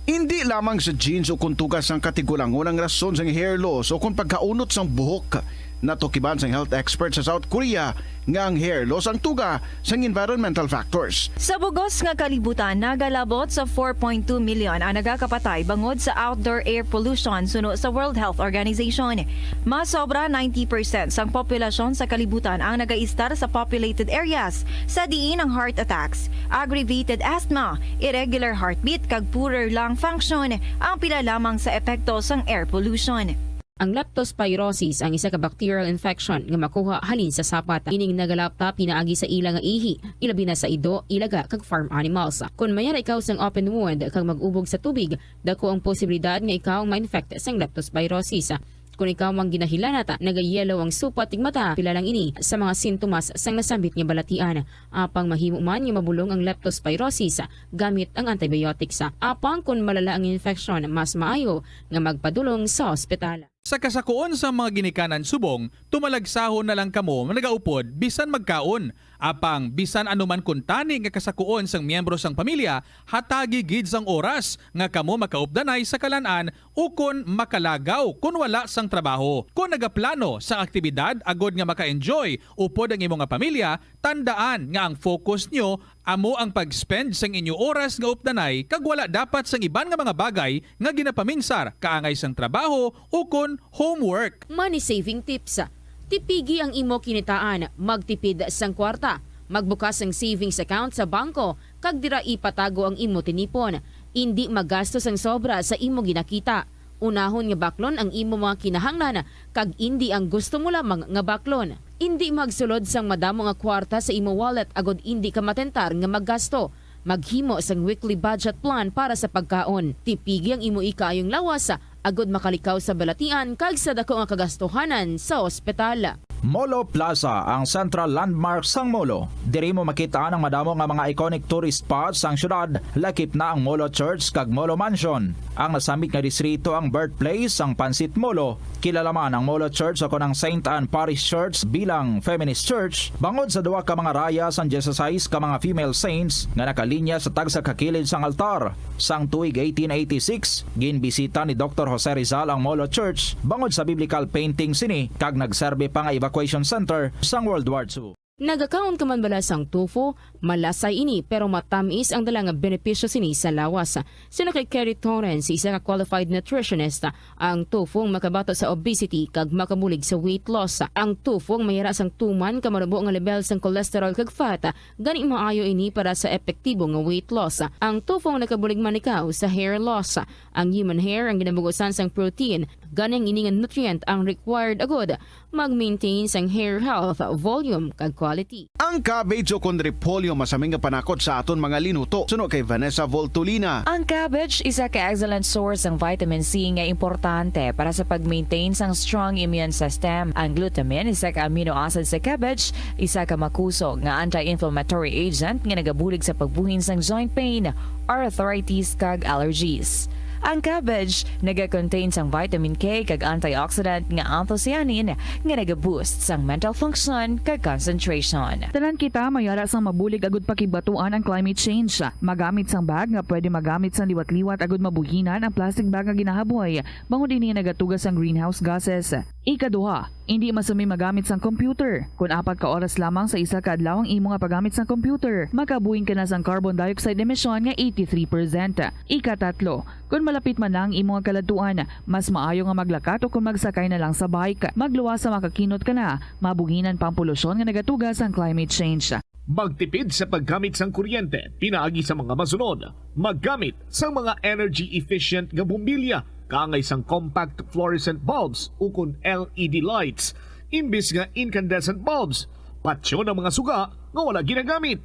Indi lamang sa genes o kon tugas sang katigulangon ang rason sang hair loss o kon pagkaunot sang buhok. Natukiban sang health expert sa South Korea nga ang hair loss ang tuga sang environmental factors. Sa bugos nga kalibutan, nagalabot sa four point two million ang nagakapatay bangod sa outdoor air pollution, suno sa World Health Organization. Mas sobra ninety percent sang populasyon sa kalibutan ang nagaistar sa populated areas, sa diin ang heart attacks, aggravated asthma, irregular heartbeat, kag poorer lung function ang pila lamang sa epekto sang air pollution. Ang leptospirosis ang isa ka bacterial infection nga makuha halin sa sapat. Ining nagalapta pinaagi sa ila nga ihi, ilabi na sa ido, ilaga, kag farm animals. Kon mayara ikaw sang open wound kag mag-ubog sa tubig, dako ang posibilidad nga ikaw ma-infect sang leptospirosis. Kon ikaw ang ginahilanat, nagayellow ang supat ug mata, pila lang ini sa mga sintomas sang nasambit nga balatian. Apang mahimo man nga mabulong ang leptospirosis gamit ang antibiotics. Apang kon malala ang infection, mas maayo nga magpadulong sa ospital. Sa kasakuon sang mga ginikanan subong, tumalagsahon na lang kamo nagaupod bisan magkaon. Apang bisan ano man kuntani nga kasakuon sang miyembro sang pamilya, hatagi gid sang oras nga kamo makaupdanay sa kalan-an ukon makalagaw kon wala sang trabaho. Kon nagaplano sang aktibidad agod nga maka-enjoy upod ang imo nga pamilya, tandaan nga ang focus nyo amo ang pag-spend sang inyo oras nga updanay kag wala dapat sang iban nga mga bagay nga ginapaminsar kaangay sang trabaho ukon homework. Money saving tips. Tipigi ang imo kinitaan, magtipid sang kwarta, magbukas sang savings account sa bangko, kag dira ipatago ang imo tinipon. Indi magasto sang sobra sa imo ginakita. Unahon nga baklon ang imo mga kinahanglan kag indi ang gusto mo lamang nga baklon. Indi magsulod sang madamo nga kwarta sa imo wallet agod indi ka matentar nga maggasto. Maghimo sang weekly budget plan para sa pagkaon. Tipigi ang imo ikaayong lawas agod makalikaw sa balatian kag sa dako nga kagastuhanan sa ospital. Molo Plaza, ang central landmark sang Molo. Diri mo makita ang madamo nga mga iconic tourist spots sang syudad, lakip na ang Molo Church kag Molo Mansion. Ang nasambit nga distrito ang birthplace sang Pansit Molo. Kilala man ang Molo Church o kon ang Saint Anne Parish Church bilang feminist church bangod sa duha ka mga raya sang dieciséis ka mga female saints nga nakalinya sa tagsa ka kilid sang altar. Sang tuig eighteen eighty-six, ginbisita ni Doktor Jose Rizal ang Molo Church bangod sa biblical painting sini kag nagserbi pa nga evacuation center sang World War Two. Nagakaon ka man bala sang tofu? Malasay ini, pero matamis ang dala nga benepisyo sini sa lawas. Suno kay Kerry Torrens, isa ka qualified nutritionist, ang tofu ang makabato sa obesity kag makabulig sa weight loss. Ang tofu ang mayara sang tuman ka manubo nga level sang cholesterol kag fat, gani maayo ini para sa epektibo nga weight loss. Ang tofu ang nakabulig man ikaw sa hair loss. Ang human hair ang ginabugusan sang protein, gani ang ini nga nutrient ang required agud mag-maintain sang hair health, volume, kag quality. Ang cabbage o kon repolyo masami nga panakot sa aton mga linuto, suno kay Vanessa Voltolina. Ang cabbage isa ka excellent source sang vitamin C nga importante para sa pag-maintain sang strong immune system. Ang glutamine, isa ka amino acid sa cabbage, isa ka makusog nga anti-inflammatory agent nga nagabulig sa pagbuhin sang joint pain, arthritis, kag allergies. Ang cabbage naga-contain sang vitamin K kag antioxidant nga anthocyanin nga naga-boost sang mental function kag concentration. Tanan kita mayara sang mabulig agud pakigbatuan ang climate change. Magamit sang bag nga pwede magamit sang liwat-liwat agud mabuhinan ang plastic bag nga ginahaboy, bangod ini nagatuga sang greenhouse gases. Ikaduha, indi masami magamit sang computer. Kon apat ka oras lamang sa isa ka adlaw ang imo nga paggamit sang computer, makabuhin ka na sang carbon dioxide emission nga eighty-three percent. Ikatatlo, kon malapit man na ang imo nga kaladtuan, mas maayo nga maglakat o kon magsakay na lang sa bike. Magluwas sa makakinot ka na, mabuhinan pa ang polusyon nga nagatuga sang climate change. Magtipid sa paggamit sang kuryente pinaagi sa mga masunod: maggamit sang mga energy efficient nga bombilya kaangay sang compact fluorescent bulbs ukon L E D lights imbis nga incandescent bulbs. Patyon ang mga suga nga wala ginagamit.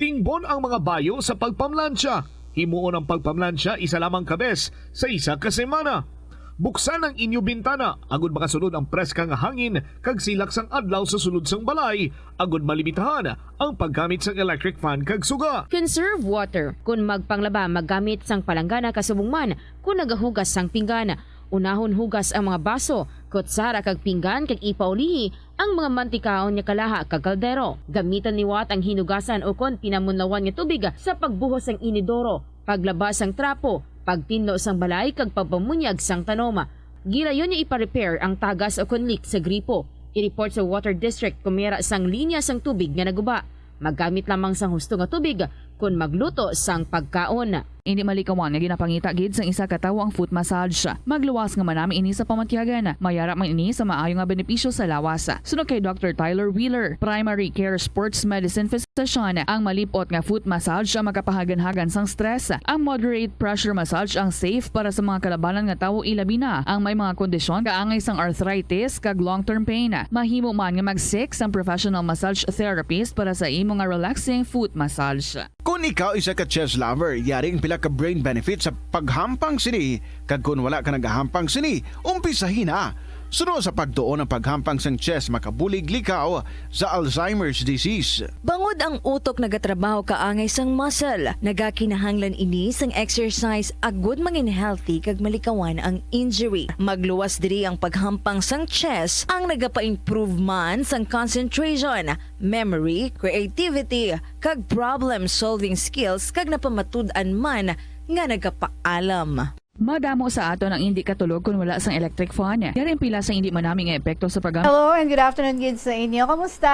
Tingbon ang mga bayo sa pagpamlansya. Himuon ang pagpamlansya isa lamang ka bes sa isa ka semana. Buksan ang inyo bintana agud makasulod ang preska nga hangin kag silak sang adlaw sa sulod sang balay, agud malimitahan ang paggamit sang electric fan kag suga. Conserve water. Kon magpanglaba, maggamit sang palanggana kasubong man kon nagahugas sang pinggan. Unahon hugas ang mga baso, kutsara kag pinggan kag ipaulihi ang mga mantikaon nga kalaha kag kaldero. Gamitan liwat ang hinugasan ukon pinamunlawan nga tubig sa pagbuhos sang inidoro, paglaba sang trapo, pagtinlo sang balay kag pagpamunyag sang tanom. Gilayon nga ipa-repair ang tagas ukon leak sa gripo. I-report sa water district kon may ara sang linya sang tubig nga naguba. Maggamit lamang sang husto nga tubig kon magluto sang pagkaon. Indi malikawan nga ginapangita gid sang isa ka tawo ang foot massage. Magluwas nga manami ini sa pamatyagan. Mayara man ini sa maayo nga benepisyo sa lawas. Suno kay Doktor Tyler Wheeler, primary care sports medicine physician, ang malip-ot nga foot massage ang makapahaganhagan sang stress. Ang moderate pressure massage ang safe para sa mga kalabanan nga tawo, ilabi na ang may mga kondisyon kaangay sang arthritis kag long-term pain. Mahimo man nga mag-seek sang professional massage therapist para sa imo nga relaxing foot massage. Kon ikaw isa ka chess lover, yari ang pila ka brain benefits sa paghampang sini, kag kon wala ka nagahampang sini, umpisahi na. Suno sa pagtuon, ang paghampang sang chess makabulig likaw sa Alzheimer's disease. Bangod ang utok nagatrabaho kaangay sang muscle, nagakinahanglan ini sang exercise agud mangin healthy kag malikawan ang injury. Magluwas diri ang paghampang sang chess, ang nagapa-improve man sang concentration, memory, creativity, kag problem-solving skills, kag napamatud-an man nga nagapaalam. Madamo sa aton ang indi katulog kon wala sang electric fan. Yari ang pila sa indi manami nga epekto sa paggamit. Hello and good afternoon gid sa inyo. Kumusta?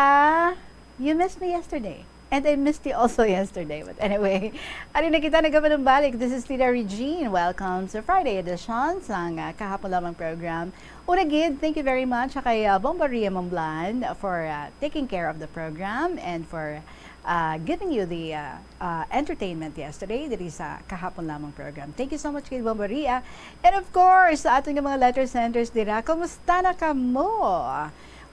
You missed me yesterday. And I missed you also yesterday. But anyway, ari na kita nagapanumbalik. This is Tita Regine. Welcome sa Friday edition sang, ah, kahapon lamang program. Una gid, thank you very much kay, ah, Bomba Ria Momblan for, ah, taking care of the program and for uh, giving you the, uh, uh, entertainment yesterday diri sa Kahapon Lamang program. Thank you so much kay Bombo Ria. And of course, sa aton nga mga letter senders dira, kumusta na kamo?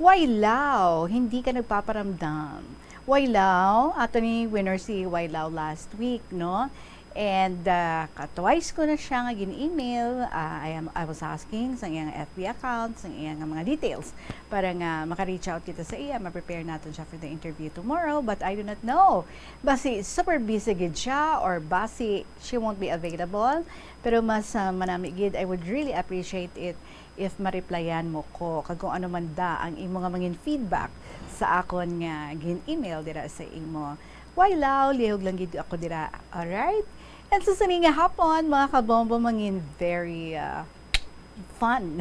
Waylaw, hindi ka nagpaparamdam. Waylaw, ato ni winner si Waylaw last week, no? And, uh, ka-twice ko na siya nga gin-email. Uh, I am, I was asking sa iyang F B account, sa iyang mga details para nga maka-reach out kita sa iya, ma-prepare naton siya for the interview tomorrow. But I do not know. Basi super busy gid siya or basi she won't be available. Pero mas, uh, manami gid, I would really appreciate it if ma-replyan mo ko, kag kung ano man da ang imo nga mangin feedback sa akon nga gin-email dira sa imo. Waylaw, lihog lang gid ako dira. Alright? And sa sini nga hapon, mga kabombo, mangin very, uh, fun.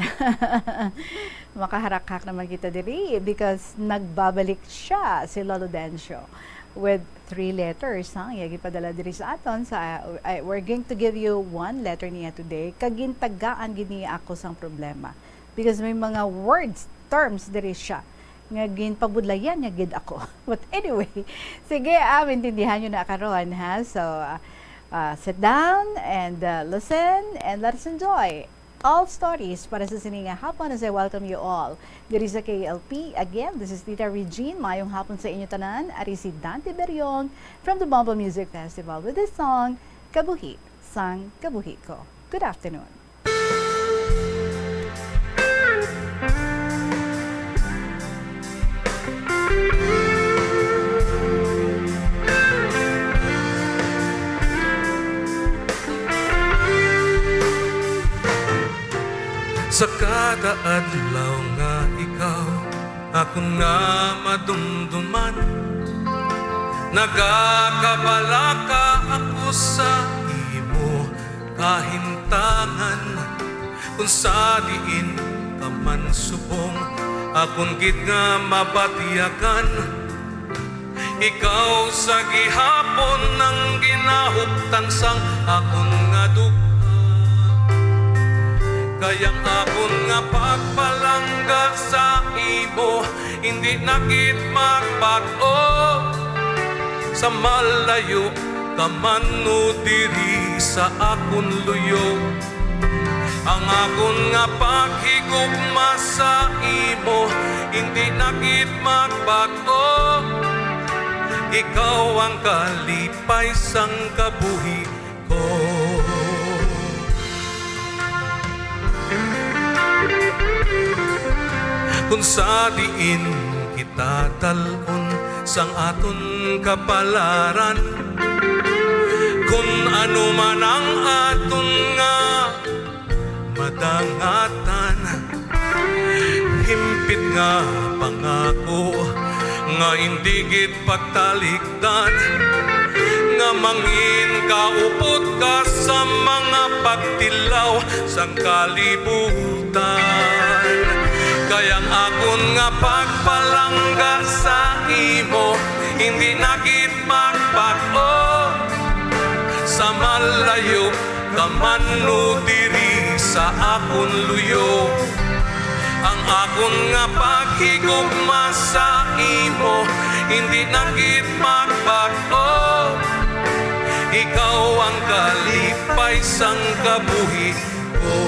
Makaharakhak naman kita diri because nagbabalik siya, si Lolo Dencio, with three letters, ha, nga gipadala diri sa aton. Sa, uh, we're going to give you one letter niya today. Kag gintagaan gid niya ako sang problema because may mga words, terms diri siya nga ginpabudlayan niya gid ako. But anyway, sige, ah, maintindihan niyo na karon, ha? So, ah, ah, sit down and, ah, listen and let us enjoy all stories para sa sini nga hapon as I welcome you all diri sa K L P. Again, this is Tita Regine. Mayong hapon sa inyo tanan. Ari si Dante Beriong from the Bombo Music Festival with this song, Kabuhi sang Kabuhi Ko. Good afternoon. Sa kada adlaw nga ikaw akon nga madumduman, nagakabalaka ako sa imo kahimtangan. Kung sa diin ka man subong, akon gid nga mabatyagan. Ikaw sa gihapon ang ginahuptan sang akon nga duga. Kay ang akon nga pagpalangga sa imo, hindi na gid magbag-o. Sa malayo ka man o diri sa akon luyo, ang akon nga paghigugma sa imo hindi na gid magbag-o. Ikaw ang kalipay sang kabuhi ko. Kung sa diin kita dal-on sang aton kapalaran, kung ano man ang aton nga madangatan, himpit nga pangako nga indi gid pagtalikdan, nga mangin kaupod ka sa mga pagtilaw sang kalibutan. Kay ang akon nga pagpalangga sa imo hindi na gid magbag-o. Sa malayo ka man o diri sa akon luyo, ang akon nga paghigugma sa imo hindi na gid magbag-o. Ikaw ang kalipay sang kabuhi ko.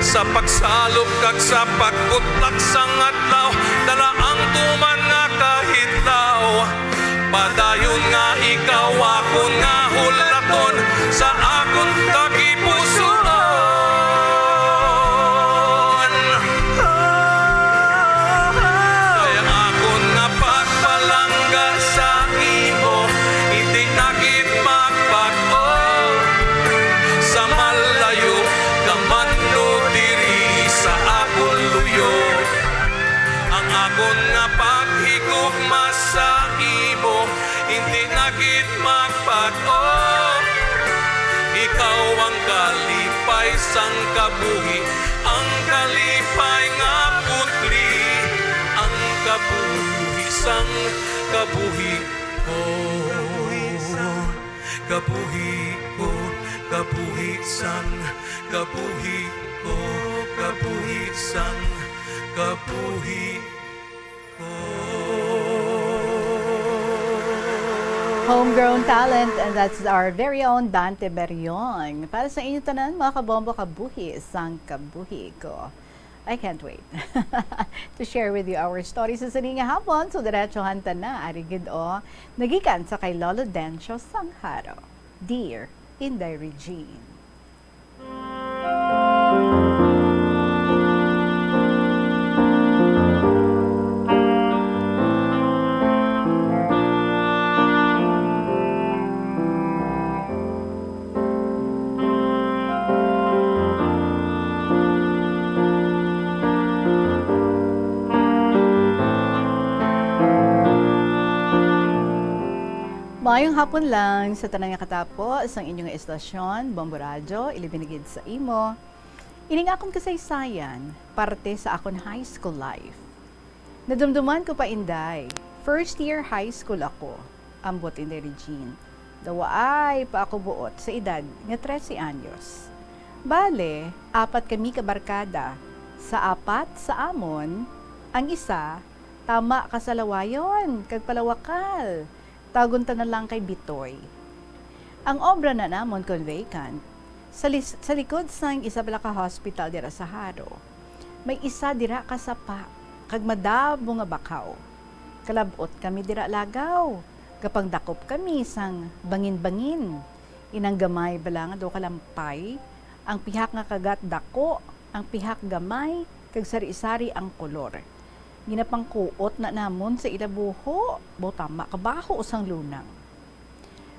Sa pagsalop kag sa pagkutlak sang adlaw, dala ang tuman nga kahidlaw. Padayon nga ikaw akon nga hulaton sa akon tagipusoon. Kay ang akon nga pagpalangga sa imo hindi na gid magbag-o. Sa malayo ka man o diri sa akon luyo, ang akon nga paghigugma sa imo hindi na gid magbag-o. Ikaw ang kalipay sang kabuhi, ang kalipay nga putli, ang kabuhi sang kabuhi ko. Kabuhi ko, kabuhi sang kabuhi ko, kabuhi sang kabuhi ko. Homegrown talent, and that's our very own Dante Berion. Para sa inyo tanan, mga kabombo, kabuhi sang kabuhi ko. I can't wait to share with you our story sa sini nga hapon. So, diretsohan ta na. Ari gid, o, nagikan sa kay Lolo Dencio Sangharo. Dear Inday Regine. Maayong hapon lang sa tanan nga katapo sang inyo nga estasyon, Bombo Radyo, ilabi na gid sa imo. Ining akon kasaysayan, parte sa akon high school life. Nadumduman ko pa, Inday, first year high school ako, ambot Inday Regine. Daw waay pa ako buot sa edad nga trese anyos. Bale, apat kami ka barkada. Sa apat sa amon, ang isa tama ka sa lawayon kag palawakal. Tawgon ta na lang kay Bitoy. Ang obra na namon kon vacant, sa lis-, sa likod sang isa bala ka hospital dira sa Jaro, may isa dira ka sapa kag madabo nga bakaw. Kalab-ot kami dira lagaw. Gapangdakop kami sang bangin-bangin. Inang gamay bala nga daw kalampay, ang pihak nga kagat dako, ang pihak gamay, kag sari-sari ang kolor. Ginapangkuot na namon sa ila buho, daw tama ka baho sang lunang.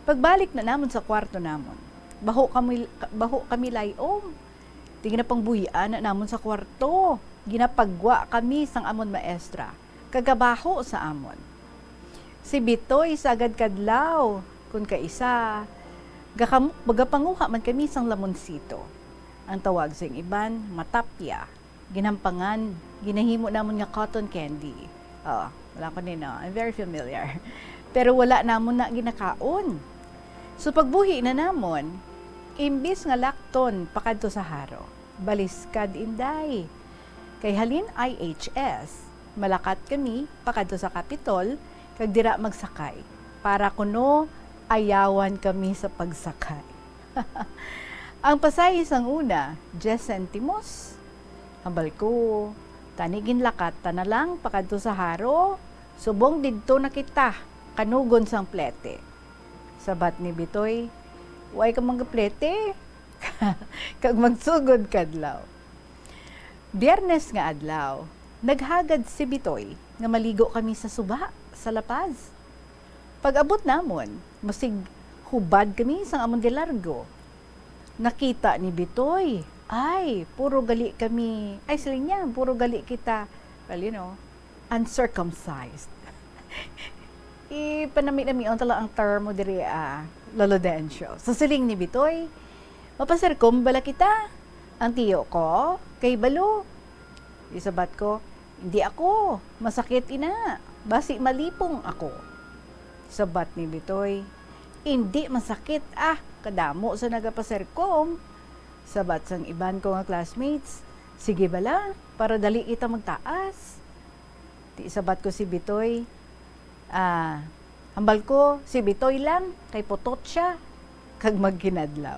Pagbalik na namon sa kwarto namon, baho kami, baho kami lay-om. Di ginapangbuy-an na namon sa kwarto. Ginapagwa kami sang amon maestra, kag kabaho sa amon. Si Bitoy sagad kadlaw, kun kaisa, gakam-, gagapanguha man kami sang lamonsito. Ang tawag sang iban, matapya. Ginampangan, ginahimo namon nga cotton candy. Oh, wala ko ni, no? I'm very familiar. Pero wala namon na ginakaon. So, pagbuhi na namon, imbis nga lakton pakadto sa Jaro, baliskad, Inday. Kay halin I H S, malakat kami pakadto sa Capitol, kag dira magsakay, para kuno ayawan kami sa pagsakay. Ang pasahe sang una, diyes sentimos. Hambal ko, tani ginlakat ta na lang pakadto sa Jaro, subong didto na kita kanugon sang plete. Sabat ni Bitoy, "Way ka man gaplete, kag magsugod kadlaw." Biyernes nga adlaw, naghagad si Bitoy nga maligo kami sa suba sa La Paz. Pag-abot namon, masig hubad kami sang amon de largo. Nakita ni Bitoy, ay, puro gali kami, ay, siling niya, puro gali kita, well, you know, uncircumcised. Ipanami-namion ta lang ang termo diri, ah, Lolo Dencio. So, siling ni Bitoy, "Mapasirkom bala kita? Ang tiyo ko, kay balo." Isabat ko, "Hindi ako, masakit ina, basi malipong ako." Sabat ni Bitoy, "Hindi masakit, ah, kadamo sa nagapasirkom." Sabat sang iban ko nga classmates, "Sige bala, para dali kita magtaas." Ti sabat ko si Bitoy, ah, hambal ko, si Bitoy lang, kay putot siya, kag magkinadlaw.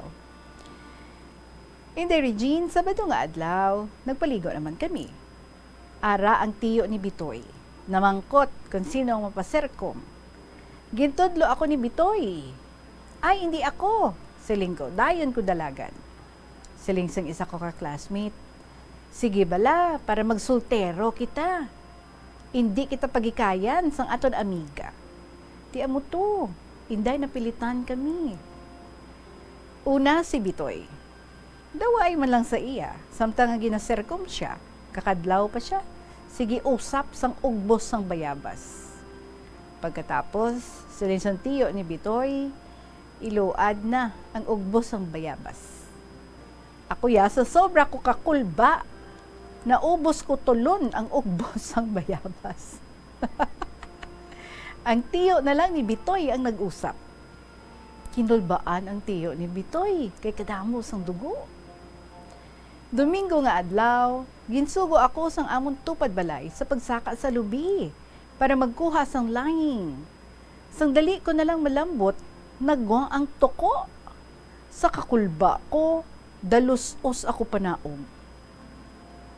Inday Regine, Sabado nga adlaw, nagpaligo naman kami. Ara ang tiyo ni Bitoy, namangkot kon sino ang mapasirkom. Gintudlo ako ni Bitoy. "Ay, indi ako," siling ko, dayon ko dalagan. Siling sang isa ko ka classmate, "Sige bala, para magsultero kita. Indi kita pagikayan sang aton amiga." Ti amo to, Inday, napilitan kami. Una si Bitoy. Daw waay man lang sa iya, samtang nga ginasirkom siya, kakadlaw pa siya, sige usap sang ugbos sang bayabas. Pagkatapos, siling sang tiyo ni Bitoy, iluad na ang ugbos sang bayabas. Ako ya, sa sobra ko kakulba, naubos ko tulon ang ugbos sang bayabas. Ang tiyo na lang ni Bitoy ang nag-usap. Kinulbaan ang tiyo ni Bitoy kay kadamo sang dugo. Domingo nga adlaw, ginsugo ako sang amon tupad balay sa pagsaka sa lubi para magkuha sang langing. Sang dali ko na lang malambot, nagwa ang tuko. Sa kakulba ko, dalus-os ako panaog.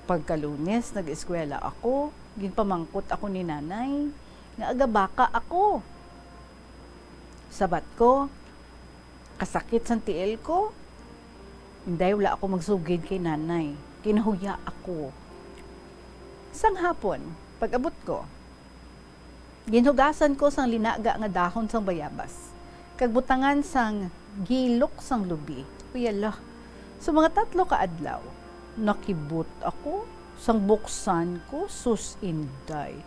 Pagka Lunes, nag-eskwela ako, ginpamangkot ako ni Nanay nga agabaka ako. Sabat ko, "Kasakit sang tiil ko." Inday, wala ako magsugid kay Nanay. Kinahuya ako. Sang hapon, pag-abot ko, ginhugasan ko sang linaga nga dahon sang bayabas, kag butangan sang gilok sang lubi. Uy, ala. Sa mga tatlo ka adlaw, nakibot ako sang buksan ko, sus, Inday.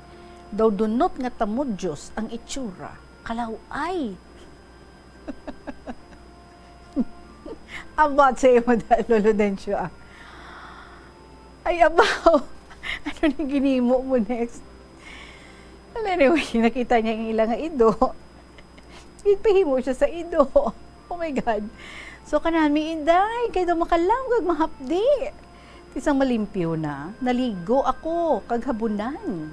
Daw dunot nga tamudyos ang itsura. Kalaw-ay! About sa imo, da, Lolo Dencio, ah. Ay, abaw! Ano ni ginimo mo next? Well, anyway, nakita niya ang ila nga ido. Ginpahimo siya sa ido. Oh my God. So, kanami, Inday, kay daw makalaw kag mahapdi. Ti sang malimpyo na, naligo ako, kag habunan.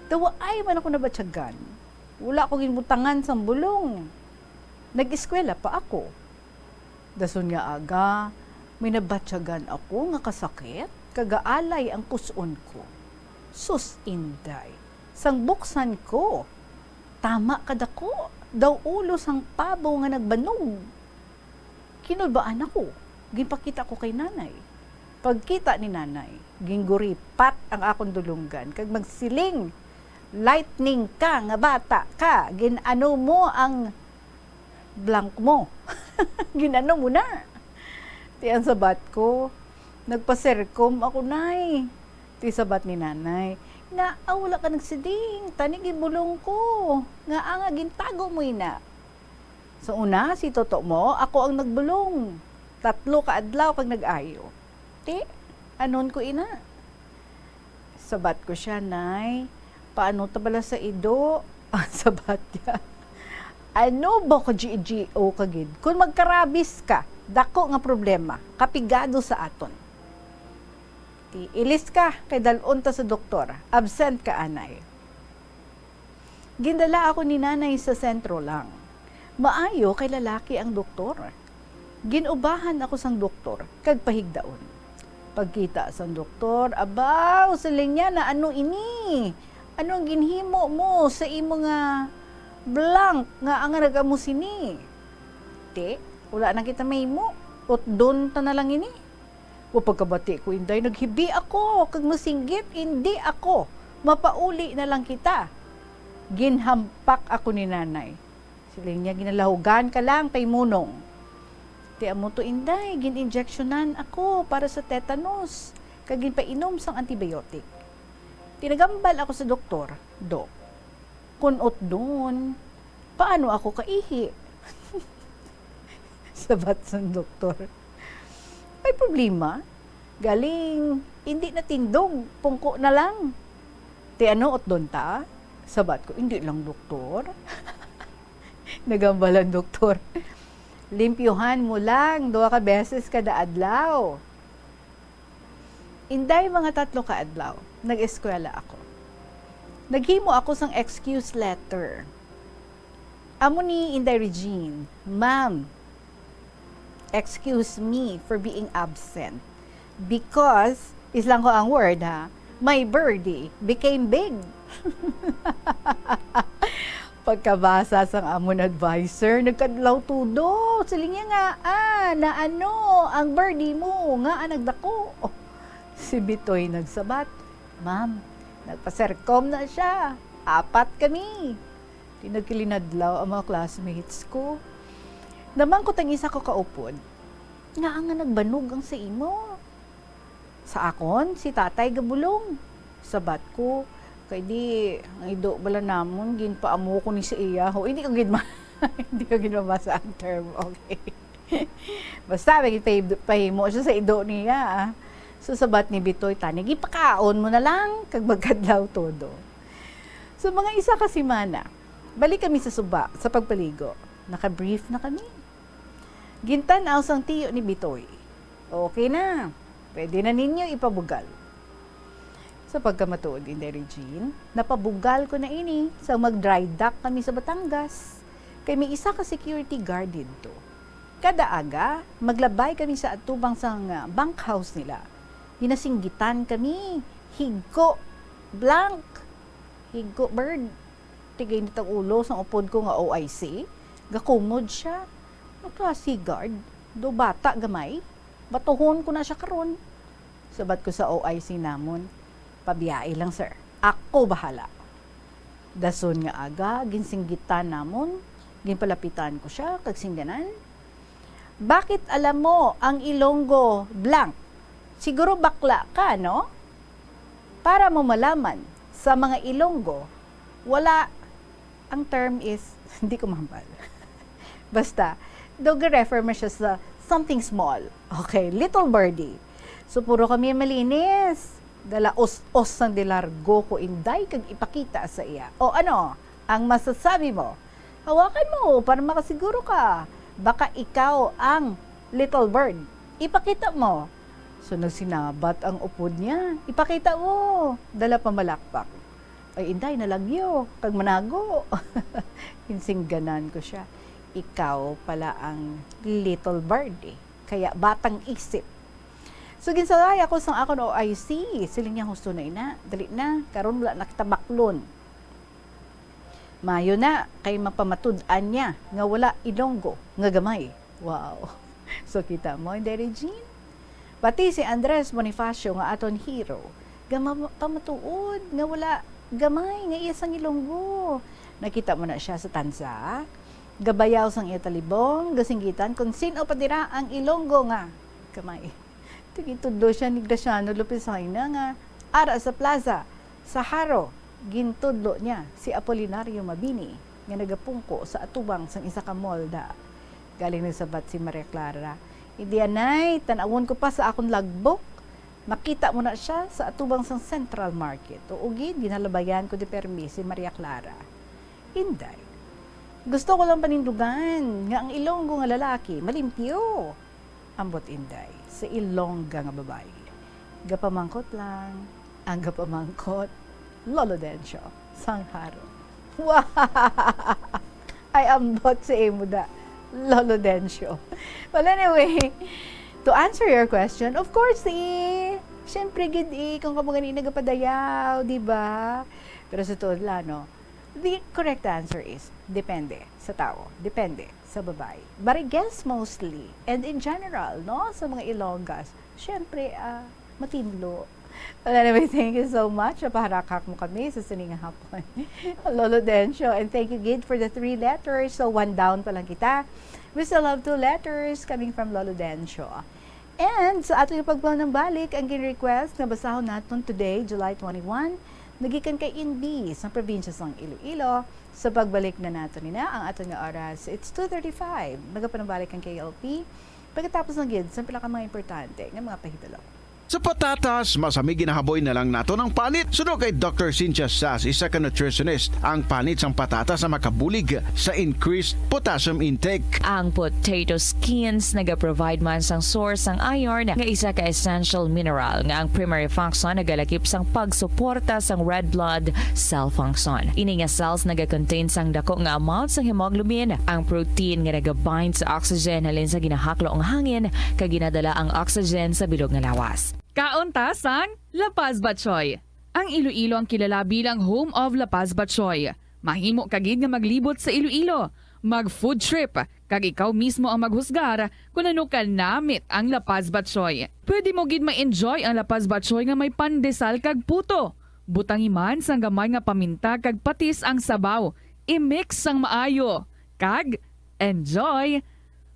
Daw waay man ako nabatyagan. Wala ko ginbutangan sang bulong. Nag-eskwela pa ako. Dason nga aga, may nabatyagan ako nga kasakit, kag gaalay ang kus-on ko. Sus, Inday, sang buksan ko, tama kadako, daw ulo sang pabo nga nagbanog. Kinulbaan ako, ginpakita ko kay Nanay. Pagkita ni Nanay, gingguripat ang akon dulonggan kag magsiling, "Lightning ka nga bata ka, gin-ano mo ang blank mo. Gin-ano mo na?" Ti ang sabat ko, "Nagpaserkom ako, Nay." Ti sabat ni Nanay, "Ngaa wala ka nagsiling? Tani gibulong ko. Ngaa nga gintago mo ina?" "Sa una, si toto mo, ako ang nagbulong. Tatlo ka adlaw kag nag-ayo. Ti, anon ko ina?" Sabat ko siya, "Nay, paano ta bala sa ido?" Ang sabat niya, "Ano ba ka, G G O ka gid? Kung magkarabis ka, dako nga problema, kapigado sa aton. Ti, ilis ka, kay dal-on ta sa doktor. Absent ka anay." Gindala ako ni Nanay sa sentro lang. Maayo kay lalaki ang doktor. Gin-ubahan ako sang doktor kag pahigdaon. Pagkita sang doktor, "Abaw," siling niya, "na ano ini? Ano ang ginhimo mo sa imo nga blank nga ang nag-amo sini?" "Ti, wala na kita mahimo. Utdon ta na lang ini." Wa pagkabati ko, Inday, naghibi ako kag masinggit, "Indi ako. Mapauli na lang kita." Ginhampak ako ni Nanay. Siling niya, "Ginalahugan ka lang, Tay Munong." Ti amo to, Inday, gin-injeksyonan ako para sa tetanus, kag ginpainom sang antibiotic. Ti nagambal ako sa doktor, "Dok, kun utdon, paano ako kaihi?" Sabat sang doktor, "May problema? Galing, indi na tindog, pungko na lang." Ti ano, utdon ta? Sabat ko, "Indi lang, doktor." Nagambal ang doktor, "Limpyuhan mo lang duha ka beses kada adlaw." Inday, mga tatlo ka adlaw, nag-eskwela ako. Naghimo ako sang excuse letter. Amo ni, Inday Regine, "Ma'am, excuse me for being absent because," is lang ko ang word, ha, "my birdie became big." Pagkabasa sang amon adviser, nagkadlaw todo. Siling niya nga, "Ah, na ano ang birdie mo nga nagdako?" Si Bitoy nagsabat, "Ma'am, nagpaserkom na siya. Apat kami." Di nagkilinadlaw ang mga classmates ko. Namangkot ang isa ko kaupod, "Ngaa nga nagbanog ang sa imo?" Sa akon, si tatay gabulong. Sabat ko, "Kay di, ang ido bala namon, ginpaamo ko ni sa iya." Ho, hindi ko gid ma-, hindi ko gid mabasa ang term. Okay. Basta, may pahib-, pahimo siya sa ido niya, ah. So, sabat ni Bitoy, "Tani, gipakaon mo na lang, kag magkadlaw todo." So, mga isa ka semana, balik kami sa suba, sa pagpaligo. Naka-brief na kami. Gintan-aw sang tiyo ni Bitoy, "Okay na. Pwede na ninyo ipabugal." Sa pagkamatuod, Inday Regine, napabugal ko na ini sa mag-dry dock kami sa Batangas. Kay may isa ka security guard didto. Kada aga, maglabay kami sa atubang sang, ah, bunkhouse nila. Ginasinggitan kami, higko, blank, higko bird. Tigainit ang ulo sang upod ko nga O I C. Gakumod siya. Ang klase guard, do bata gamay. Batuhon ko na siya karon. Sabat ko sa O I C namon, "Pabiyai lang, sir. Ako bahala." Dason nga aga, ginsinggitan namon, ginpalapitan ko sia kag singganan, "Bakit alam mo ang Ilonggo blank? Siguro bakla ka, no? Para mo malaman, sa mga Ilonggo, wala, ang term is," hindi ko mahambal. Basta, do refer mo siya sa something small. Okay, little birdie. So, puro kami malinis. Dala os-os sang dilargo ko, Inday, kag ipakita sa iya. O ano, ang masasabi mo? Hawakan mo para makasiguro ka. Baka ikaw ang little bird. Ipakita mo. So, nagsinabat ang upod niya. "Ipakita mo." Dala pamalakpak. "Ay, Inday, nalagyo kag manago." Ginsingganan ko sia, "Ikaw pala ang little bird, eh. Kaya batang isip." So, ginsalay ako sang akon O I C. Siling niya, "Husto na ina, dali na. Karon wala na kita baklon. Maayo na, kay mapamatud-an niya nga wala Ilonggo nga gamay." Wow. So, kita mo, Inday Regine? Pati si Andres Bonifacio nga aton hero, gamapamatuod nga wala gamay nga iya sang Ilonggo. Nakita mo na siya sa tansa, gabayaw sang iya talibong, gasinggitan kon sin-o pa dira ang Ilonggo nga gamay. Tigintudlo siya ni Graciano Lopez Jaena nga ara sa plaza sa Jaro, gintudlo niya si Apolinario Mabini nga nagapungko sa atubang sang isa ka mall da. Galing nagsabat si Maria Clara, "Hindi, anay, tan-awon ko pa sa akon logbook. Makita mo na siya sa atubang sang Central Market." Oo gid, ginalabayan ko di permi si Maria Clara. "Inday, gusto ko lang panindugan nga ang Ilonggo nga lalaki malimpyo." Ambot, Inday, sa Ilongga nga babayi. Gapamangkot lang ang gapamangkot, Lolo Dencio sang Jaro. Wow! Ay, ambot sa imo da, Lolo Dencio. Well, anyway, to answer your question, of course, eh, syempre gid, eh, kung kamo gani nagapadayaw, di ba? Pero sa tuod lang, no, the correct answer is, depende sa tao. Depende sa babae. But I guess mostly, and in general, no, sa mga Ilonggas, syempre, ah, matinlo. Well, anyway, thank you so much. Napaharakak mo kami sa sining nga hapon, Lolo Dencio. And thank you gid for the three letters. So, one down pa lang kita. We still have two letters coming from Lolo Dencio. And sa aton nga pagpanambalik, ang gin-request nga basahon naton today, July twenty-one, nagikan kay Inbi sa probinsya sang Iloilo. Sa pagbalik na nato nina ang aton nga oras, it's two thirty-five. Magapanambalik ang K L P pagkatapos na gid sa pila ka mga importante nga mga pahibalo. Sa patatas, masami ginahaboy na lang naton ang panit. Suno kay Doctor Cynthia Sass, isa ka nutritionist, ang panit sang patatas ang makabulig sa increased potassium intake. Ang potato skins nagaprovide man sang source sang iron, nga isa ka essential mineral nga ang primary function nagalakip sang pagsuporta sang red blood cell function. Ini nga cells nagacontain sang dako nga amount sang hemoglobin, ang protein nga nagabind sa oxygen halin sa ginahaklo nga hangin kag ginadala ang oxygen sa bilog nga lawas. Kaon ta sang La Paz Batchoy. Ang Iloilo ang kilala bilang home of La Paz Batchoy. Mahimo ka gid nga maglibot sa Iloilo, mag-food trip, kag ikaw mismo ang maghusgar kon ano kanamit ang La Paz Batchoy. Pwede mo gid ma-enjoy ang La Paz Batchoy nga may pandesal kag puto. Butangi man sang gamay nga paminta kag patis ang sabaw. I-mix sang maayo. Kag enjoy!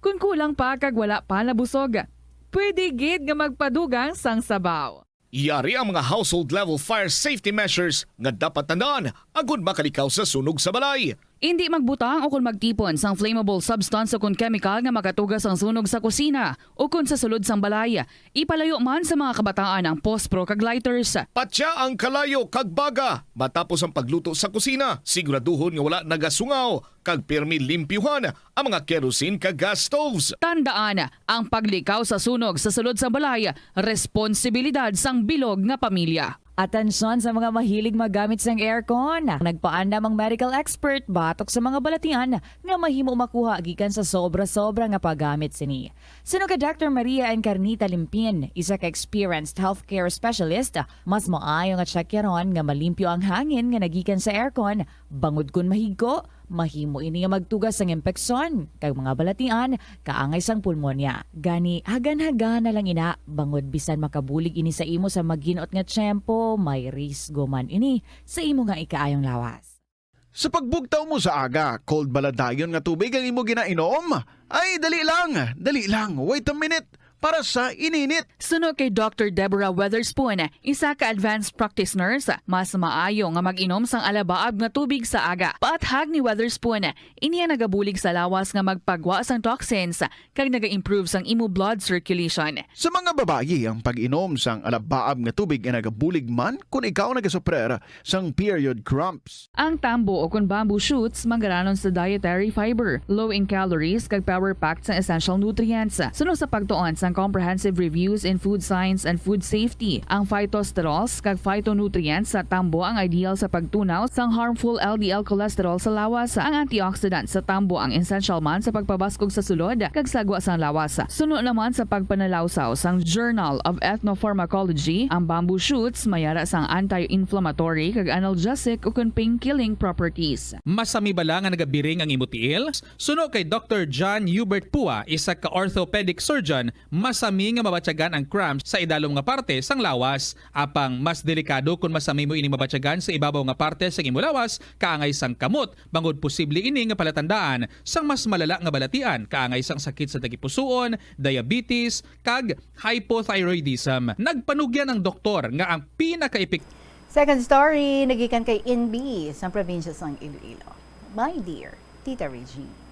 Kon kulang pa kag wala pa nabusog, pwede gid nga magpadugang sang sabaw. Yari ang mga household level fire safety measures nga dapat tandaan agud makalikaw sa sunog sa balay. Indi magbutang ukon magtipon sang flammable substance ukon chemical nga makatuga sang sunog sa kusina ukon sa sulod sang balay. Ipalayo man sa mga kabataan ang pospro kag lighters. Patya ang kalayo kag baga matapos ang pagluto sa kusina. Siguraduhon nga wala nagasungaw kag pirmi limpyuhan ang mga kerosene kag gas stoves. Tandaan, ang paglikaw sa sunog sa sulod sang balay, responsibilidad sang bilog nga pamilya. Atensyon sa mga mahilig maggamit sang aircon. Nagpaandam ang medical expert batok sa mga balatian nga mahimo makuha gikan sa sobra-sobra nga paggamit sini. Suno kay Doctor Maria Encarnita Limpin, isa ka experienced healthcare specialist, mas maayo nga tsakyaron nga malimpyo ang hangin nga nagikan sa aircon, bangod kon mahigko, mahimo ini nga magtugas sang impeksyon kag mga balatian kaangay sang pulmonya. Gani, hagan-hagana lang ina, bangod bisan makabulig ini sa imo sa maginot nga tiyempo, may risgo man ini sa imo nga ikaayong lawas. Sa pagbugtaw mo sa aga, cold bala dayon nga tubig ang imo ginainom? Ay, dali lang, dali lang, wait a minute, para sa ininit. Suno kay Doctor Deborah Weatherspoon, isa ka advanced practice nurse, mas maayo nga mag-inom sang alabaab nga tubig sa aga. Paathag ni Weatherspoon, ini ang nagabulig sa lawas nga magpagwa sang toxins kag naga-improve sang imo blood circulation. Sa mga babayi, ang pag-inom sang alabaab nga tubig ay nagabulig man kon ikaw nagasuprer sang period cramps. Ang tambo o kon bamboo shoots manggaranon sa dietary fiber, low in calories, kag power-packed sang essential nutrients. Suno sa pagtuon sang Comprehensive Reviews in Food Science and Food Safety, ang phytosterols kag phytonutrients sa tambo ang ideal sa pagtunaw sang harmful L D L cholesterol sa lawas. Ang antioxidant sa tambo ang essential man sa pagpabaskog sa sulod kag sagwa sang lawas. Suno naman sa pagpanalawsaw sang Journal of Ethnopharmacology, ang bamboo shoots may ara sang anti-inflammatory kag analgesic ukon pain-killing properties. Masami bala nga nagabiring ang imo tiil? Suno kay Doctor John Hubert Pua, isa ka orthopedic surgeon, masami nga mabatyagan ang cramps sa idalom nga parte sang lawas. Apang mas delikado kon masami mo ini mabatyagan sa ibabaw nga parte sang imo lawas, kaangay sang kamot, bangod posible ini nga palatandaan sang mas malala nga balatian, kaangay sang sakit sa tagipusoon, diabetes, kag hypothyroidism. Nagpanugyan ang doktor nga ang pinakaepek- Second story, nagikan kay N B sa probinsya sang Iloilo. My dear Tita Regine.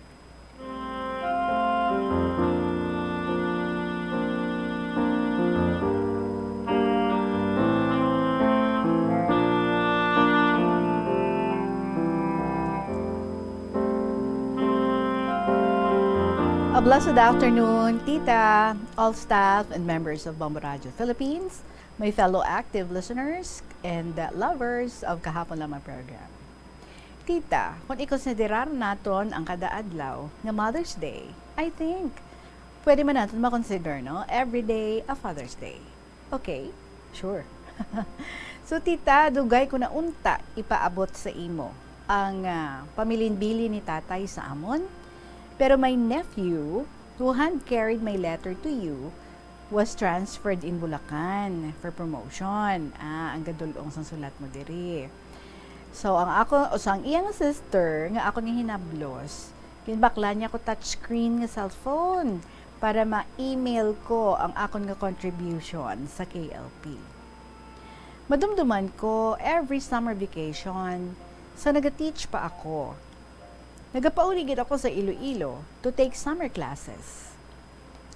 A blessed afternoon, Tita, all staff and members of Bombo Radio Philippines, my fellow active listeners, and, uh, lovers of Kahapon Lamang program. Tita, kung ikonsiderar naton ang kada adlaw nga Mother's Day, I think pwede man naton makonsider, no? Every day a Father's Day. Okay? Sure. So, Tita, dugay ko na unta ipaabot sa imo ang, ah, pamilinbilin ni Tatay sa amon. Pero my nephew, who hand-carried my letter to you, was transferred in Bulacan for promotion. Ah, ang gadul-ong sang sulat mo diri. So, ang ako, o, so, ang iyang sister nga ako ni hinablos, ginbakla niya ko touchscreen nga cellphone para ma-email ko ang akon nga contribution sa K L P. Madumduman ko, every summer vacation, sa naga-teach pa ako, nagapauli gid ako sa Iloilo to take summer classes.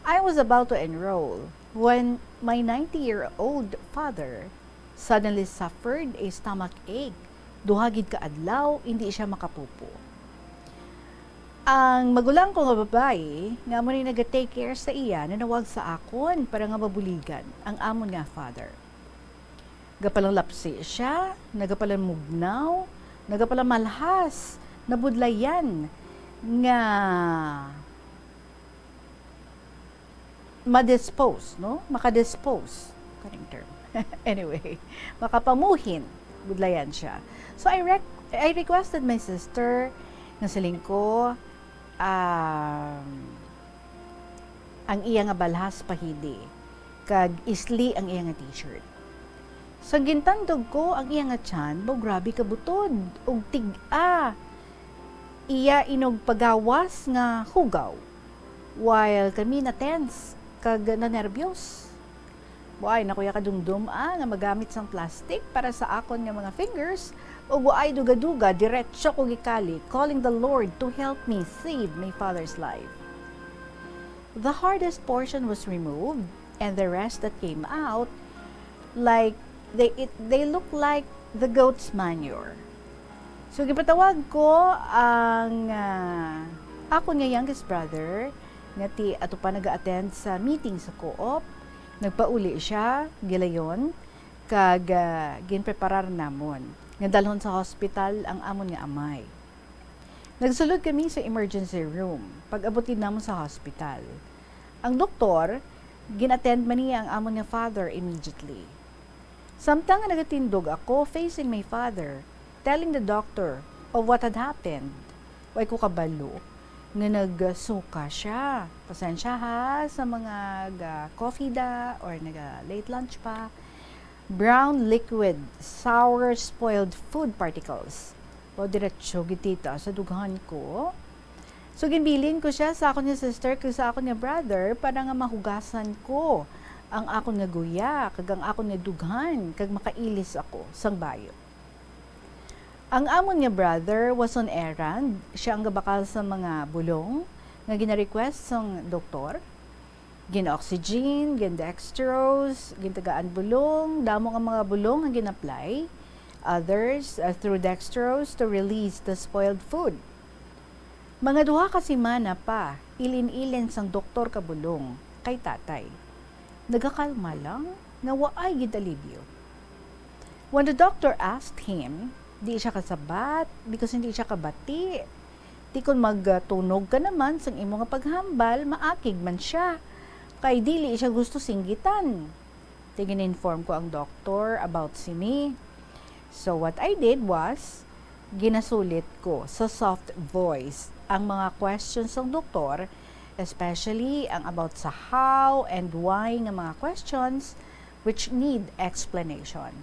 I was about to enroll when my ninety-year-old father suddenly suffered a stomach ache. Duha gid ka adlaw, hindi siya makapupo. Ang magulang ko nga babayi, nga amo ni naga-take care sa iya, nanawag sa akon para nga mabuligan ang amon nga father. Gapalanglapsi siya, nagapalamugnaw, nagapalamalhas, nabudlayan nga ma-dispose, no? Maka-dispose. Kaning term. Anyway, makapamuhin. Budlayan siya. So, I rec-, I requested my sister nga siling ko, um, ang iya nga balhas pahidi, kag isli ang iya nga t-shirt. Sa gintandog ko, ang iya nga tiyan, baw grabe ka butod, ug tig-a. Iya inog pagawas nga hugaw, while kami na-tense kag nanerbyos. Buay, nakuya kadumdom, ah, nga magamit sang plastic para sa akon nga mga fingers, ug waay duga-duga, diretso ko gikali, calling the Lord to help me save my father's life. The hardest portion was removed, and the rest that came out, like, they, it, they look like the goat's manure. So, gipatawag ko ang, ah, akon nga youngest brother, nga ti ato pa naga-attend sa meeting sa co-op. Nagpauli siya, gilayon, kag, ah, ginpreparar namon nga dalhon sa hospital ang amon nga amay. Nagsulod kami sa emergency room pag-abot gid namon sa hospital. Ang doktor, gin-attend man niya ang amon nga father immediately. Samtang nga nagatindog ako facing my father, telling the doctor of what had happened, way ko kabalo nga nagsuka siya. Pasensya ha sa mga ga-coffee da or naga-late lunch pa. Brown liquid, sour spoiled food particles. O, diretso gid, tita, sa dughan ko. So, ginbilin ko siya sa akon nga sister kag sa akon nga brother para nga mahugasan ko ang akon nga guya kag ang akon nga dughan kag makailis ako sang bayo. Ang amon nga brother was on errand. Siya ang gabakal sa mga bulong nga gina-request sang doktor. Gin-oxygen, gin-dextrose, gintagaan bulong, damo nga mga bulong ang gin-apply. Others, uh, through dextrose to release the spoiled food. Mga duha ka semana pa, ilin-ilin sang doktor ka bulong kay tatay. Nagakalma lang nga waay gid alibyo. When the doctor asked him, di siya kasabat because hindi siya kabati. Di kon magtunog ka naman sang imo nga paghambal, maakig man siya, kay dili siya gusto singgitan. Ti gin-inform ko ang doktor about sini. So what I did was, ginasulit ko sa soft voice ang mga questions sang doktor, especially ang about sa how and why nga mga questions which need explanation.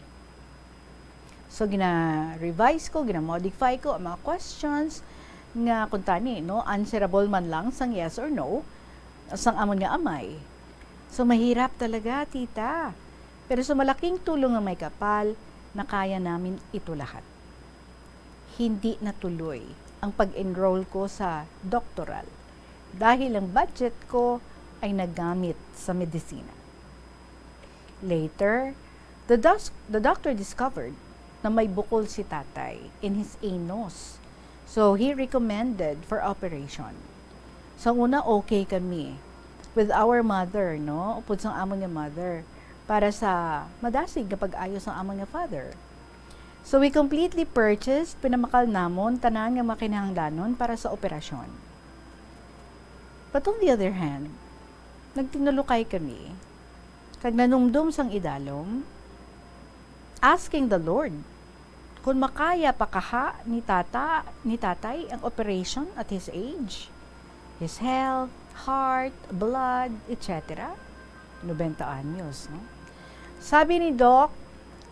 So, gina-revise ko, gina-modify ko ang mga questions nga, kung tani, no, answerable man lang sang yes or no sang amon nga amay. So, mahirap talaga, tita. Pero sa malaking tulong ng May Kapal, nakaya namin ito lahat. Hindi natuloy ang pag-enroll ko sa doctoral dahil ang budget ko ay nagamit sa medisina. Later, the, dos- the doctor discovered na may bukol si tatay in his anus. So, he recommended for operation. Sa una, okay kami with our mother, no? Upod sang amon nga mother, para sa madasig nga pag-ayo sang amon nga father. So, we completely purchased, pinamakal namon tanan nga mga kinahanglanon para sa operasyon. But on the other hand, nagtinulokay kami kag nanumdom sang idalom, asking the Lord kung makaya pa kaha ni tata-, ni tatay ang operation at his age, his health, heart, blood, et cetera. Nobenta anyos, no? Sabi ni Doc,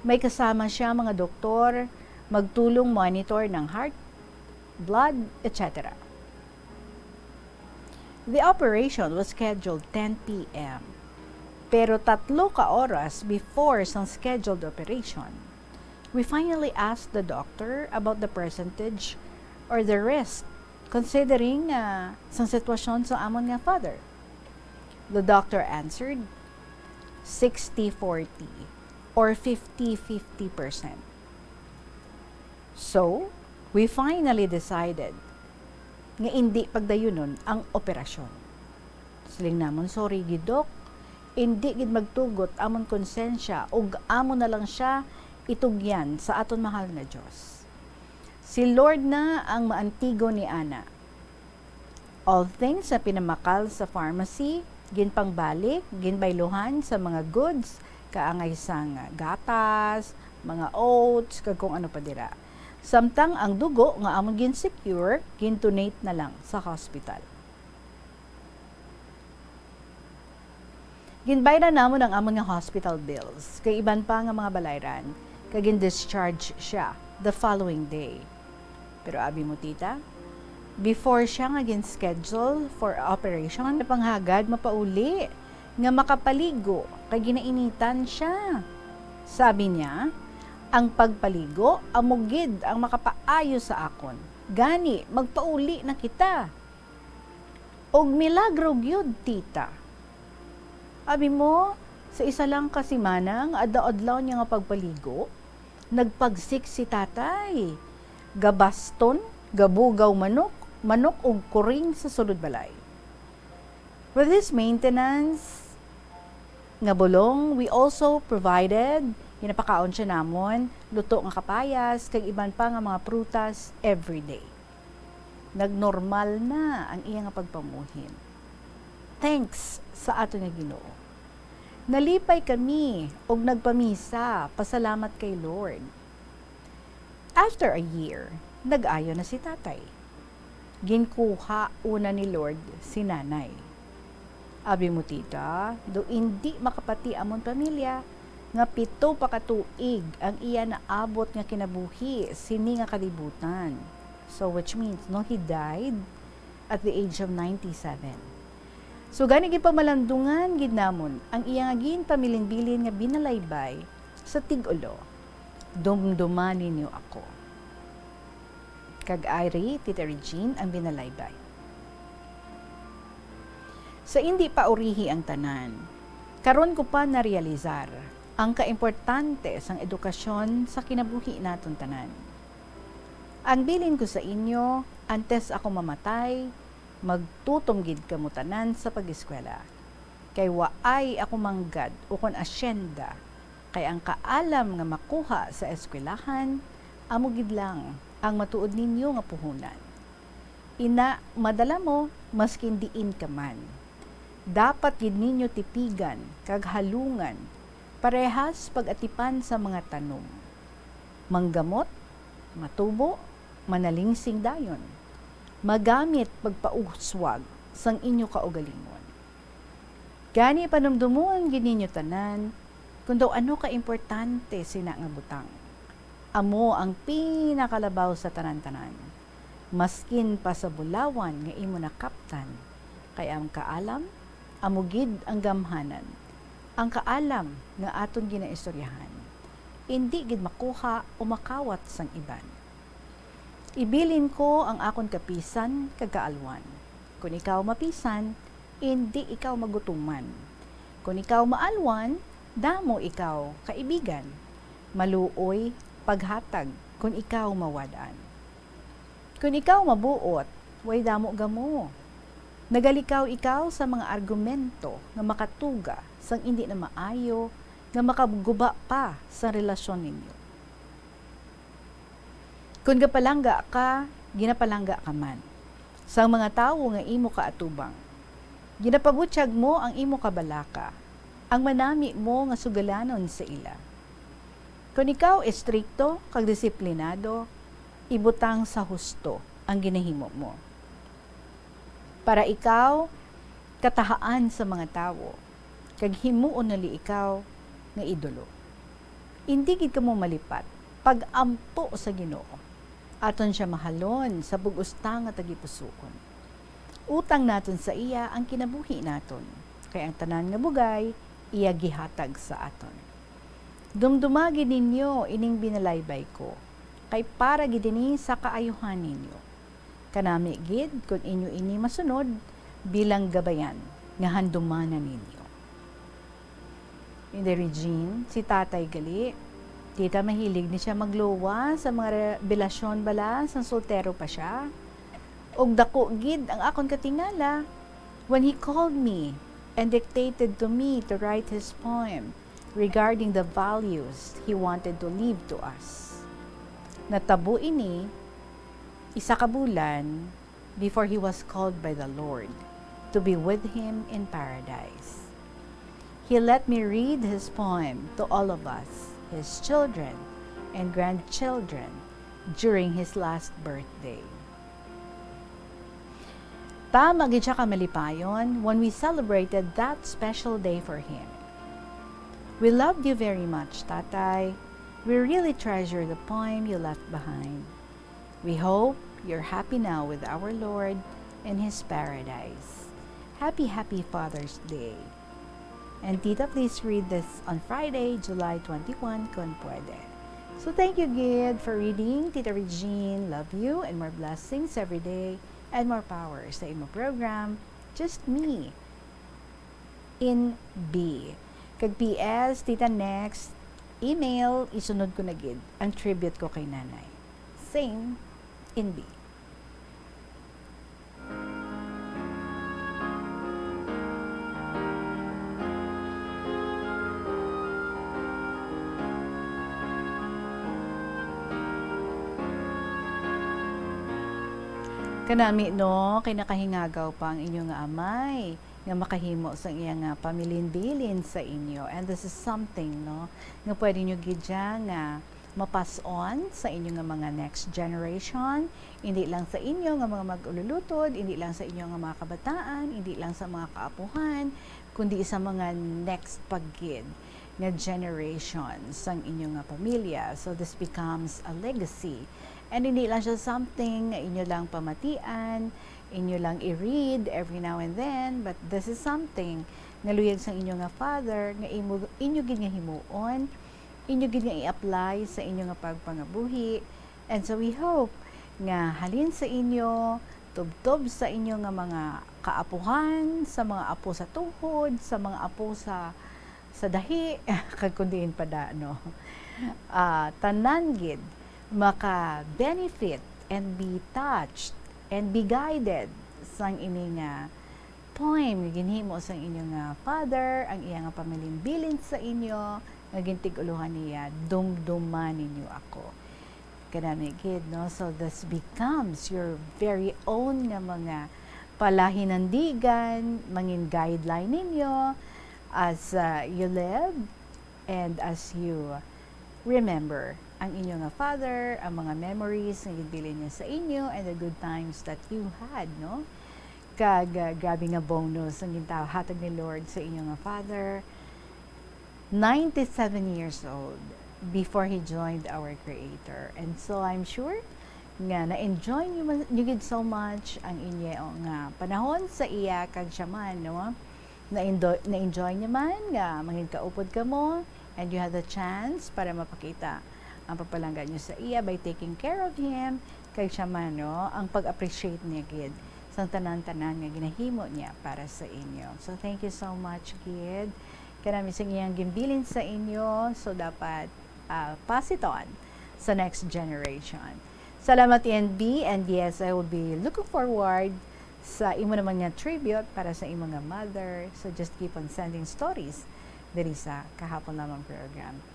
may kasama siya mga doktor, magtulong monitor ng heart, blood, et cetera. The operation was scheduled ten p.m. Pero tatlo ka oras before sang scheduled operation, we finally asked the doctor about the percentage or the risk considering, ah, sang sitwasyon sa amon nga father. The doctor answered, sixty forty or fifty fifty percent. So, we finally decided nga indi pagdayunon ang operasyon. Siling namon, "Sorry gid, Doc. Indi gid magtugot amon konsensya ug amo na lang sia itugyan sa aton mahal nga Dios. Si Lord na ang maantigon ni ana." All things na pinamakal sa pharmacy, ginpangbalik, ginbayluhan sa mga goods, kaangay sang gatas, mga oats, kag kung ano pa dira. Samtang ang dugo nga amon gin-secure, gin-donate na lang sa hospital. Ginbayran namon ang amon nga hospital bills, kay iban pa nga mga balayran, kag gin-discharge siya the following day. Pero abi mo, tita, before siya nga gin-schedule for operation, panghagad mapauli nga makapaligo kay ginainitan siya. Sabi niya, "Ang pagpaligo amo gid ang makapaayo sa akon. Gani, magpauli na kita." Og milagro gyud, tita. Abi mo, sa isa lang ka semana nga adlaw-adlaw niya nga pagpaligo, nagpagsik si tatay. Gabaston, gabugaw manok, manok ug kuring sa sulod balay. With his maintenance nga bulong, we also provided Ginapakaon siya namon luto nga kapayas kag iban pa nga mga prutas everyday. Nagnormal na ang iya nga pagpamuhin. Thanks sa aton nga Ginoo. Nalipay kami og nagpamisa, pasalamat kay Lord. After a year, nag-ayo na si Tatay. Ginkuha una ni Lord si Nanay. Abi mo, tita, daw indi makapati amon pamilya nga pito pa ka tuig ang iya naabot nga kinabuhi sini nga kalibutan. So, which means, no, he died at the age of ninety-seven. So, gani ginpamalandungan gid namon ang iya nga ginpamilinbilin nga binalaybay sa tig-ulo, "Dumduma ninyo ako." Kag ari, Tita Regine, ang binalaybay. Sa indi pa urihi ang tanan, karon ko pa narealisar ang kaimportante sang edukasyon sa kinabuhi naton tanan. Ang bilin ko sa inyo, antes ako mamatay, magtutom gid kamo tanan sa pag-eskwela. Kay waay ako manggad ukon asyenda, kay ang kaalam nga makuha sa eskwelahan, amo gid lang ang matuod ninyo nga puhunan. Ina, madala mo maskin diin ka man. Dapat gid ninyo tipigan kag halungan, parehas pag-atipan sa mga tanom. Manggamot, matubo, manalingsing dayon, magamit pagpauswag sang inyo kaugalingon. Gani, panumdomon gid ninyo tanan kon daw ano ka importante sina nga butang. Amo ang pinakalabaw sa tanan-tanan, maskin pa sa bulawan nga imo nakaptan, kay ang kaalam amo gid ang gamhanan. Ang kaalam nga aton ginaistoryahan, indi gid makuha o makawat sang iban. Ibilin ko ang akon kapisan kag kaalwan. Kon ikaw mapisan, indi ikaw magutuman. Kon ikaw maalwan, damo ikaw kaibigan. Maluoy paghatag kon ikaw mawad-an. Kon ikaw mabuot, way damo gamo. Nagalikaw ikaw sa mga argumento nga makatuga sang indi na maayo nga makaguba pa sa relasyon ninyo. Kon gapalangga ka, ginapalangga ka man sang mga tawo nga imo kaatubang. Ginapabutyag mo ang imo kabalaka, ang manami mo nga sugalanon sa ila. Kon ikaw estrikto kag disiplinado, ibutang sa husto ang ginahimo mo. Para ikaw katahaan sa mga tawo, kag himuon nila ikaw nga idolo. Indi gid kamo malipat pag-ampo sa Ginoo. Aton sia mahalon sa bug-os ta nga tagipusoon. Utang naton sa iya ang kinabuhi naton, kay ang tanan nga bugay iya gihatag sa aton. Dumduma gid ninyo ining binalaybay ko, kay para gid ini sa kaayuhan ninyo. Kanami gid kon inyo ini masunod bilang gabayan nga handumanan ninyo. Inday Regine, si Tatay gali, tita, mahilig ni sia magluwas sa mga rebelasyon bala sang soltero pa sia. Ug dako gid ang akon katingala when he called me and dictated to me to write his poem regarding the values he wanted to leave to us. Natabo ini isa ka bulan before he was called by the Lord to be with him in paradise. He let me read his poem to all of us, his children and grandchildren, during his last birthday. Tama gid sia ka malipayon when we celebrated that special day for him. We loved you very much, Tatay. We really treasure the poem you left behind. We hope you're happy now with our Lord in His paradise. Happy, happy Father's Day. And Tita, please read this on Friday, July twenty-one, kon pwede. So thank you gid for reading, Tita Regine. Love you and more blessings every day and more power sa imo program, Just Me in B. Kag P S, Tita, next email, isunod ko na gid ang tribute ko kay Nanay. Same in B. Kanami, no, kay nakahingagaw pa ang inyo nga amay nga makahimo sang iya nga pamilinbilin sa inyo. And this is something, no, nga pwede nyo gid siya nga mapas on sa inyo nga mga next generation, hindi lang sa inyo nga mga mag-ululutod, hindi lang sa inyo nga mga kabataan, hindi lang sa mga kaapuhan, kundi sa mga next pa gid nga generation sang inyo nga pamilya. So this becomes a legacy. And hindi lang siya something nga inyo lang pamatian, inyo lang i-read every now and then, but this is something nga luyag sang inyo nga father nga imo, inyo gid nga himuon, inyo gid nga i-apply sa inyo nga pagpangabuhi. And so we hope nga halin sa inyo, tubtob sa inyo nga mga kaapuhan, sa mga apo sa tuhod, sa mga apo sa, sa dahi, kag kun diin pa da, no? Ah, tanan gid maka-benefit and be touched and be guided sang ini nga poem nga ginhimo sang inyo nga father, ang iya nga pamilinbilin sa inyo, nga gintig-ulohan niya, Dumduma Ninyo Ako. Kanami gid, no? So, this becomes your very own nga mga palahinandigan, mangin guideline ninyo as, uh, you live and as you remember ang inyo nga father, ang mga memories nga ginbilin niya sa inyo, and the good times that you had, no? Kag, uh, grabe nga bonus ang gintaw-, hatag ni Lord sa inyo nga father, ninety-seven years old before he joined our Creator. And so I'm sure nga na-enjoy niyo ma-, niyo gid so much ang inyo nga panahon sa iya kag siya man, no? Na-endo-, na-enjoy niya man nga mangin kaupod kamo and you had the chance para mapakita ang pagpalangga niyo sa iya by taking care of him, kag siya man, no, ang pag-appreciate niya gid sang tanan-tanan nga ginahimo niya para sa inyo. So, thank you so much gid. Kanami sing iyang ginbilin sa inyo, so dapat, ah, pass it on sa next generation. Salamat, N B, and yes, I will be looking forward sa imo naman nga tribute para sa imo nga mother. So, just keep on sending stories diri sa Kahapon Lamang program.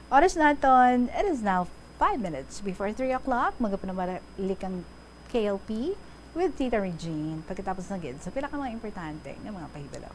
Oras naton, it is now five minutes before three o'clock. Magapanumalik ang K L P with Tita Regine. Pagkatapos na gid sa pila ka mga importante nga mga pahibalo.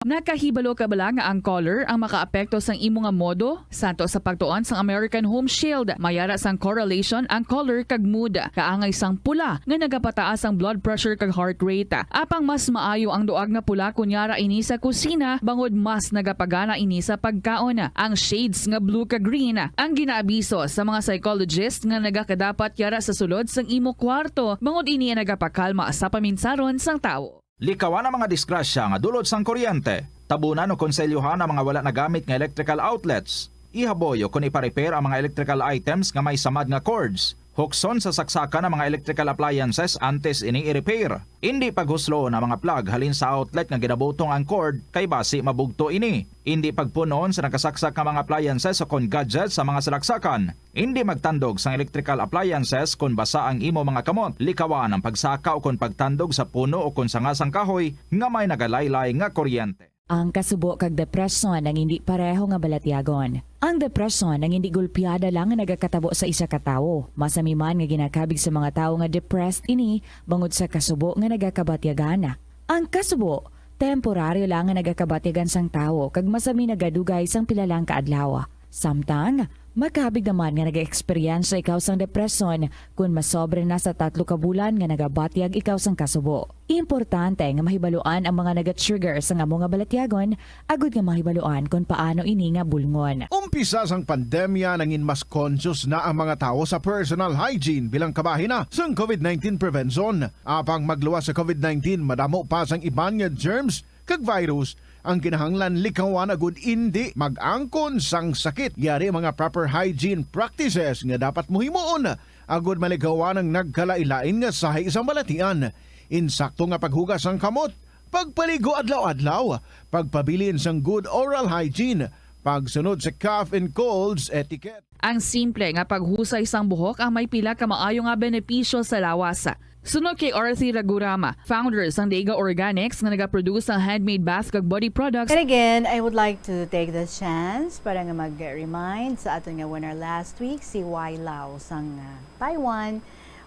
Nakahibalo ka bala nga ang color ang makaapekto sang imo nga modo? Santo sa pagtuon sang American Home Shield, may ara sang correlation ang color kag mood. Kaangay sang pula nga nagapataas ang blood pressure kag heart rate. Apang mas maayo ang duag nga pula kon yara ini sa kusina, bangod mas nagapagana ini sa pagkaon. Ang shades nga blue kag green ang ginaabiso sa mga psychologist nga nagakadapat yara sa sulod sang imo kwarto, bangod ini ang nagapakalma sa paminsaron sang tawo. Likawan ang mga disgrasya nga dulot sang kuryente. Tabunan o konselyohan ang mga wala nagamit nga electrical outlets. Ihaboy o kon ipa-repair ang mga electrical items nga may samad nga cords. Hukson sa saksakan ang mga electrical appliances antes ini i-repair. Indi paghusloon ang mga plug halin sa outlet nga ginabutong ang cord, kay basi mabugto ini. Indi pagpun-on sa nakasaksak nga mga appliances o kon gadgets sa mga salaksakan. Indi magtandog sang electrical appliances kon basa ang imo mga kamot. Likawan ang pagsaka o kon pagtandog sa puno o kon sanga sang kahoy nga may nagalaylay nga kuryente. Ang kasubo kag depresyon ang indi pareho nga balatyagon. Ang depresyon ang indi golpeada lang nga nagakatabo sa isa ka tawo. Masami man nga ginakabig sa mga tawo nga depressed ini bangod sa kasubo nga nagakabatyagan. Ang kasubo, temporaryo lang nga nagakabatyagan sang tawo kag masami nagadugay sang pila lang ka adlaw. Samtang, makabig naman nga nag-eksperyensya ikaw sang depresyon kon masobra na sa tatlo ka bulan nga nagabatyag ikaw sang kasubo. Importante nga mahibaluan ang mga naga-trigger sang amo nga balatyagon agud nga mahibaluan kon paano ini nga bulngon. Umpisa sang pandemya, nangin mas conscious na ang mga tawo sa personal hygiene bilang kabahin na sang covid nineteen prevention. Apang magluwas sa covid nineteen, madamo pa sang iban nga germs kag virus ang kinahanglan likawan agud indi mag-angkon sang sakit. Yari ang mga proper hygiene practices nga dapat mo himuon agud malikawan ang nagkalain-lain nga sahi sang balatian. Insakto nga paghugas sang kamot, pagpaligo adlaw-adlaw, pagpabilin sang good oral hygiene, pagsunod sa cough and colds etiquette. Ang simple nga paghusay sang buhok ang may pila ka maayo nga benepisyo sa lawas. Suno kay Arthi Ragurama, founder sang Daiga Organics nga nagaproduce sang handmade bath kag body products. And again, I would like to take this chance para nga mag-remind sa aton nga winner last week, si Wai Lau sang, ah, Taiwan.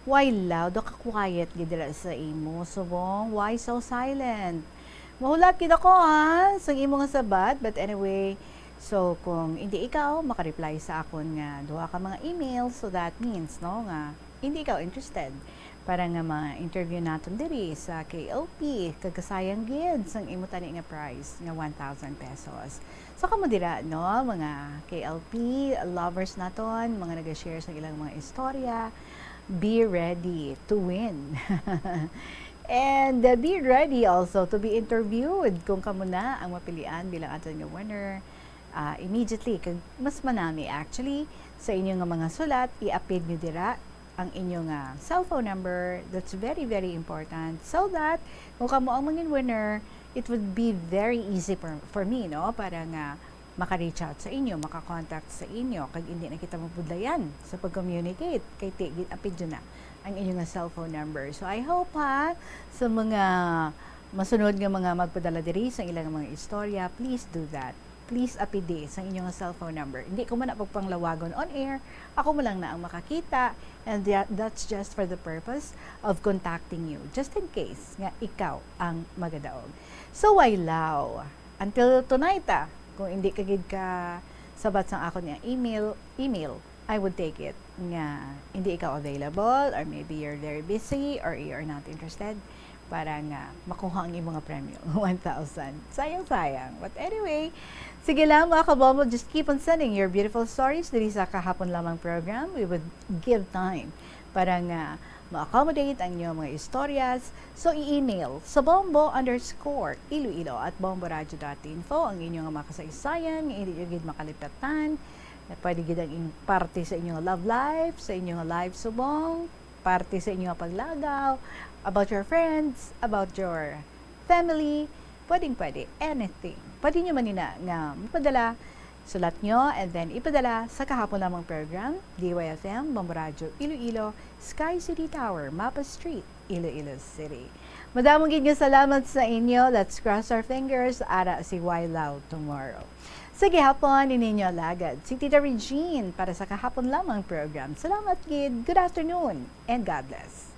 Why loud? Ka-quiet gid dira sa imo subong. Why so silent? Mahulat gid ako, ha, sang imo nga sabat. But anyway, so kung hindi ikaw makareply sa akon nga duha ka mga email, so that means, no, nga hindi ikaw interested para nga ma-interview naton diri sa K L P, kag kasayang gid sang imo tani nga prize nga one thousand pesos. So kamo dira, no, mga K L P lovers naton, mga naga-share sa ilang mga istorya, be ready to win. And uh, be ready also to be interviewed kung kamo na ang mapilian bilang aton nga winner. Ah, immediately, kag mas manami actually, sa inyo nga mga sulat, i-apid nyo dira ang inyo nga cellphone number. That's very, very important, so that kung kamo ang mangin winner, it would be very easy for, for me, no, para nga maka-reach out sa inyo, maka-contact sa inyo, kag hindi na kita mapudlayan sa pag-communicate, kay ti gid apid yun na ang inyo nga cellphone number. So I hope, ha, sa mga masunod nga mga magpadala diri sa ilang mga istorya, please do that. Please apidi sa inyo nga cellphone number. Hindi ko man na pagpanglawagon on air, ako mo lang na ang makakita, and that, that's just for the purpose of contacting you, just in case nga ikaw ang magadaog. So, why law? Until tonight, ah, kung hindi ka gid ka sabat sang akon nga email, email, I would take it nga hindi ikaw available, or maybe you're very busy, or you're not interested para nga makuha ang imong nga premyo, one thousand. Sayang-sayang. But anyway, sige lang, mga kabombo, just keep on sending your beautiful stories diri sa Kahapon Lamang program. We would give time para nga ma-accommodate ang inyong mga istoryas. So, i-email sa bombo underscore iloilo at bomboradio dot info ang inyong mga kasaysayan nga hindi nyo gid makalipatan. Pwede gid ang in-, parte sa inyong love life, sa inyong life subong, parte sa inyong paglagaw, about your friends, about your family. Pwedeng pwede, anything. Pwede nyo man ina nga mapadala, sulat nyo, and then ipadala sa Kahapon Lamang program, D Y F M, Bombo Radyo Iloilo, Sky City Tower, Mapa Street, Iloilo City. Madamo gid nga salamat sa inyo. Let's cross our fingers, ara si Why Loud tomorrow. Sa gihapon, ini inyo alagad, si Tita Regine para sa Kahapon Lamang program. Salamat gid. Good afternoon and God bless.